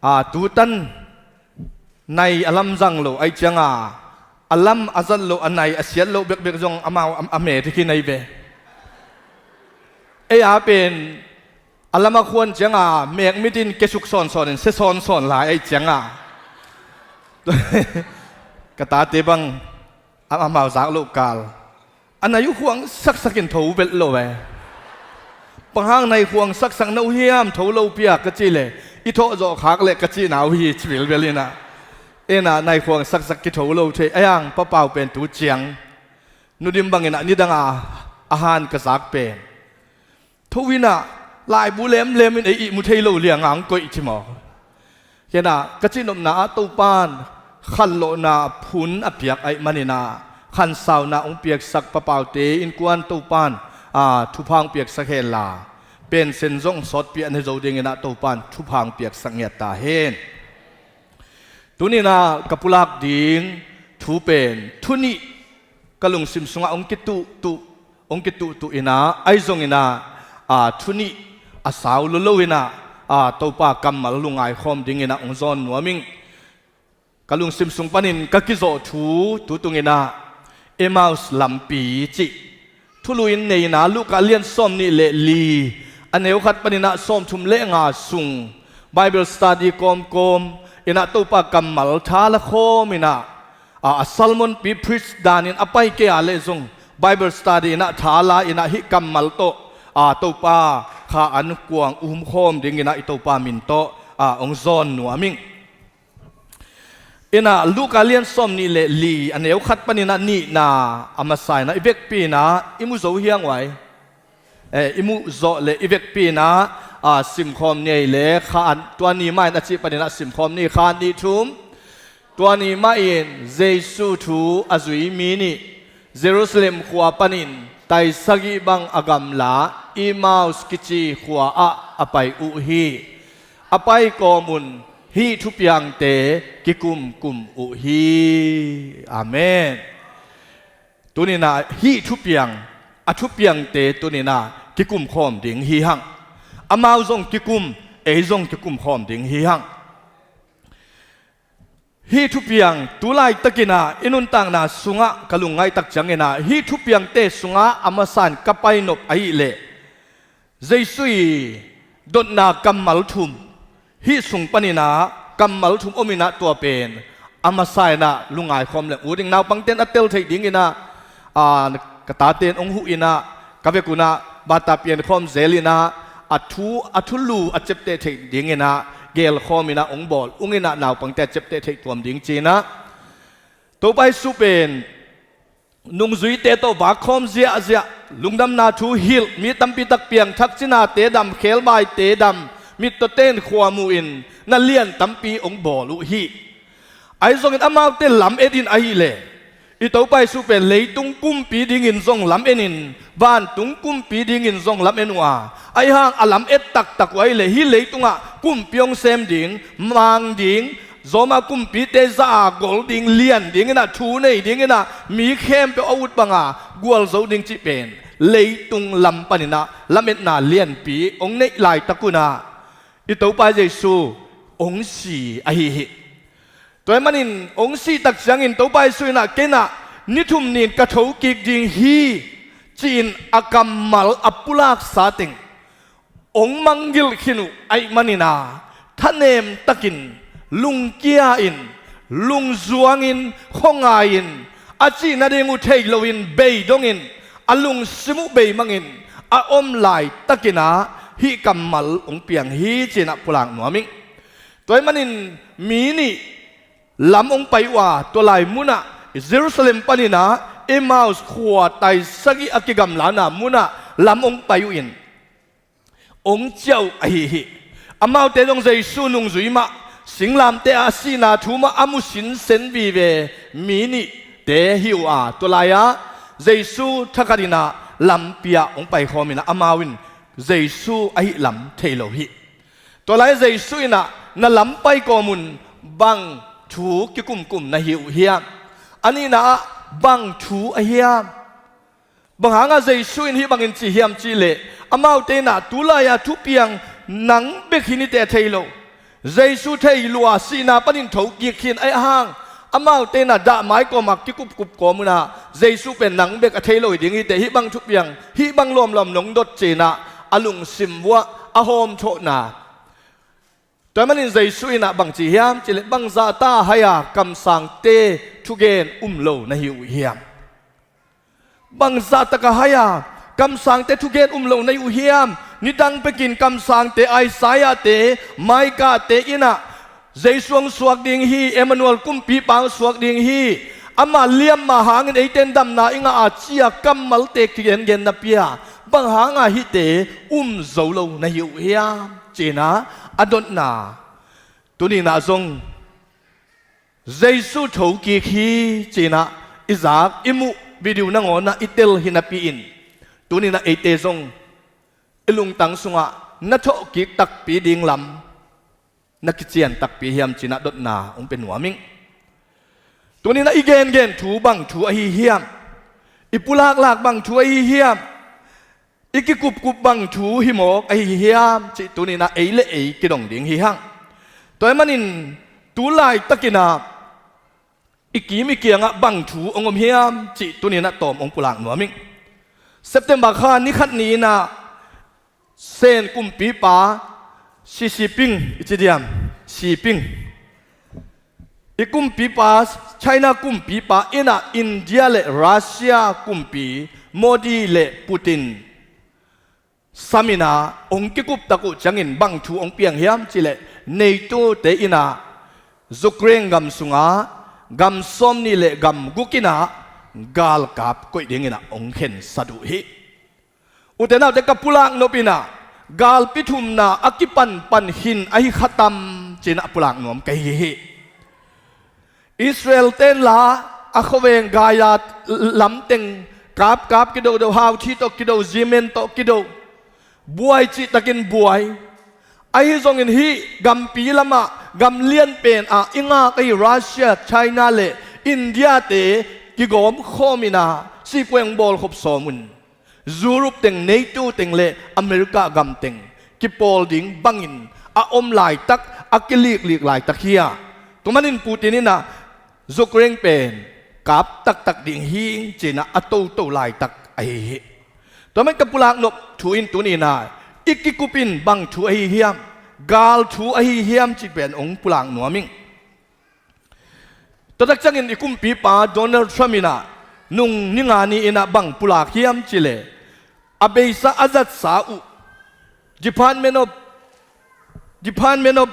a, tutan nai a lamzang lo ahih ciangin, a lam a zat loh, a nai a siat loh bekbek zong amau a, a me thei khin ahi ve. Ei a pen a lam a khuan ciangin mekmit in kesuk sawnsawn in sia sawnsawn lai ahih ciangin, ka tate bang a, amau zak loh kal, a nai uh khuang saksak in tho belh lo e. Bang hang nai khuang saksak na uh hiam, tho lo piak ka cih leh, i thawh zawh khak leh ka cihna uh hi ci belbel in ah. En ah, nai khuang saksak kitho lo thei. Ahi hang Pa Pau pen tu ciang Nu Dim bangin ah nidang a a han ka zak pen, tho in ah laibu lemlem in ei ihmu thei lo liang a hong koih ci maw. Kei in ah ka cihnopna ah Topa'n khanlawhna phun a piak ahih manin ah khansauna hong piaksak papaute innkuan Topa'n, aa, thupha hong piaksak henla, pension zong sawtpi a ne zo dingin ah Topa'n thupha hong piaksak ngiat ta hen. Tuni in ah ka pulak ding thu pen thu nih ka lungsim sungah hong kituhtuh, hong kituhtuh in ah, ahi zongin ah, aa, thu nih a sau lolo in ah, aa, Topa kammal lungngai khawm dingin ah hong zawn nuam ing. Ka lungsim sung panin ka kizawh thu tu tungin ah Emmaus lampi cih thulu in nei in ah Luka lian sawm nih le li, a neu khat panin ah sawm thum le nga sung Bible study kawmkawm in ah Topa kammal tha la khawm in ah, a, a sermon pi preach dan in a pai kei a leh zong Bible study in ah tha la in ah hih kammal tawh, a, Topa kha an kuang um khawm dingin ah i Topa min tawh, a, hong zawn nuam ing. In ah Luka lian sawm nih le li, a neu khat panin ah nihna a masa in ah i vekpi in ah i mu zo hi hang uai. Eh, i muh zawh le i vekpi in ah, a, simkhawm ni ei le, kha an, tua ni mah in a cih panin ah simkhawm ni, kha an nih thum. Tua ni mah in Jesu thu a zui mi nih Jerusalem khua panin tai sagih bang a gamla Emmaus kici khua ah a pai uh hi. A pai kawm un hih thupiangte kikumkum uh hi. Amen. Tuni in ah hih thupiang, a thupiangte tuni in ah kikum khawm ding hi hang. Amau zong kikum, ei zong kikum khawm ding hi hang. Hih thupiang tu laitakin ah i nuntakna sungah ka lungngaih tak ciangin ah hih thupiangte sungah a masa in ka pai nop ahih leh Jesu i dotna kammal thum, hih sung panin ah kammal thum om in ah tua pen a masa in ah lungngai khawm leng ut ing. Naupangte'n a tel theih dingin ah, aa, ka tate'n hong huh in ah ka vek un ah bata piankhawm zel in ah a thu, a thulu a ciapteh theih dingin ah gel khawm in ah hong bawl ung in ah naupangte a ciapteh theih tuam ding ci in ah Topa Jesu pen nungzuite tawh vak khawm ziahziah, lungdamna thu hilh, mi tampi tak piangthak, cinate dam, khebaite dam, mittawte'n khua mu in na lian tampi hong bawl uh hi. Ahi zongin amaute lamet in ahih leh i Topa Jesu pen leitung kumpi dingin zong lamen in, vantung kumpi dingin zong lamen uh a, ahi hang a lamet taktak uh ahih leh hih leitungah kumpi hong sem ding, mang ding, Roma kumpite zah a gol ding, lian dingin ah, thu nei dingin ah, mi khempeuh a ut banga gualzo ding cih pen leitung lam panin ah lametna lianpi hong neih laitak un ah i Topa Jesu hong si ahi hi. Tua ahih manin hong sih tak ciangin Topa Jesu in ah, "Kei in ah ni thum ni-in ka thokik ding hi," ci-in a kammal a pulaksa teng hong mangngilh khin uh ahih manin ah thanem takin, lungkia in, lungzuangin, khuangai in, a cih nading uh thei loin, bei dongin, a lungsim uh beimangin a om laitakin ah hih kammal hong piang hi ci-in ah pulak nuam ing. Tua ahih manin mi nih lam hong pai uh a, tua lai munah Jerusalem panin ah Emmaus khua tai sagih a kigamlana munah lam hong pai uh in, hong ciah uh ahi hi. Amaute zong Jesu nungzui mah, singlamteh ah a sihna thu mah a mu sinsen vive mi nihte hi uh a, tua lai-ah Jesu thakhatin ah lampi ah hong paikhawm in ah amau in Jesu ahih lam thei lo hi. Tua lai Jesu in ah, "Na lam pai kawm un, bang thu kikumkum na hi uh hiam?" A nihna ah, "Bang thu a hiam?" Bang hangah Jesu in hih bangin ci hiam cih leh, amaute in ah, "Tulai-a thupiang nang bek hi niteh a thei lo. Jesu thei lua, sihna panin thokik khin ahih hang, amaute in ah dahmai kawmah kikupkup kawm un ah, Jesu pen nang bek a thei lo hi ding hi teh, hih bang thupiang, hih bang lawmlawm nong dot," ci-in ah a lungsim vuah a hawmthawhna. Tua ahih manin Jesu in ah bang ci hiam cih leh, "Bangzahta hai-a kamsangte thugen um lo na hi uh hiam? Bangzahtak a hai-a kamsangte thugen um lo na hi uh hiam? Nidang pekin kamsangte, Isaiah-te, Micah-te in ah, Jesu hong suak ding hi, Emmanuel kumpipa hong suak ding hi, Ama liamma hangin eite in damna i ngah a, ci-a kammalte kigengen napi-a, bang hanga hihte um zo lo na hi uh hiam, ci-in ah a dotna. Tuni-in ah zong Jesu thokik hi, ci-in ah i zak i muh video nangawn ah i tel hi napi-in, tuni-in ah eite zong i lungtang sungah na thawhkik takpi ding lam na kician takpi hiam, ci-in ah dotna hong pia nuam ing. Tuni-in ah i gengen thu bang thu ahi hiam? I pulaklak bang thu ahi hiam? I kikupkup bang thu hi mawk ahi hiam, cih tuni-in ah ei le ei kidong ding hi hang. Tua ahih manin tu laitakin ah i kim i kiangah bang thu hong om hiam, cih tuni-in ah tawm hong pulak nuam ing. September kha ni khat ni-in ah Sen kumpipa Xi Jinping i ci diam, Xi Jinping, i kumpipa, China kumpipa in ah India le Russia kumpi Modi le Putin sam-in ah hong kikup tak uh ciangin bang thu hong piang hiam cih leh NATO-te in ah Ukraine gam sungah gam sawmnih le gam guk in ah galkap koih dingin ah hong khensat uh hi. Ute naute, ka pulak nop in ah galpi thumna a kipanpan hin ahi kha tam, ci-in ah pulak nuam ka hi hi. Israel-te in la a khuaveng Gaza lam teng kapkap kidodo, Houthi tawh kido, Yemen tawh kido, buai cihtakin buai. Ahi zongin hih gampi lamah gam lian pen ah i ngak ahi Russia, China le India-te kigawm khawm in ah sihpuai hong bawlkhop sawm un. Europe teng, NATO teng le America gam teng kipawl ding bangin a om laitak, a kiliklik laitak hi a, tua manin Putin in ah Ukraine pen kap taktak ding hi ing, ci-in ah a toto laitak ahi hi. Tua manin ka pulak nop thu in tuni-in ah i kikup in bang thu ahi hiam? Gal thu ahi hiam, cih pen hong pulak nuam ing. Tua tak ciangin i kumpipa Donald Trump in ah nung ni nga ni-in ah bang pulak hiam cih leh, a beisa a zatsa uh Department of, Department of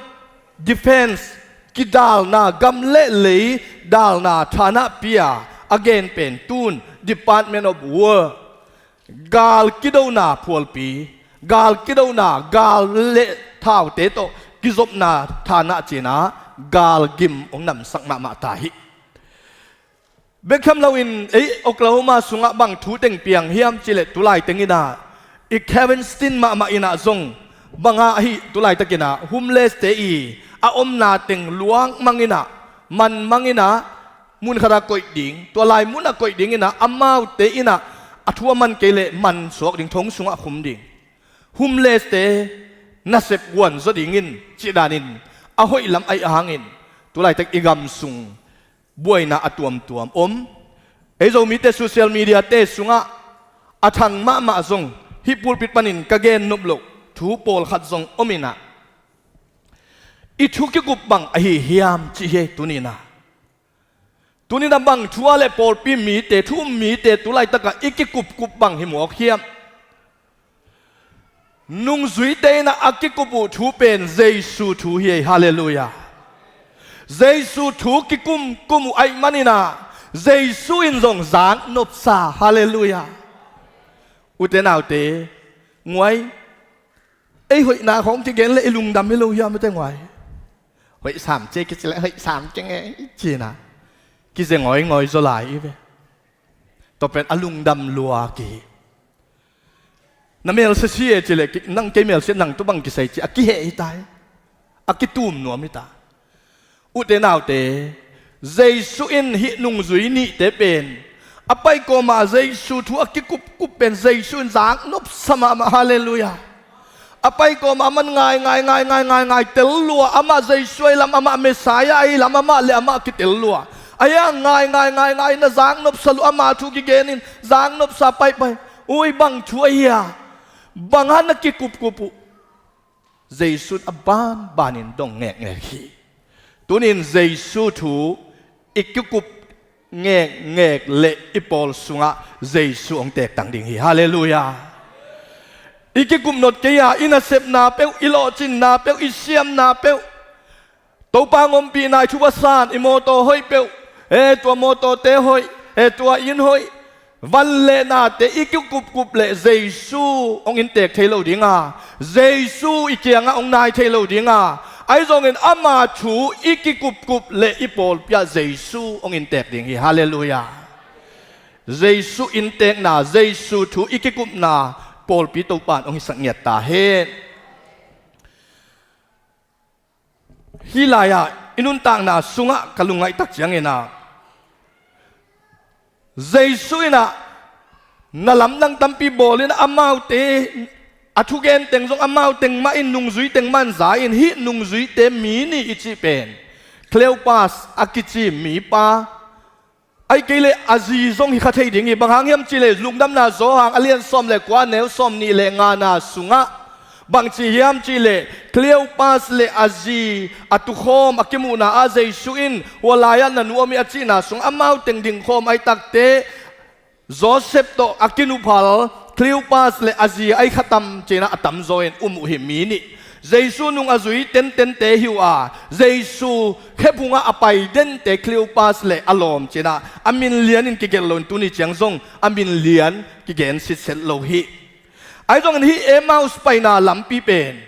Defense kidalna, gam le lei dalna thanahpi-a a gen pen tun Department of War, gal kidona phualpi, gal kidona, gal le thaute tawh kizopna thanah, ci-in ah galgim hong namsak mahmah ta hi. Bek tham loin ei Oklahoma sungah bang thu teng piang hiam cih leh, tu laiteng in ah i Kevin Steen mahmah in ah zong bang a hih, tu laitakin ah homeless-te i a omna teng luang mang in ah, man mang in ah, mun khatah koih ding, tua lai munah koih dingin ah, amaute in ah a thu a man kei leh man suak ding, thong sungah khum ding, homeless-te nasep guan zaw dingin cih danin a hoih lam ahih hangin tu laitak i gam sung buaina a tuamtuam om. Ei Zomite social media-te sungah a thang mahmah zong hih pulpit panin ka gen nop loh thu pawlkhat zong om in ah, i thu kikup bang ahi hiam, cih hi ei tuni-in ah. Tuni-in ah bang thu a leh pawlpi mite, thu um mite tu laitakah i kikupkup bang hi mawk hiam? Nungzuite in ah a kikup uh thu pen Jesu thu hi ei. Halleluiah. Jesu thu kikumkum uh ahih manin ah Jesu in zong zaknopsa. Halleluiah. Ute naute, nguai, ei hoihna khawng kigen leh i lungdam hi lo hiam, ute nguai? Hoih sam ci e kici leh hoih sam keng e, i ci-in ah kize ngawngawn zaw lai i ve. Tua pen a lungdam lua kihi. Na mel sia sia e ci leh, ki-, nang kei mel sia, nang tua bang kisai ci, a kiheh hi ta hi. A kitum nuam hi ta. Ute naute, Jesu in hih nungzui nihte pen, a pai kawmah Jesu thu a kikupkup pen Jesu in zaknopsa mahmah. Halleluiah. A pai kawmah aman ngai, ngai, ngai, ngai, ngai, ngai tel lua, amah Jesu ahi lam, amah Messiah ahi lam, amah le amah kitel lua. Ahi hang ngai, ngai, ngai, ngai, na zaknopsa lua, ama thu kigen in zaknopsa paipai. Ui, bang thu ahi a, bang a na kikupkup uh? Jesu in a banbanin dong ngekngek hi. Tuni-in Jesu thu i kikup ngekngek leh i pawl sungah Jesu hong teektang ding hi. Halleluiah. I kikup not kei a, i nasepna peuh, i lawhcinna peuh, i siamna peuh, Topa hong ompihna, i thu a san, i mawtaw hoih peuh, E, tua mawtawte hoih, e, tua inn hoih, van le nate i kikupkup leh Jesu hong inntek thei lo ding a, Jesu i kiangah hong nai thei lo ding a, ahi zongin ama thu i kikupkup leh i pawlpi ah Jesu hong inntek ding hi. Halleluiah. Jesu inntekna, Jesu thu i kikupna pawlpi Topa in hong hisak ngiat ta hen. Hih lai-ah i nuntakna sungah ka lungngaih tak ciangin ah, Jesu in ah na lamdang tampi bawl in, amaute a thugen teng zong amau teng mah in, nungzui teng mah in za in, hih nungzuite mi nih i cih pen Cleopas a kici mipa, ahih kei leh a zi zong hi kha thei ding hi. Bang hang hiam cih leh Lungdamna Johan a lian sawm le kua, a neu sawm nih le ngana sungah bang ci hiam cih leh, Cleopas le a zi a tukhawm a kimuhna ah Jesu in, hua lai-ah na nu om hi a cihna sungah amau teng dingkhawm ahih takteh Josef tawh a kinuphal Cleopas le a zi ahi kha tam ci-in ah a tamzaw in um uh hi, mi nih. Jesu nung a zui tentente hi uh a, Jesu khephungah a pai dente Cleopas le a lawm ci-in ah a min lianin kigelh loin tuni ciang zong a min lian kigen sitset lo hi. Ahi zongin hih Emmaus paina lampi pen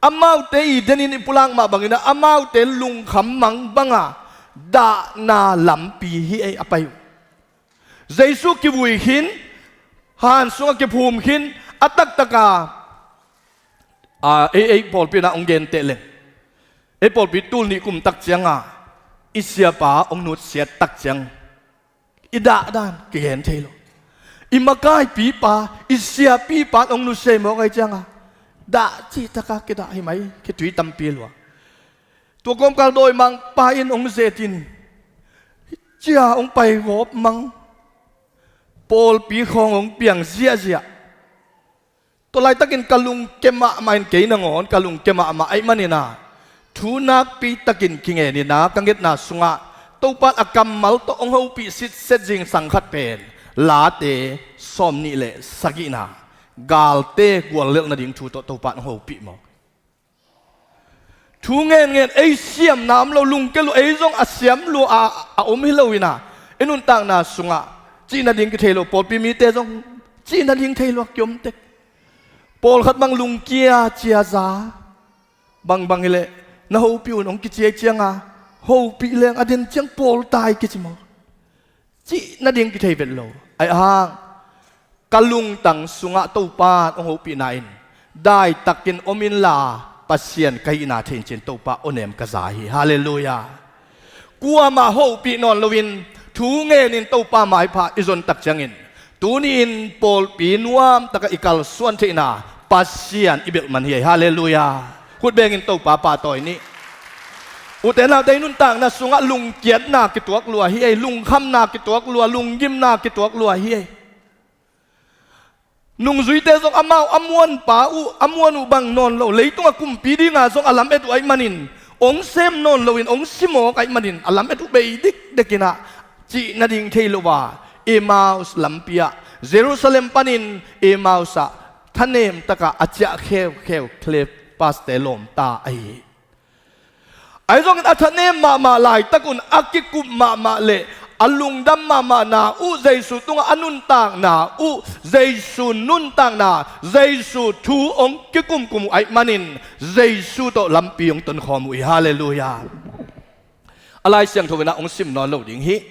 amaute i denin i pulak mah bangin ah amaute lungkham mang banga dahna lampi hi ei a pai uh. Jesu kivui khin, han sungah kiphum khin, a taktaka, a, ei, ei pawlpi in ah hong genteh leng, ei pawlpi tul nih kum tak cianga i siapa hong nutsiat tak ciang i dahdan kigen thei lo. I makaipipa, i siapipa in hong nusia mawk ahih cianga dah cihtaka kidah hi mai, khitui tampi lua. Tua kawmkal dawimangpa in hong zetin, cia hong pai gawp mang, pawlpi khawng hong piang ziahziah. Tua laitakin ka lungkia mahmah in, kei nangawn ka lungkia mahmah ahih manin ah, thu nakpi takin kingen in ah ka ngetna sungah Topa in a kammal tawh hong hopih sitset zingsang khat pen Late sawm nih le sagihna, galte guallelh nading thu tawh Topa in hong hopih mawk. Thu ngenngen, ei siamna om lo, lungkia lua, ei zong a siam lua a, a om hi lo in ah, i nuntakna sungah cih nading kithei lo, pawlpi mite zong cih nading thei lua kiom tek. Pawlkhat bang lungkia ciaza bangbang hi leh, na hopih un hong kici ahih cianga, hopih leng a den ciang pawltai kici maw? Cih nading kithei vet lo. Ahi hang ka lungtang sungah Topa in hong hopihna in daitakin om inla, Pasian ka hihna thei in ci-in Topa awnem ka za hi. Halleluiah. Kuamah hopih nawn loin thu ngenin Topa maipha i zon tak ciangin, tuni-in pawlpi nuamtakah i kalsuan theihna Pasian i belh man hi. Halleluiah. Khut bengin Topa pahtawi ni. Ute naute, i nuntakna sungah lungkiatna kituak lua hi ei, lungkhamna kituak lua, lunggimna kituak lua hi ei. Nungzuite zong amau a muanpa uh, a muan uh bang nawn lo, leitungah kumpi dinga zong a lamet uh ahih manin, hong sem nawn loin hong si mawk ahih manin a lamet uh bei dikdek in ah, cih nading thei lo a, Emmaus lampi ah, Jerusalem panin Emmaus ah thanem takah a ciah kheukheu Cleopaste lawmta ahi hi. Ahi zongin a thanem mahmah laitak un, a kikup mahmah le a lungdam mahmahna uh, Jesu tungah a nuntakna uh, Jesu nuntakna, Jesu thu hong kikumkum uh ahih manin Jesu tawh lampi hong tonkhawm uh hi. Halleluiah. A Lai Siangtho in ah hong sim nawn lo ding hi.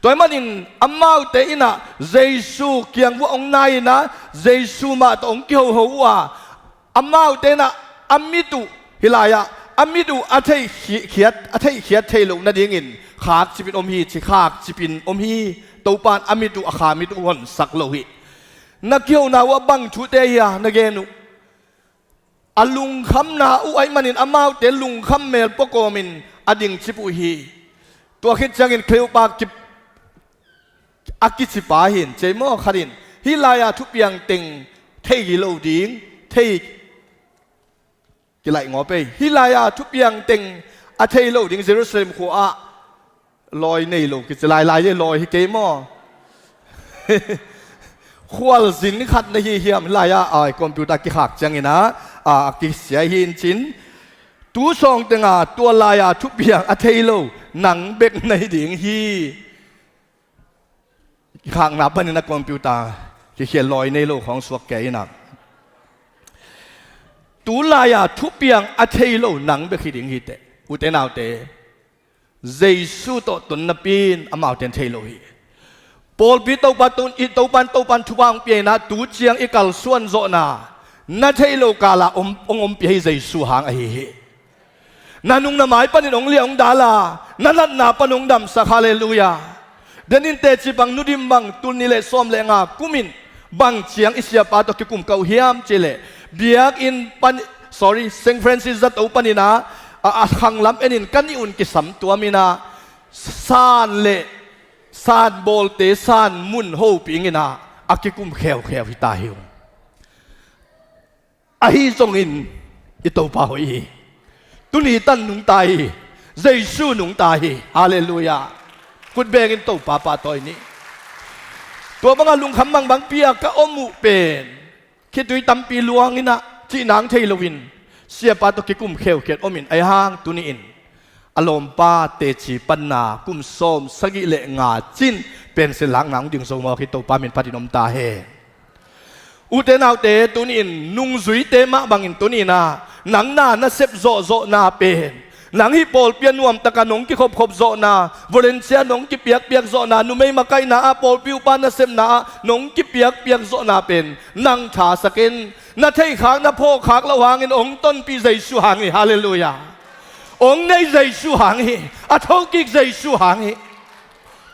Tua ahih manin amaute in ah Jesu kiang vuah hong nai in ah, Jesu mah tawh hong kihoho uh a, amaute in ah a mit uh, hih lai-ah a mit uh a theihkhiat, a theihkhiat thei loh nadingin khakcipin om hi, ci khakcipin om hi. Topa in a mit uh, a kha mit uh honsak lo hi. Na kihona uh ah bang thute hi a na gen uh? A lungkhamna uh ahih manin amaute lungkham mel pua kawmin a dingcip uh hi. Tua khit ciangin Cleopa ki, a kicipa hin, cei maw khat in, hih lai-a thupiang teng thei hi lo ding, thei, kilaih ngawp ei. Hih lai-a thupiang teng a thei lo ding, Jerusalem khua-ah lawi nei lo kici lailai ei, lawi hi kei maw? Khualzin khat na hi hiam, hih lai-ah, ai, computer kikhak ciangin ah, a, a kisia hi in cin. Tu sawng tenga tua lai-a thupiang a thei lo Nang bek na hi ding hi. Khakna panin a computer kikhial lawi nei lo khawng suak kei inah. Tulai-a thupiang a thei lo nang bek hi ding hi teh. Ute naute, Jesu tawh ton napi in amaute in thei lo hi. Pawlpi Topa ton i Topan Topan thupha hong pia inah tu ciang i kalsuan zawhna na thei lo kala om, hong ompih hi Jesu hang ahi hi. Na nung na mai panin hong lia hong dala, na natna pan hong damsak, halleluiah. Denin teci bang, Nu Dim bang, tul nih le sawm le nga kumin bang ciang i siapa tawh kikum kah uh hiam cihleh, biakinn pan, sorry, Saint Francis zato paninah a, a khanglam enin ka nih un kisam tuam inah san le san bawlte san mun hopih inah a kikum kheukheu hi ta hi uh. Ahi zongin i Topa hoih hi. Tuni tan nungta hi. Jesu nungta hi. Halleluiah. Khut bengin Topa pahtawi ni. Tua banga lungkham mangbangpi-a ka om uh pen khitui tampi luang inah cih nang thei loin siapa tawh kikum kheukhiat omin ahi hang tuni-in a lawmpa teci panna kum sawm sagih le nga cin pension lakna hong ding zo mawk hi. Topa min phatin om ta hen. Ute naute, tuni-in nungzuite mah bangin tuni-in ah nang na nasep zawhzawhna pen, nang hih pawlpi a nuamtaka nong kikhopkhop zawhna, volunteer nong kipiakpiak zawhna, numei makaihna ah, pawlpi upa nasepna ah nong kipiakpiak zawhna pen nang thasakin, na theihkhak na phawkkhak loh hangin hong tonpih Jesu hang hi. Halleluiah. Hong nei Jesu hang hi. A thokik Jesu hang hi.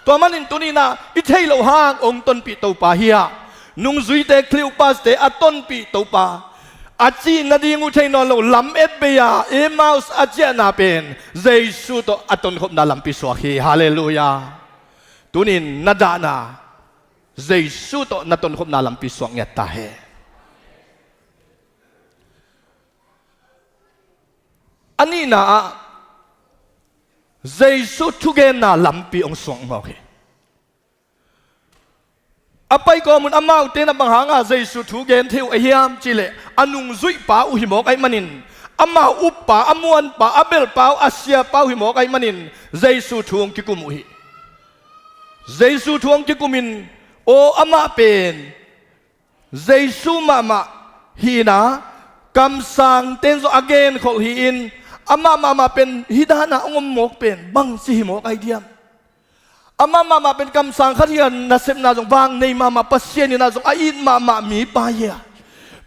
Tua manin tuni-in ah i theih loh hang hong tonpih Topa hi-ah, nungzuite, Cleopas-te a tonpih Topa, a cih nading uh thei nawn lo lamet bei-a Emmaus a ciahna pen Jesu tawh a tonkhopna lampi suak hi. Halleluiah. Tuni-in na dahna Jesu tawh na tonkhopna lampi suak ngiat ta hen. A nihna ah Jesu thugenna lampi hong suak mawk hi. A pai kawmun amaute na bang hanga Jesu thu gen thei uh a hiam cihleh, a nungzuihpa uh hi mawk ahih manin, amau uppa, a muanpa, a belhpa uh, a siapa uh hi mawk ahih manin Jesu thu hong kikum uh hi. Jesu thu hong kikumin, aw, amah pen Jesu mahmah hi-in ah, kamsangte in zong a genkholh hi-in, amah mahmah pen hih dana hong om mawk pen bangci hi mawk ahi diam? Amah mahmah pen kamsang khat hi-a nasepna zong vang nei mahmah, Pasian in ah zong a it mahmah mipa hi-a,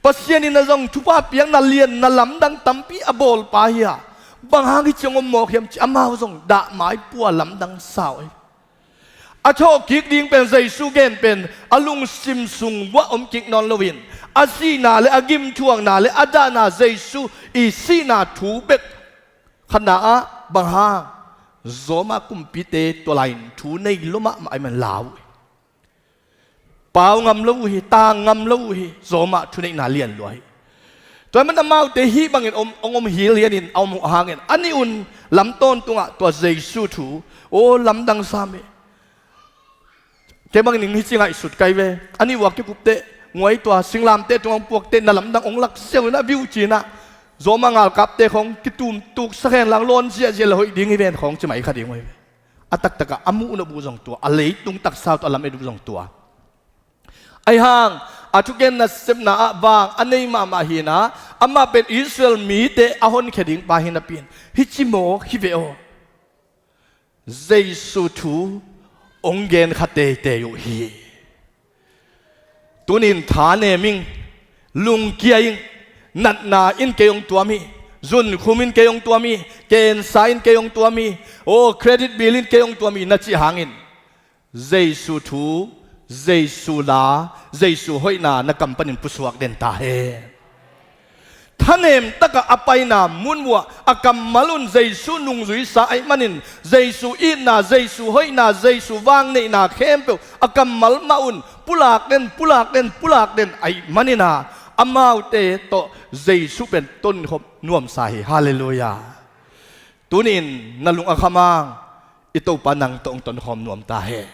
Pasian in ah zong thupha piakna lianna lamdang tampi a bawlpa hi-a, bang hang hih ci hong om mawk hiam ci amau zong dahmai pua lamdang sau hi. A thawhkik ding pen Jesu gen pen a lungsim sung uah om kik nawn loin, a sihna le a gimthuakna le a dahna Jesu i sihna thu bek khatna ah bang hang Roma kumpite tua lai-in thu nei lua mahmah ahih man lau hi. Pau ngam lo uh hi, tang ngam lo uh hi, Roma thuneihna lian lua hi. Tua ahih man amaute hih bangin om, hong om hilianin a om uh hangin a nih un lam tawntungah tua Jesu thu, aw, lamdang sam hi. Kei bangin hih ci ngaihsut kai ve. A nih uah kikupteh, nguai tua singlamteh tungah hong puakteh na lamdang hong lak siau in a view cin ah Roma ngalkapte khawng kitum tuksak hen lang lawn ziahziah le hoih ding hi ven khawng ci mai kha ding uh hi ve. A taktakah a muh nop uh zong tua, a leitung taksa tawh a lamet uh zong tua. Ahi hang a thugen nasepna ah vang a nei mahmah hi-in ah, amah pen Israel mite a honkhia dingpa hi napi-in hih ci mawk hi ve aw. Jesu thu hong gen kha teitei uh hi. Tuni-in thanem ing, lungkia ing, natna in kei hong tuam hi, zunkhum in kei hong tuam hi, kensa in kei hong tuam hi, aw, credit bill in kei hong tuam hi na cih hangin Jesu thu, Jesu la, Jesu hoihna na kam panin pusuak den ta hen. Thanem takah a paina mun uah a kammal un Jesu nungzuisa ahih manin, Jesu itna, Jesu hoihna, Jesu vangneihna khempeuh a kammal mah un pulak den, pulak den, pulak den ahih manin ah, amaute tawh Jesu pen tonkhop nuamsa hi. Halleluiah. Tuni-in na lung a kham hang i Topa nang tawh hong tonkhawm nuam ta hen.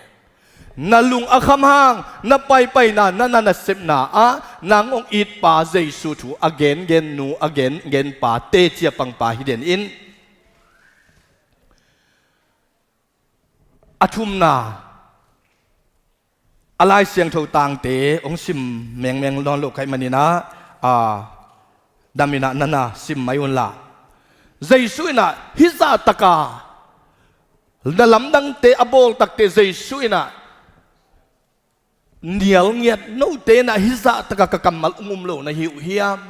Na lung a kham hang, na paipaina, na na nasepna ah nang hong itpa Jesu thu a gengen nu, a gengen pa teci a pangpa hi den in. A thumna, a Lai Siangtho tangte hong sim mengmeng nawn lo ka hih manin ah, a, dam in ah na na sim mai unla. Jesu in ah hih zahtak a na lamdangte a bawl takteh Jesu in ah nial ngiat note in ah hih zahtak a ka kammal hong um lo na hi uh hiam?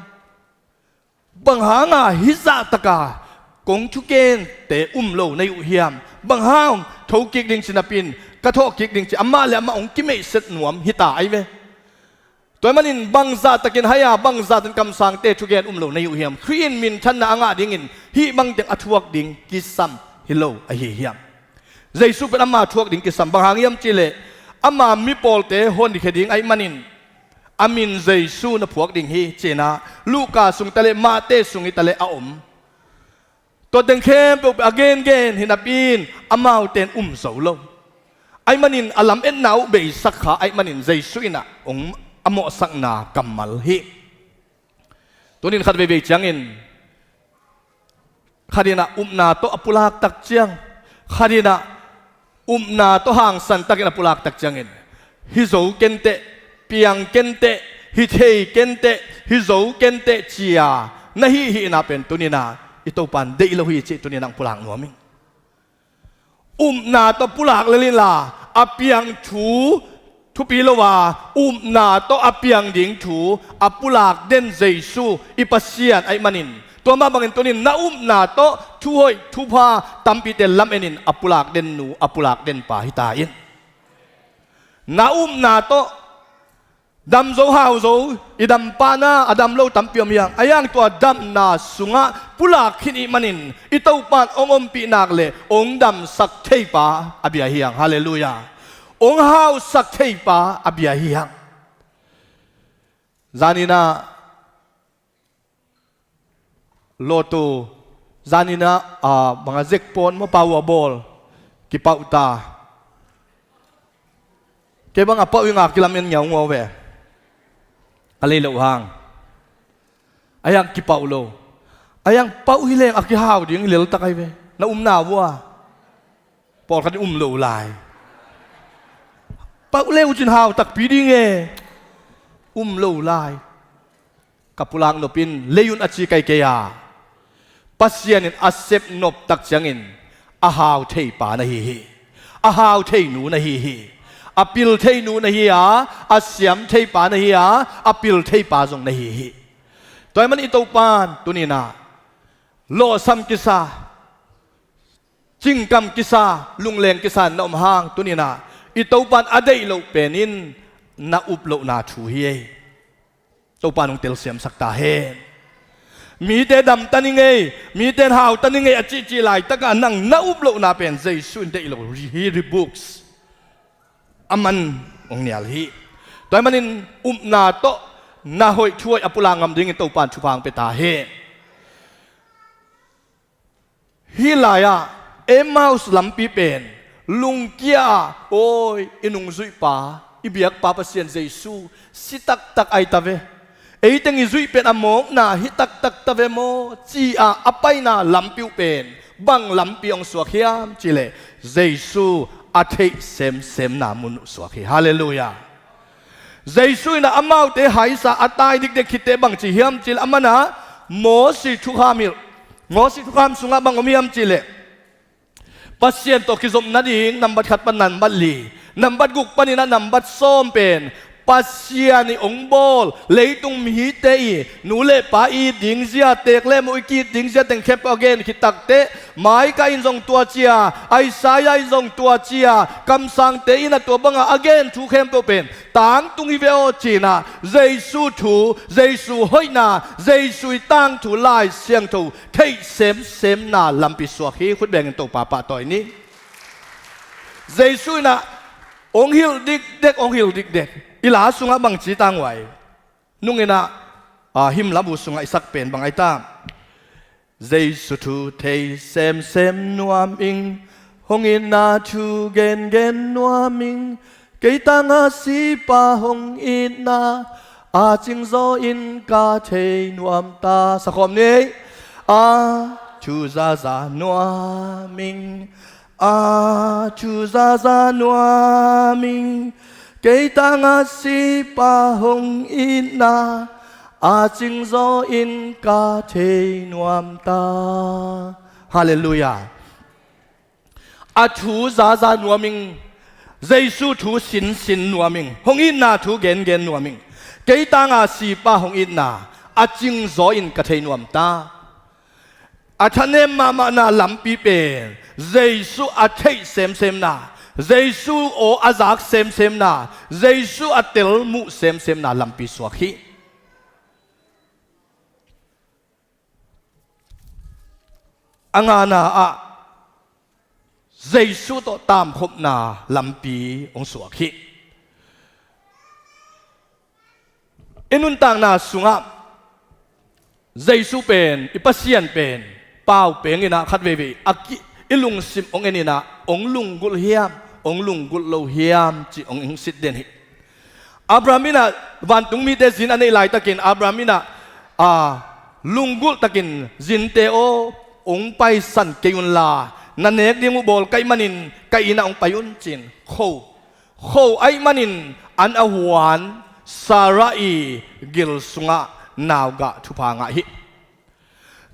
Bang hanga hih zahtak a kong thugente um lo na hi uh hiam? Bang hang thokik ding ci napi in ka thawhkik ding ci, amah le amah hong kimeihset nuam hi ta ahi ve. Tua ahih manin bang zahtakin hai a, bang zahtakin kamsangte thugen um lo na hi uh hiam? Khrih in minthanna a ngah dingin hih bang teng a thuak ding kisam hi lo ahi hiam? Jesu pen ama thuak ding kisam, bang hang hiam cihleh ama mipawlte honkhia ding ahih manin a min Jesu na phuak ding hi, ci-in ah Luka sung hi taleh, Mate sung hi taleh a om. Tua teng khempeuh pen a gengen hi napi in amaute in um zo lo. Ahih manin a lametna uh beisak kha ahih manin Jesu in ah hong a mawhsakna kammal hi. Tunin khat veivei ciangin, khat in ah upna tawh a pulak tak ciang, khat in ah upna tawh hangsan takin a pulak tak ciangin, hi zo kenteh, piang kenteh, hi thei kenteh, hi zo kenteh ci-a na hih hihna pen tunin ah i Topa in deih lo hi cih tunin ah hong pulak nuam ing. Upna tawh pulak lel inla, a piang thu thupi lo a, upna tawh a piang ding thu a pulak den Jesu i Pasian ahih manin, tua mah bangin tunin na upna tawh thuhoih thupha tampite lamen in a pulak den nu, a pulak den pa hi ta in. Na upna tawh dam zo hau zo, i dam pahna a dam lo tampi om hi hang. Ahi hang tua damna sungah pulak khin i hih manin i Topa in hong ompih nak leh hong damsak theipa a bia hi hang. Halleluiah. Hong hausak theipa a bia hi hang. Zanin ah lawtu, zanin ah, a, bang a jackpot maw, pau a bawl, kipauh ta. Kei bang a pauh ing a kilamen ngiaungiau ve. A lei loh hang. Ahi hang kipauh lo. Ahi hang pauh hi leng a kihau ding lel tak ahi ve. Na upna uh a pawlkhat in um lo lai. Pauh le uh cin hau takpi ding e. Um lo lai. Ka pulak nop in lei un a ci kai kei a, Pasian in a sep nop tak ciangin a hau theipa na hi hi. A hau thei nu na hi hi. A pil thei nu na hi a, a siam theipa na hi a, a pil theipa zong na hi hi. Tua ahih manin i Topa in tunin ah lawhsam kisa, cingkam kisa, lungleng kisa in na om hang, tunin ah i Topa in a deih loh pen in na up lohna thu hi ei. Topa in hong telsiamsak ta hen. Mite damta ning ei, mite in hauta ning ei a cihcih laitak ah nang na up lohna pen Jesu in deih lo hi, rebukes. Aman hong nial hi. Tua ahih manin upna tawh na hoih thuhoih a pulak ngam dingin Topa in thupha hong pia ta hen. Hih lai-ah Emmaus lampi pen lungkia-a, awi, i nungzuihpa, i biakpa Pasian Jesu si taktak ahi ta ve. Ei teng i zuih pen a mawkna hi taktak ta ve maw, ci-a a paina lampi uh pen bang lampi hong suak hiam cihleh Jesu a theih semsemna mun uh suak hi. Halleluiah. Jesu in ah amaute haisa a tai dikdek khitteh bang ci hiam cihleh, aman ah Mosi thukham hilh, Mosi thukham sungah bang om hiam cihleh, Pasian tawh kizop nading nambat khat pan nambat li, nambat guk panin ah nambat sawm pen Pasian i hong bawl leitung mite i nu le pa i it ding zia, teek le mawh i ki-it ding zia teng khempeuh a gen khit takteh, Micah in zong tua ci a, Isaiah in zong tua ci a, kamsangte in ah tua bangah a gen thu khempeuh pen tangtung hi ve aw ci-in ah Jesu thu, Jesu hoihna, Jesu i tangthu Lai Siangtho theih semsemna lampi suak hi. Khut bengin Topa pahtawi ni. Jesu in ah hong hilh dikdek, hong hilh dikdek. I la sungah bang ci tanghuai? Nung in ah, a, hymn labu sungah i sak pen bang ahi ta? Jesu thu thei semsem nuam ing, hong itna thu gengen nuam ing, kei tangah sipa hong itna a cingzaw in ka thei nuam ta. Sakhawm ni. A thu zaza nuam ing, A thu zaza nuam ing, kei tangah sipa hong itna a cingzaw in ka thei nuam ta. Halleluiah. A thu zaza nuam ing, Jesu thu sinsin nuam ing, hong itna thu gengen nuam ing. Kei tangah sipa hong itna a cingzaw in ka thei nuam ta. A thanem mahmahna lampi pen Jesu a theih semsemna, Jesu aw a zak semsemna, Jesu a tel muh semsemna lampi suak hi. A ngana ah Jesu tawh tamkhopna lampi hong suak hi. I nuntakna sungah Jesu pen, i Pasian pen, pau peng inah khat veivei a ki, i lungsim hong en inah hong lunggulh hiam, hong lunggulh lo hiam cih hong, hong sit den hi. Abraham inah vantung mite zin a neih laitakin Abraham inah, a, lunggulh takin, "Zinte aw, hong paisan kei unla, na nek ding uh bawl ka hih manin ka innah hong pai un," ci-in kho, kho ahih manin an a huan Sarah i gil sungah naugah thupha ngah hi.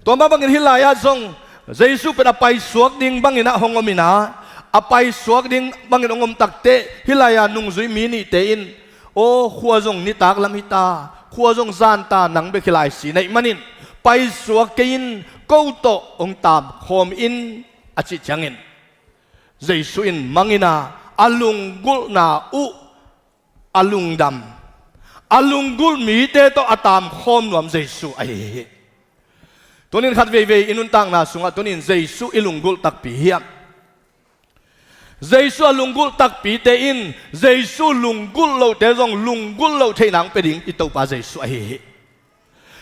Tua mah bangin hih lai-ah zong Jesu pen a paisuak ding bangin ah hong om inah, a paisuak ding bangin hong om takteh hih lai-a nungzui mi nihte in, "Aw, khua zong nitak lam hi ta, khua zong zan ta, nang bek hi lai," ci na hih manin, "Paisuak kei in, ko tawh hong tamkhawm in," a cih ciangin Jesu in mang inah a lunggulhna uh a lungdam, a lunggulh mite tawh a tamkhawm nuam Jesu ahi hi. Tunin khat veivei i nuntakna sungah tunin Jesu i lunggulh takpi hiam? Jesu a lunggulh takpite in Jesu lunggulh lohte zong lunggulh loh theihna hong pia ding i Topa Jesu ahi hi.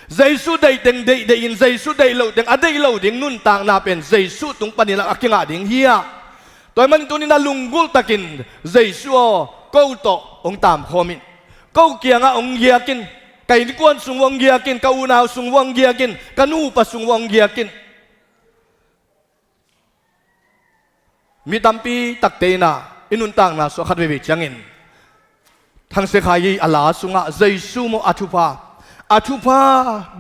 Jesu deihteng deihdeih in, Jesu deih lohteng a deih lo ding nuntakna pen Jesu tung panin a kingah ding hi a. Tua ahih manin tunin a lunggulh takin, "Jesu aw, ko tawh hong tamkhawm in, ko kiangah hong giak in, ka innkuan sung uh hong giak in, ka unau sung uh hong giak in, ka nupa sung uh hong giak in." Mi tampi takte inah i nuntakna sungah khat veivei ciangin, Thang Sekha i a la sungah Jesu maw a thupha, a thupha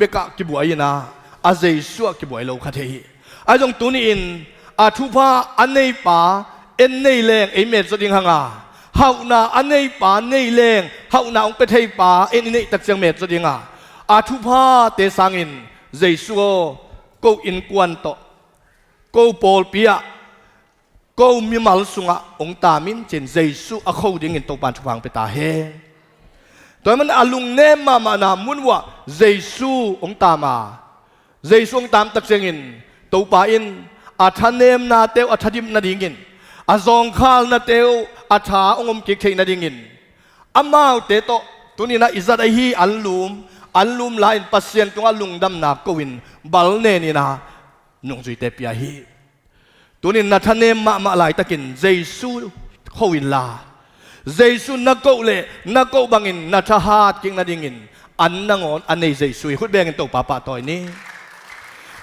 bekah kibuai inah a Jesu ah kibuai lo kha thei hi. Ahi zong tuni-in a thupha a neipa en nei leng ei metzaw ding hang a, hauhna a neipa nei leng hauhna hong pia theipa en i neih tak ciang metzaw ding a, a thuphate sangin, "Jesu aw, ko innkuan tawh, ko pawlpi ah, ko mimal sungah hong tam in," ci-in Jesu a kho dingin Topa'n thupha hong pia ta hen. Tua ahih manin a lungnem mahmahna mun uh ah Jesu hong tam a, Jesu hong tam tak ciangin Topa in a thanemnate uh a thadim nadingin, a zawngkhalnate uh a tha hong om kik theih nadingin, amaute tawh tunin ah i zat ahi anlum, anlum la-in Pasian tungah lungdamna ko-in bal nen inah nungzuite pia hi. Tunin na thanem mahmah laitakin Jesu kho inla, Jesu na koh leh na koh bangin na thahat kik nadingin an nangawn a nei Jesu hi. Khut bengin Topa pahtawi ni.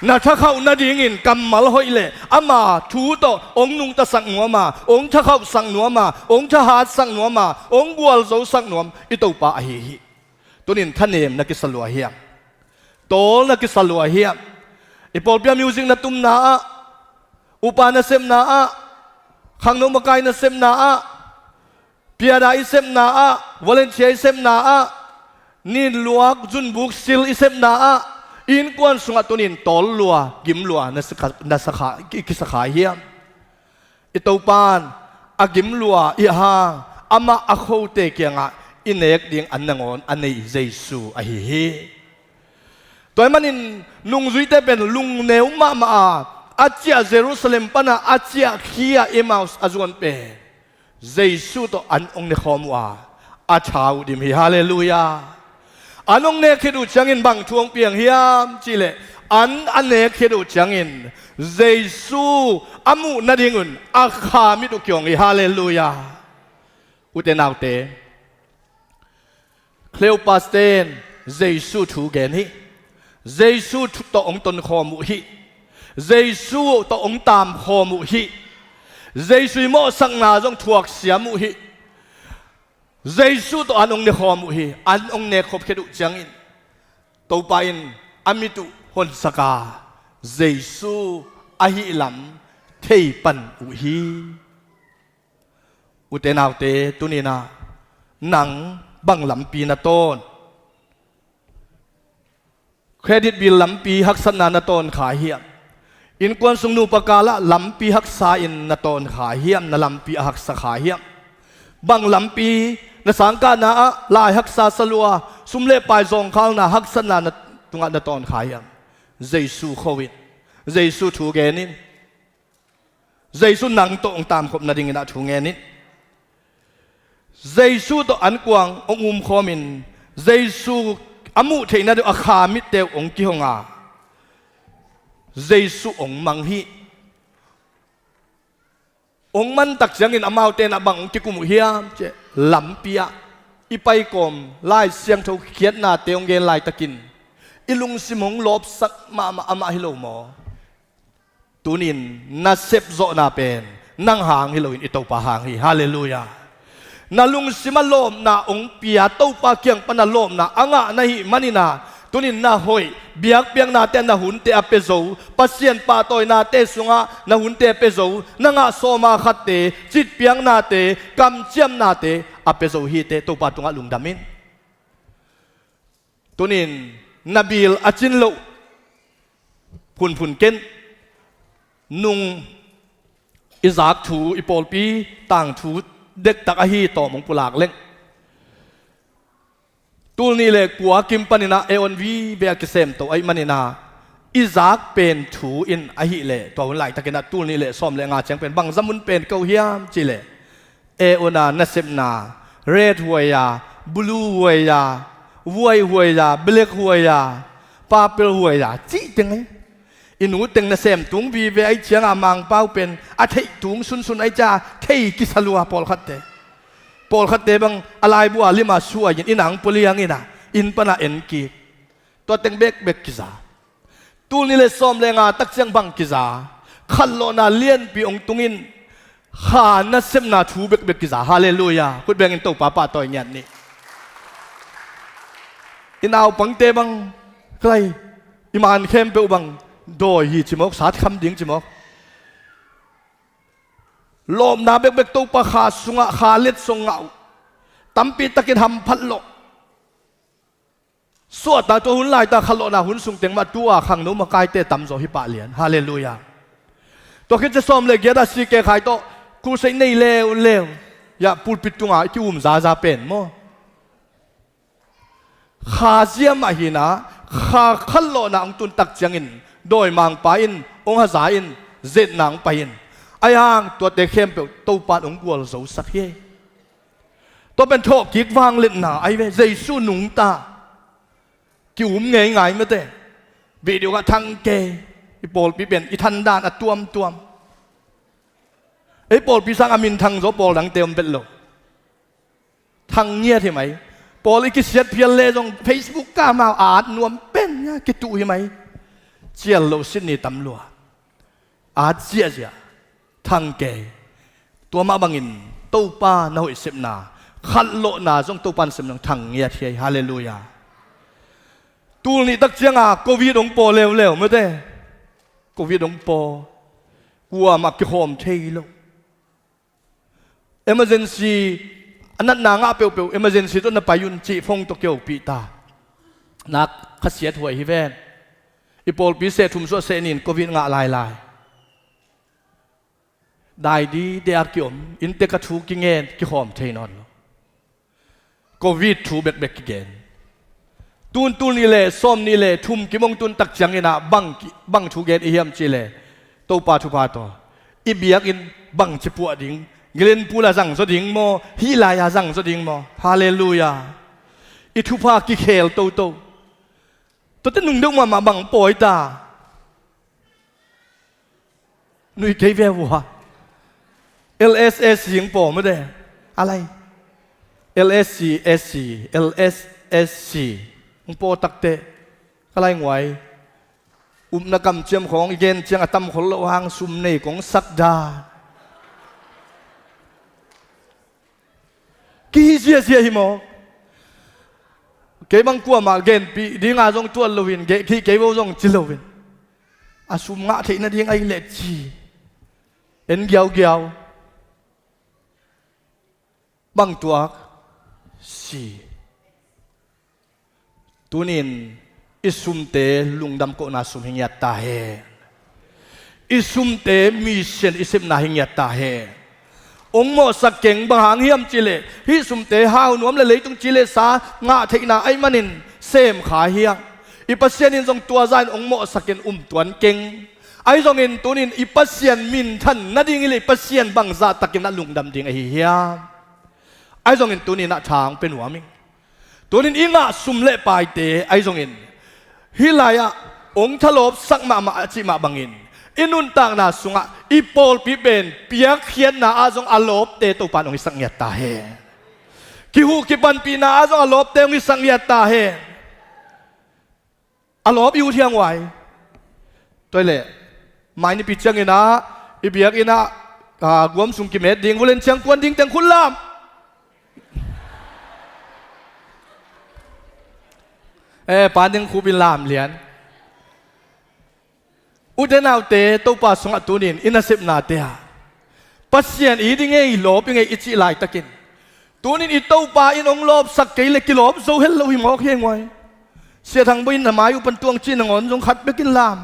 Na thakhauh nadingin kammal hoih leh ama thu tawh hong nungtasak nuam a, hong thakhauhsak nuam a, hong thahatsak nuam a, hong gualzosak nuam i Topa ahi hi. Tunin thanem na kisa lua hiam? Tawl na kisa lua hiam? I pawlpi ah music na tumna ah, upa nasepna ah, khangno makai nasepna ah, piada i sepna ah, volunteer i sepna ah, ninluak zunbuk sil i sepna ah, innkuan sungah tunin tawl lua, gim lua na sakha, na sakha, i kisa kha hiam? I Topa'n a gim lua i hang, amah a khote kiangah i nek ding an nangawn a nei Jesu ahi hi. Tua ahih manin nungzuite pen lungneu mahmah a, a ciah Jerusalem panah a ciah khi-ah Emmaus a zuan pen Jesu tawh an hong nekhawm uh a, a tha uh dim hi. Halleluiah. An hong nek khit uh ciangin bang thu hong piang hiam cihleh, an a nek khit uh ciangin Jesu a muh nadingun a kha mit uh kiawng hi. Halleluiah. Ute naute, Cleopas ten Jesu thu gen hi. Jesu thu tawh hong tonkhawm uh hi. Jesu tawh hong tamkhawm uh hi. Jesu i mawhsakna zong thuak siam uh hi. Jesu tawh an hong nekhawm uh hi. An hong nekkhop khit uh ciangin Topa in a mit uh honsak a, Jesu ahih lam thei pan uh hi. Ute naute, tuninah nang bang lampi na tawn? Credit bill lampi haksatna na tawn kha hiam? Innkuan sung nupa kalah lampi haksa in na tawn kha hiam? Na lampi a haksa kha hiam? Bang lampi na sangkahna ah lai haksa salua, sum le pai zawngkhalna haksatna na tungah na tawn kha hiam? Jesu kho in, Jesu thu gen in. Jesu nang tawh hong taamkhop nadingin ah thu ngen in. Jesu tawh ankuang hong umkhawmin Jesu a muh theihna deuh a kha mitte uh hong kihong a, Jesu hong mang hi. Hong man tak ciangin amaute na bang hong kikum uh hiam cih leh, lampi ah i paikawm Lai Siangtho khiatnate hong gen laitakin i lungsim hong lawpsak mahmah amah hi lo maw? Tunin na sepzawhna pen nang hang hi loin i Topa hang hi. Halleluiah. Na lungsim a lawpna hong pia, Topa kiang pan a lawpna a ngah na hih manin ah, tunin na hoih biakpiaknate, na hunte a pia zo, Pasian pahtawinate sungah na hunte a pia zo, na ngah sawma khatte, citpiaknate, kamciamnate a pia zo hi teh, Topa tungah lungdam in. Tunin na bill a cin loh phunphun ken, nung i zak thu, i pawlpi tangthu dektak ahi tawm hong pulak leng. Tul nih le kua kim panin ah e on vive a kisemto ahih manin ah, i zak pen thu in ahih leh tua hun laitakin ah tul nih le sawm le nga ciang pen bangzah mun pen ko hiam cih leh, e on a nasepna, red huai a, blue huai a, white huai a, black huai a, purple huai a, cih teng hi. I nu teng nasem tung vive ahih ciangin Mangpau pen a theih tung sunsun ahih ciangin thei kisa lua pawlkhatte. Pawlkhatte bang a laibu a lim a suai in, inn ah hong pua liang in ah, inn pan ah en kik. Tua teng bekbek kiza. Tul nih le sawm le nga tak ciang bang kiza? Khatlawhna lianpi hong tungin kha nasepna thu bekbek kiza. Halleluiah. Khut bengin Topa pahtawi ngiat ni. I naupangte bang, ka lai, i man khempeuh bang dawi hi ci mawk, sat kham ding ci mawk. Lawpna bekbek Topa kha sungah kha letsong ngah uh. Tampi takin hamphat lawh. Suahtak tua hun laita khatlawhna hun sung teng mah tu-a khangno makaite tamzaw hi pah lian. Halleluiah. Tua khit ciang sawm le giat a C K Khai tawh crusade nei leuleu. Yah, pulpit tunga i ki-um zaza pen maw? Kha ziam ahihna, kha khatlawhna hong tun tak ciangin dawimangpa in hong haza in, zetna hong pai in. Ahi hang tuate khempeuh Topa in hong gualzosak hi. Tua pen thawhkik vangliatna ahi ve, Jesu nungta. Ki-um ngeingai mate. Video kha thang kei, i pawlpi pen i thandan a tuamtuam. Ei pawlpi sang a minthang zaw pawl dangte om vet lo. Thang ngiat hi mai. Pawl i kisiat phial le zong Facebook ka mau at nuam pen a kituh hi mai. Cial lo sit ni tam lua. At ziahziah. Thang kei. Tua mah bangin Topa na hoih sepna, khatlawhna zong Topa na sepna thang ngiat hi. Halleluiah. Tul nih tak cianga Covid hong paw leuleu mate. Covid hong paw. Kuamah kikhawm thei lo. Emergency, a natna ngah peuhpeuh emergency tawh na pai un cih phone tawh kiopih ta. Nak khasiat huai hi ven. I pawlpi seh thum suah seh nih in Covid ngah lailai. Dai dide a kiom, inntek a thu kingen, kikhawm thei nawn lo. Covid thu bekbek kigen. Tun tul nih le sawm nih le thum kim hong tun tak ciangin ah bang ki, bang thu gen i hiam cih leh, Topa thupha tawh i biakinn bangci puah ding, Glenpool ah zang zaw ding maw, hih lai-ah zang zaw ding maw? Halleluiah. I thupha kikhel toto. Tuate nung deuh mahmah bang pawi ta. Nui kei ve vua. L S S C hong paw mate. A lai. L S C S C, L S S C hong paw takte. Ka lai nguai. Upna kamciam khawng i gen ciang a tam khol loh hang sum nei kong sak dan. Kihi ziazia hi maw? Kei bang kuamah genpih dinga zong tuat loin, geh khih kei vo zong ci loin, a sum ngah theih nading ahi leh ci. En giaugiau. Bang tuak si. Tunin i sumte lungdam kohna sum hi ngiat ta hen. I sumte mission i sepna hi ngiat ta hen. Ong mawhsak keng, bang hang hiam cihleh hih sumte hau nuam le leitung ci le sa ngah theihna ahih manin sem kha hi hang. I Pasian in zong tua zah in ong mawhsak in um tuan keng. Ahi zongin tunin i Pasian minthan nading hi leh i Pasian bangzah takin a lungdam ding ahi hiam? Ahi zongin tunin ah tha ong pia nuam ing. Tunin i ngah sum le paite ahi zongin hih lai-ah ong thalawpsak mahmah a cih mah bangin i nuntakna sungah i pawlpi pen piakkhiatna ah zong a lawpte Topa in ong hisak ngiat ta hen. Kihuh kipanpihna ah zong a lawpte ong hisak ngiat ta hen. A lawp i ut hiang uai. Tua leh mai nipi ciangin ah i biakinn ah, ah, guam sung kimet ding, vulen ciang kuan ding teng khut lam. Eh, pa ding khupin lam lian. Ute naute, Topa sungah tunin i nasepnate ah Pasian i ding ei, lawp i ngei i cih laitakin tunin i Topa in ong lawpsak kei le kilawp zo hel lo hi mawk hi ei nguai. Sia Thang Bawi in na mai uh pan tuang cih nangawn zong khat bekin lam.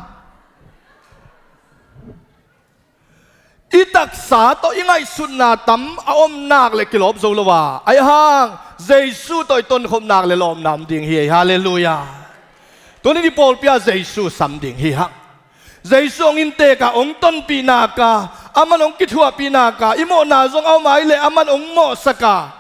I taksa tawh i ngaihsutna tam a om nak le kilawp zo lo a, ahi hang Jesu tawh i tonkhop nak le lawpna om ding hi ei. Halleluiah. Tunin i pawlpi ah Jesu sam ding hi hang. Jesu ong inntek a, ong tonpih nak a, aman ong kithuahpih nak a, i mawhna zong a om a, ahi leh aman ong mawhsak a,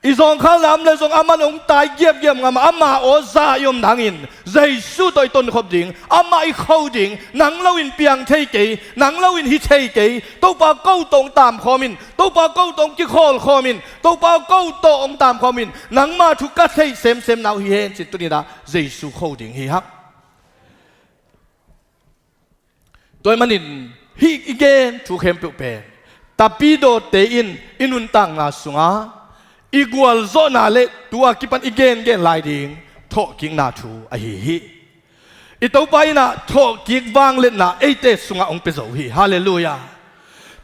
i zawngkhalna om le zong aman ong tai giapgiap ngam a, ama aw za i om nangin Jesu tawh i tonkhop ding, amah i kho ding. Nang loin piang thei kei, nang loin hi thei kei. Topa, ko tawh ong taamkhawm in, Topa, ko tawh ong kikhawlkhawm in, Topa, ko tawh ong taamkhawm in, nangma thu ka theih semsem na uh hi hen ci-in tunin ah Jesu kho ding hi hang. Tua ahih manin hih i gen thu khempeuh pen tapidawte in i nuntakna sungah i gualzawhna le tua kipan i gengen lai ding thawhkikna thu ahi hi. I Topa in ah thawhkik vangliatna eite sungah ong pia zo hi. Halleluiah.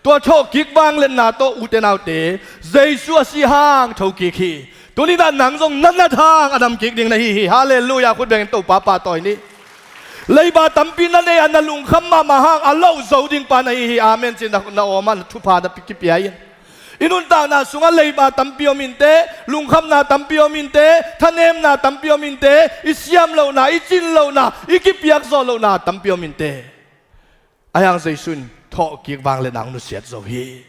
Tua thawhkik vangliatna tawh, ute naute, Jesu a sih hang thokik hi. Tunin ah nang zong na nat hang a damkik ding na hi hi. Halleluiah. Khut bengin Topa pahtawi ni. Leiba tampi na nei a, na lungkham mahmah hang a loh zo ding pa na hi hi. Amen ci-in na, na awm a, na thupha na pi-, kipia in. I nuntakna sungah leiba tampi om inteh, lungkhamna tampi om inteh, thanemna tampi om inteh, i siam lohna, i cin lohna, i kipiak zawh lohna tampi om inteh. Ahi hang Jesu in thawhkik vangliatna ong nusiat zo hi.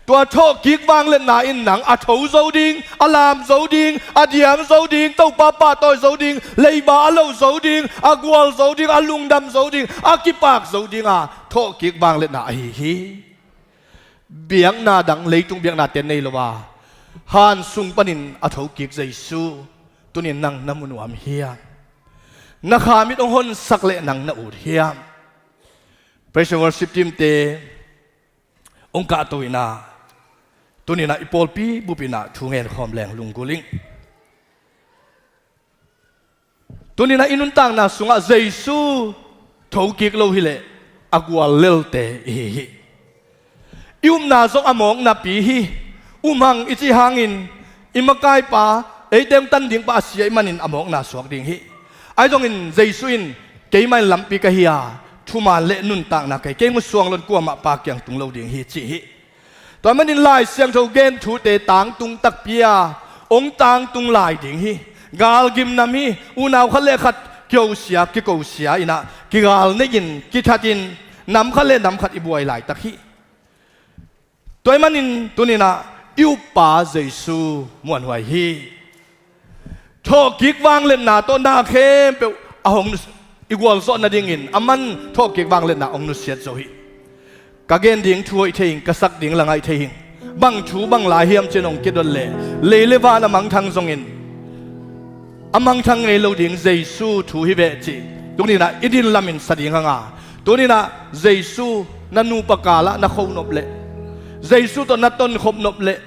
Tua thawhkik vangliatna in nang a tho zo ding, a lam zo ding, a diam zo ding, Topa pahtawi zo ding, leiba a loh zo ding, a gual zo ding, a lungdam zo ding, a kipak zo ding a thawhkik vangliatna ahi hi. Biakna dang, leitung biaknate nei lo a, han sung panin a thokik Jesu tunin nang na mu nuam hiam? Na khamit ong honsak leh nang na ut hiam? Praise and worship team-te ong kahto in ah, tunin ah i pawlpi bup in ah thu ngen khawm leng lunggulh ing. Tunin ah i nuntakna sungah Jesu thokik lo hileh a gual lelte i hi hi. I upna zong a mawk napi hi. Um hang i cih hangin i makaipa, eite ong tan dingpa a sia ahih manin a mawkna suak ding hi. Ahi zongin Jesu in, keimah in lampi ka hi a, thuman le nuntakna ka hi. Kei hong suang loin kuamah Pa kiang tung lo ding hi, ci hi. Tua manin Lai Siangtho gen thute tangtung takpi a ong tangtung lai ding hi. Gal gimnam hi. Unau khat le khat kiosia, kikosia in ah kigal nei-in, kithatin, nam khat le nam khat i buai laitak hi. Tua ahih manin tunin ah i uppa Jesu muanhuai hi. Thawhkik vangliatna tawh na khempeuh a hong nus-, i gualzawh nadingin aman thawhkik vangliatna hong nusiat zo hi. Ka gen ding thu hoih thei hing, ka sak ding la ngaih thei hing. Bang thu bang lai hiam ci-in hong kidot leh, lei le van a mangthang zongin a mangthang ngei lo ding Jesu thu hi ve cih tunin ah i din lamin sa ding hang a, tunin ah Jesu na nupa kal ah na kho nop leh, Jesu tawh na tonkhop nop leh,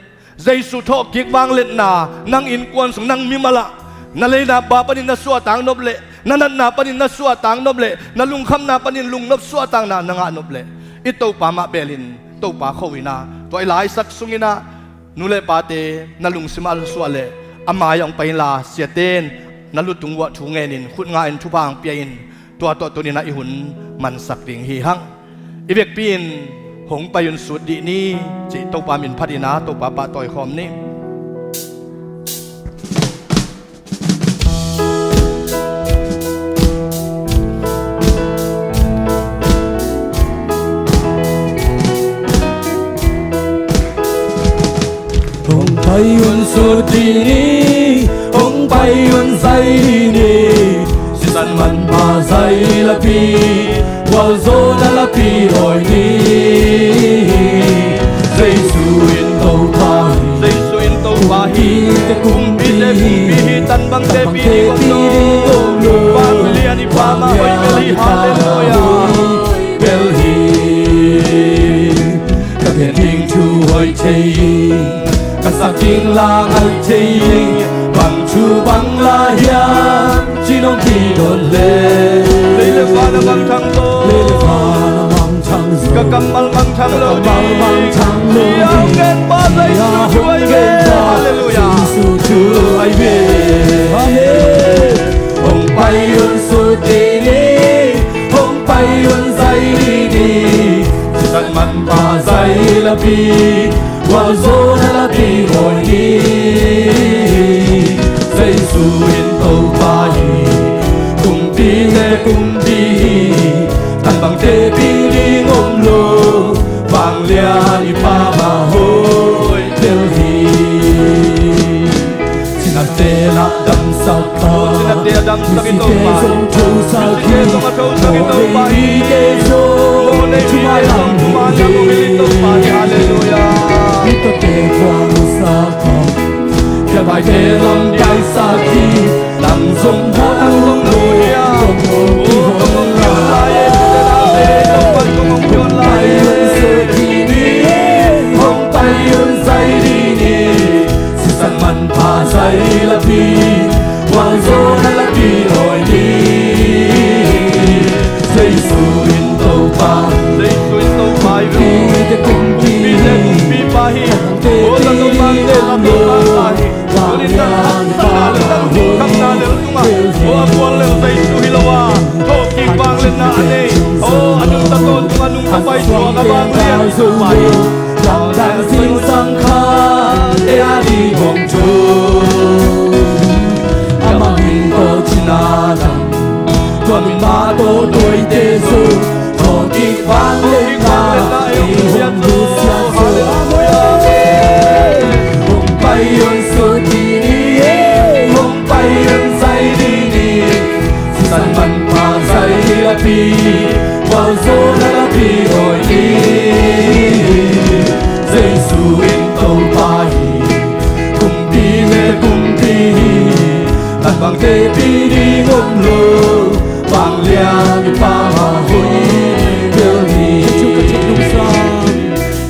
Jesu thawhkik vangliatna nang innkuan sung, nang mimal ah, na leina pa panin na suahtak nop leh, na natna panin na suahtak nop leh, na lungkhamna panin lungnop suahtakna na ngah nop leh, i Topa mah belin Topa kho in ah, tua i laisak sungin ah, nu le pate na lungsim ah a suah leh, a mai ah hong pai inla, siate in na lutung uah thu ngenin, khut nga-in thupha hong pia in, tua tawh tuni-in ah i hun mansak ding hi hang. I vekpi in, hong pai un sut dih ni, cih Topa min phat in ah Topa pahtawi khawm ni. Hong pai un sut dih ni, hong pai un zai dih ni, sisan manpha zai lapi, gualzawhna lapi awi ni. Jesu in Topa hi, Jesu in Topa hi, kumpite kumpi hi, tanbangte pi ding om lo, vanglian i Pa mah hoih bel hi, halleluiah. Bel hi. Ka gen ding thu hoih thei, ka sak ding la ngaih thei, bang thu bang la hiam, ci nong kidon leh. Lei le van a mangthang zo, lei le van a mangthang zo, ka kammal mangthang lo, ka kammal mangthang lo ding. Hong genpa Jesu thu ahi ve. Halleluiah. Jesu thu ahi ve. Amen. Hong pai un sut dih ni, hong pai un zai dih ni, sisan manpha zai lapi, gualzawhna lapi awi ni. Jesu in Topa hi, kumpite kumpi hi, tanbangte pi ding om lo, vanglian i Pa mah hoih bel hi. Sinate lah damsak pa, sinate a damsak i Topa hi. Misite zong thosak hi, misite zong a thosak i Topa hi. Mawhnei mite zong, mawhnei mite zong thuman lam hong hilh i Topa hi. Halleluiah. Mitawte kuang sak pa, kialvaite lamdaisak hi, lam zong hong, lam zong hong hi a, kong hong kihong lai, kong hong kihong lai, kong hong kihong lai. Hong pai un sut dih ni, hong pai un zai dih ni, sisan manpha zai lapi, gualzawhna lapi awi ni. Jesu in Topa, Jesu in Topa hi ve. Kumpite kumpi, kumpite kumpipa hi. O Topa, Topa hi. Tuni in na lungkhamna le, na lungkhamna le tungah, o a gual le Jesu hi lo a, thawhkik vangliatna a nei, o a nungta tawntungah nungta pai suak a vanglian i Topa hi. Lamdang zingsang khat e a ding hong thum, amah min tawh cina dang, tua min mah tawh tuaite zong, thawhkik vangliatna ei hong nusiat zo. Halleluiah. Hong pai un sut dih ni, hong pai un zai dih ni, sisan manpha zai lapi, gualzawhna lapi awi ni. Jesu in Topa hi, kumpite kumpi hi, tanbangte pi ding om lo, vanglian i Pa mah hoih bel hi.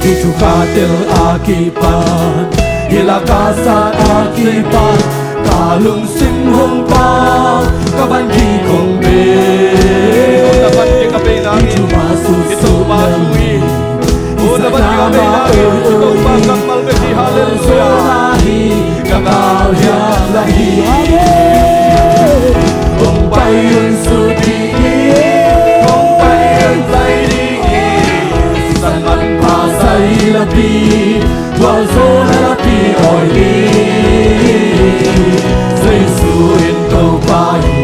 Hih thu ka tel a kipan, hih la ka sat a kipan, ka lungsim hong pau, ka van kik hong bei. Hih thu mah sut sut leng, hih sat na mah oi oi, hong pai un sut dih ni, hong pai un zai dih ni, sisan manpha zai lapi, gualzawhna lapi awi ni. Jesu in Topa hi,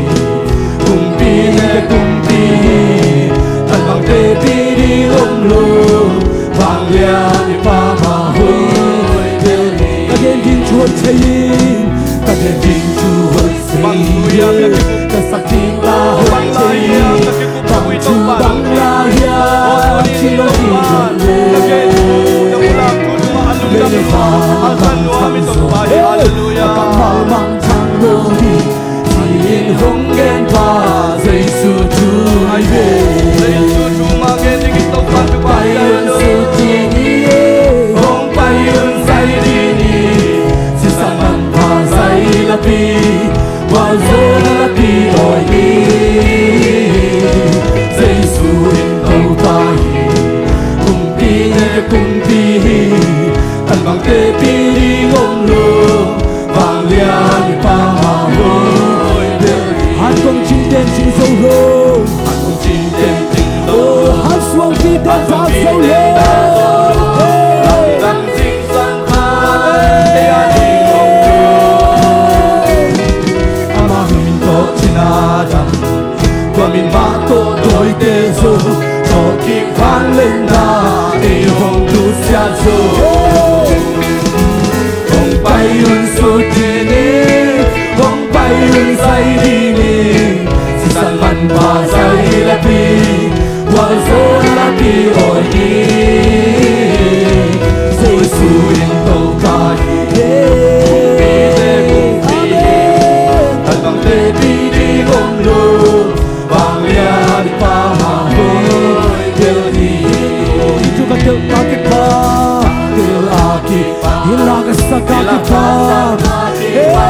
kumpite kumpi hi, tanbangte pi ding om lo, vanglian i Pa mah hoih bel hi. Ka gen ding thu hoih thei in, ka gen ding thu hoih thei in, Hansuangpi te ta zo lo. Ama min tawh cina dam, tua min mah tawh dawite zo, tawh kik vangliatna ei hong duhsiat zo. Hong pai un sutni ni, hong pai un zaidi ni, sisan manpha zai lapi, gualzawhna lapi awi ni. Jesu in Topa hi, kumpi te kumpi hi, tan bangte pi ding om lo, vanglian i Pa mah hoih bel hi. Hi cu ka tel a kipan, tel a kipan, hi la ka sak a kipan. Amen.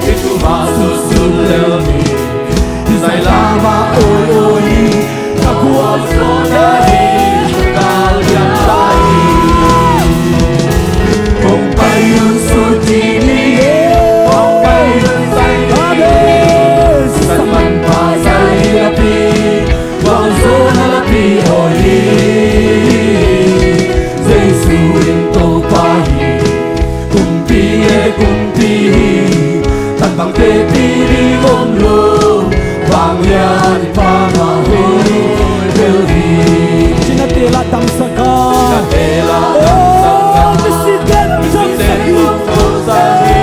Hi cu mah sut sut lel ni, hi zai lam ah awi awi hi. Ka gualzawhna hi, ka lian ta hi. Hong pai un sutni ni, hong pai un zaidi ni, sisan manpha zai lapi, gualzawhna lapi awi hi. Jesu in Topa hi, kumpi e kumpi hi, tan bangte pi ding om lo, vanglian i Pa mah hoih bel hi. Cina te la damsak a, cina te la damsak a, oh, misite damsak hi. Misite damsak hi.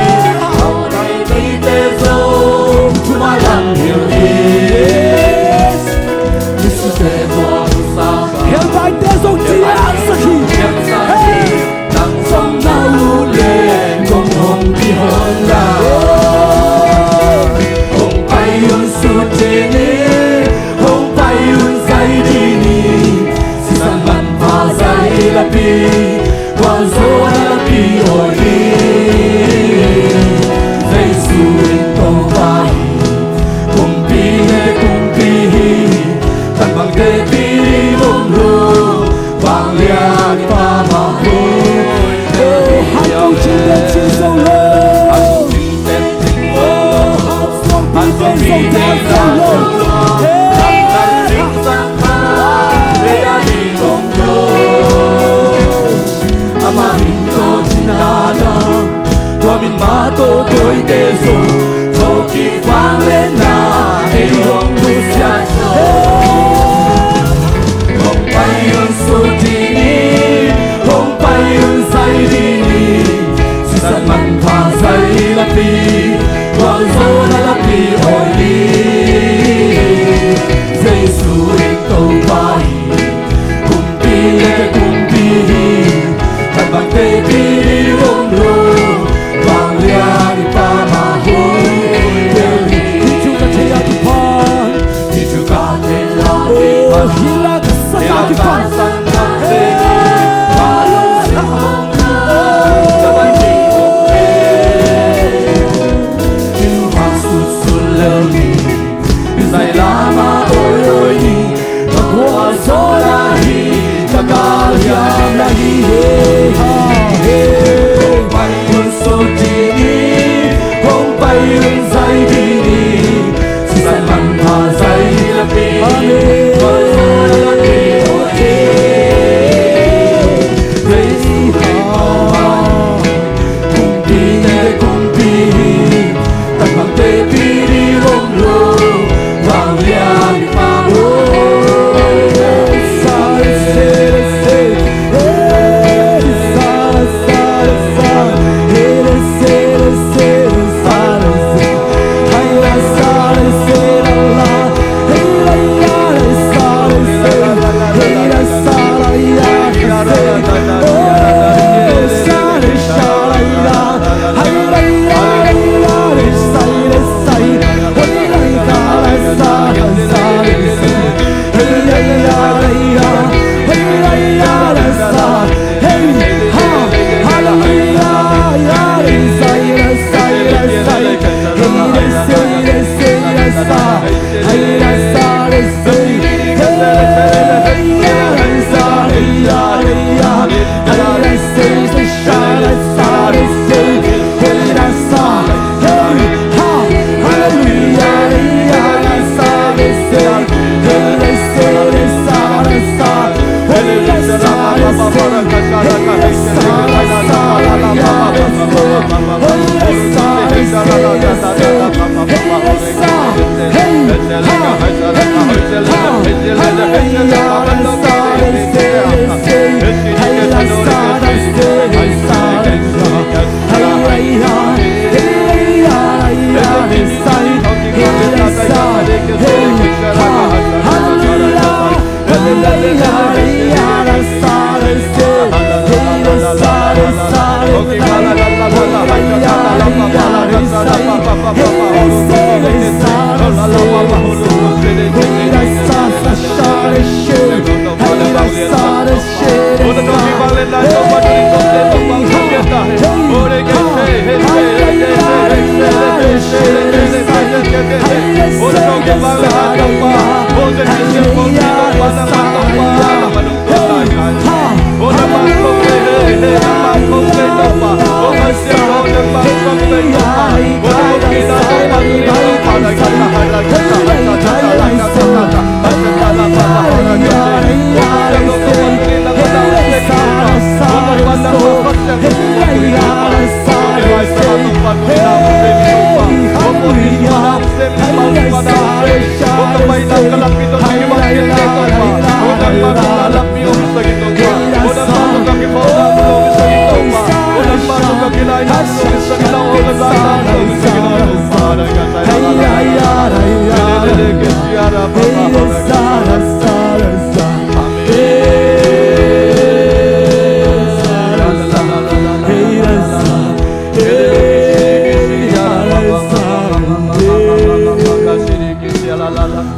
Hong pai mite zong thuman lam hilh hi. Misite zong thuman lam hilh hi. Hell vaite zong ciangsak hi. Ciangsak hi. Hey! Nang zong na ut leng kong hong kihon la. Hong pai un sutni ni, hong pai un zaidi ni, sisan manpha zai lapi, gualzawhna lapi awi hi. Jesu in Topa hi, kumpi e kumpi hi, tan bangte pi ding om lo, vanglian i Pa mah hoih. Oh, han ko cin te cin zo lo. Oh, han suangpi te zo ta zo lo. Eh, ama min tawh cina dam, tua min mah tawh dawite zo, tawh kik vangliatna ei hong duhsiat zo. Hong pai un sutni ni, hong pai un zaidi ni, sisan manpha zai lapi, gualzawhna lapi awi hi. Jesu in Topa hi, kumpi e kumpi hi, tan bangte pi ding om lo, vanglian i Pa mah hoih bel hi. Hi cu ka thei a kipan, hi cu ka thei a kipan, oh, hi la ka sak a kipan.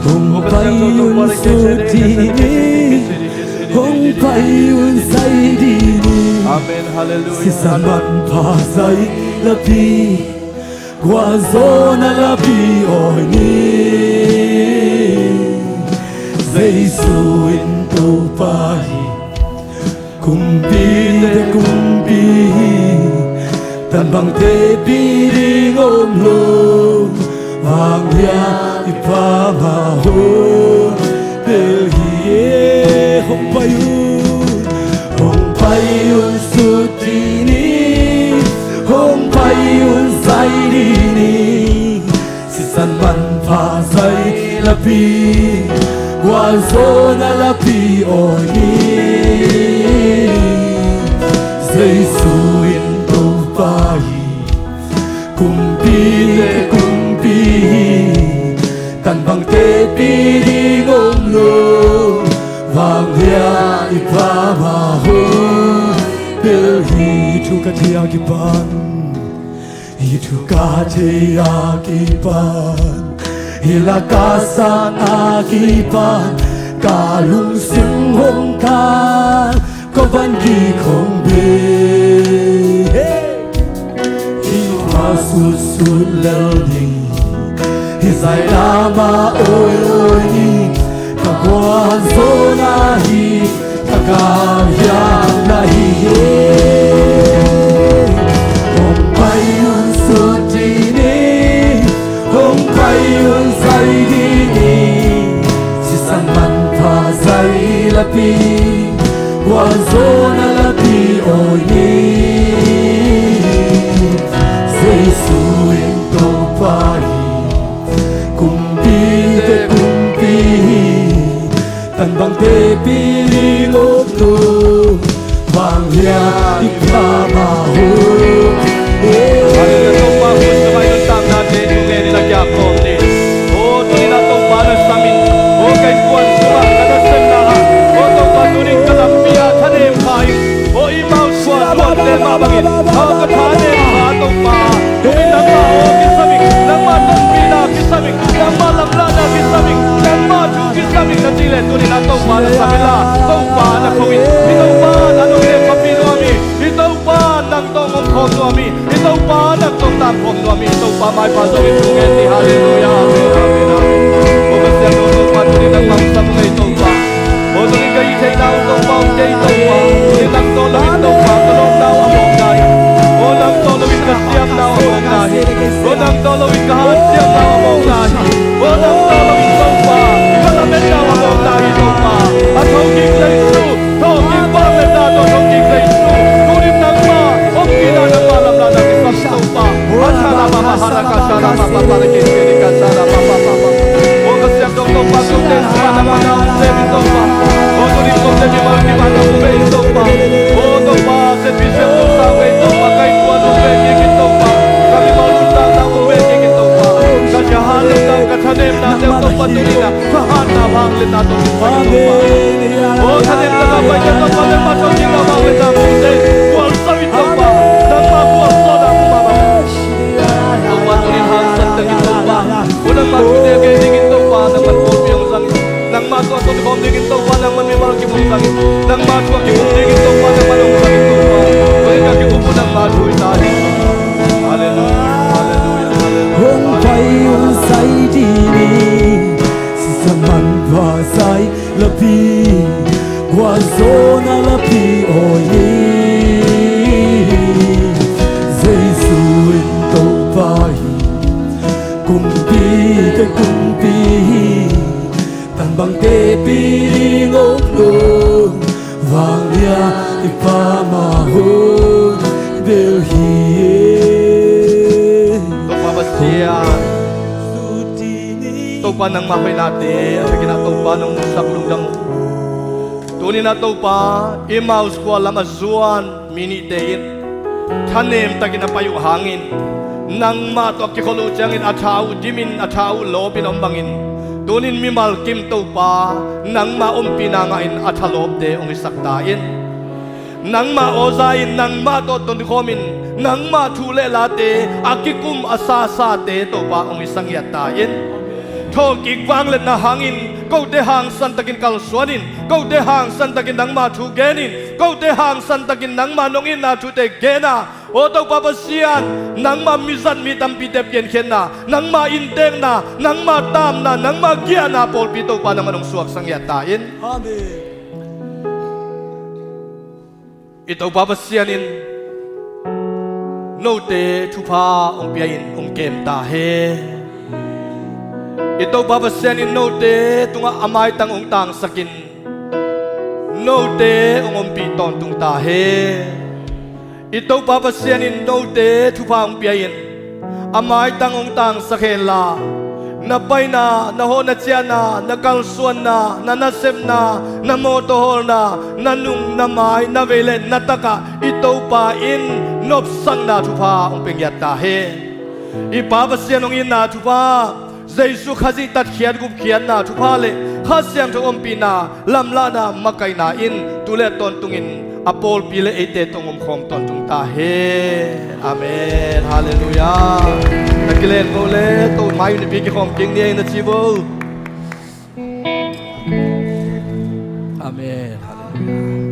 Hong pai un sut dih ni, hong pai un zai dih ni. Amen. Hallelujah. Sisan manpha zai lapi, gualzawhna lapi awi ni. Jesu in Topa hi, kumpite kumpi hi. Tan bangte pi ding om lo, vanglian i Pa mah hong tel hi. Hong pai un, hong pai un sut dih ni, hong pai un zai dih ni. Sisan manpha zai lapi, gualzawhna lapi awi ni. Jesu in Topa hi, kumpite kumpi hi. Tan bangte pi ding om lo, vanglian i Pa mah hong tel hi. Thu ka thei a kipan, hih thu ka thei a kipan, hih la ka san a kipan, ka lungsim hong kan, ka van gik hong bei. Hih thu ka sutsut lel ding, hih zai lam a awiawi ni. Ka gualzawhna hi, ka galhiamna hi. Hong pai un sut dih ni, hong pai un zai dih ni. Sisan manpha zai lapi, gualzawhna lapi awi ni. Jesu in Topa hi, kumpite kumpi hi. Tan bangte pi ding om lo, vanglian i Pa mah hong tel hi. Hallelujah. Topa hun ka mai nuntaknate thu ngenin a kiap kawm ni. O, tuni-in a Topa na sam in. O, kei kuan sungah ka nasepna ah, o Topa, tuni-in ka lampi ah thanem pha in. O, i mau suan luat tel mah bangin, a ka thanem pha Topa. Tuni nangmah aw kisam ing, nangmah tonpihna kisam ing, nangmah lamlahna kisam ing, nangmah thu kisam ing na cih leh tuni-in a Topa na sam inla, Topa na ko in, i Topa na nong lem papi nuam hi, i Topa nang tawh om khawm nuam hi, i Topa nang tawh tang khawm nuam hi, i Topa maipha zongin thu ngen ni. Halleluiah. Amen, amen, amen. Aw ka siangtho Topa, tuni nangmah sam ing ei Topa. Aw tuni ka hih theihna uh Topa hong kei Topa. Tuni nang tawh lo in Topa ka lawpna uh a mawkna hi. Aw nang tawh lo in ka siamna uh a mawkna hi. Aw nang tawh lo in ka hanciamna uh a mawkna hi. Aw nang tawh lo in Topa ka lametna uh a mawkna hi Topa. A thokik Jesu, thokik vangliatna tawh thokik Jesu, tuni nangmah hong kihna nangmah lamlahna kisam Topa. A shala mama haraka shala mama para kei kei ka shala mama mama. Aw ka siangtho Topa, tuni nangmah nangmah na hong sem in Topa. Pa, nangmah hoihnate a thakin ah Topa nong musak lungdam uh. Tuni-in ah Topa, Emmaus khua lam a zuan mi nihte in thanem takin a pai uh hangin, nangmah tawh a kikhol uh ciangin a tha uh dimin, a tha uh lawpin om bangin, tuni-in mimal kim Topa, nangmah ompihna ngahin a tha lawpte hong hisak ta in. Nangmah aw za in, nangmah tawh tonkhawmin, nangmah thu le late a kikum a sasate Topa hong hisak ngiat ta in. Thawhkik vangliatna hangin kote hangsan takin kalsuanin, kote hangsan takin nangmah thu genin, kote hangsan takin nangmah nong itna thute gena, aw Topa Pasian, nangmah mizat mi tampite piankhiatna, nangmah inntekna, nangmah taamna, nangmah giahna pawlpi Topa nangmah nong suaksak ngiat ta in. Amen. I Topa Pasian in note thupha hong pia-in hong kem ta hen. I Topa Pasian in note tungah a maitang hong tangsakin note hong ompih tawntung ta hen. I Topa Pasian in note thupha hong pia-in a maitang hong tangsak henla, na paina, na hawhna ciahna, na kalsuanna, na nasepna, na mawtaw hawlna, na nung, na mai, na vei le na takah i Topa in nopsakna thupha hong pia ngiat ta hen. I Pa Pasian hong itna thupha, Jesu Khazih tatkhiat gupkhiatna thupha le Kha Siangtho ompihna, lamlahna, makaihna in tu le tawntungin a pawlpi le eite tawh hong omkhawm tawntung ta hen. Amen. Halleluiah. Na kilen bo le, to mai nipi kikhawm kik ni ei na ci bo. Amen. Halleluiah.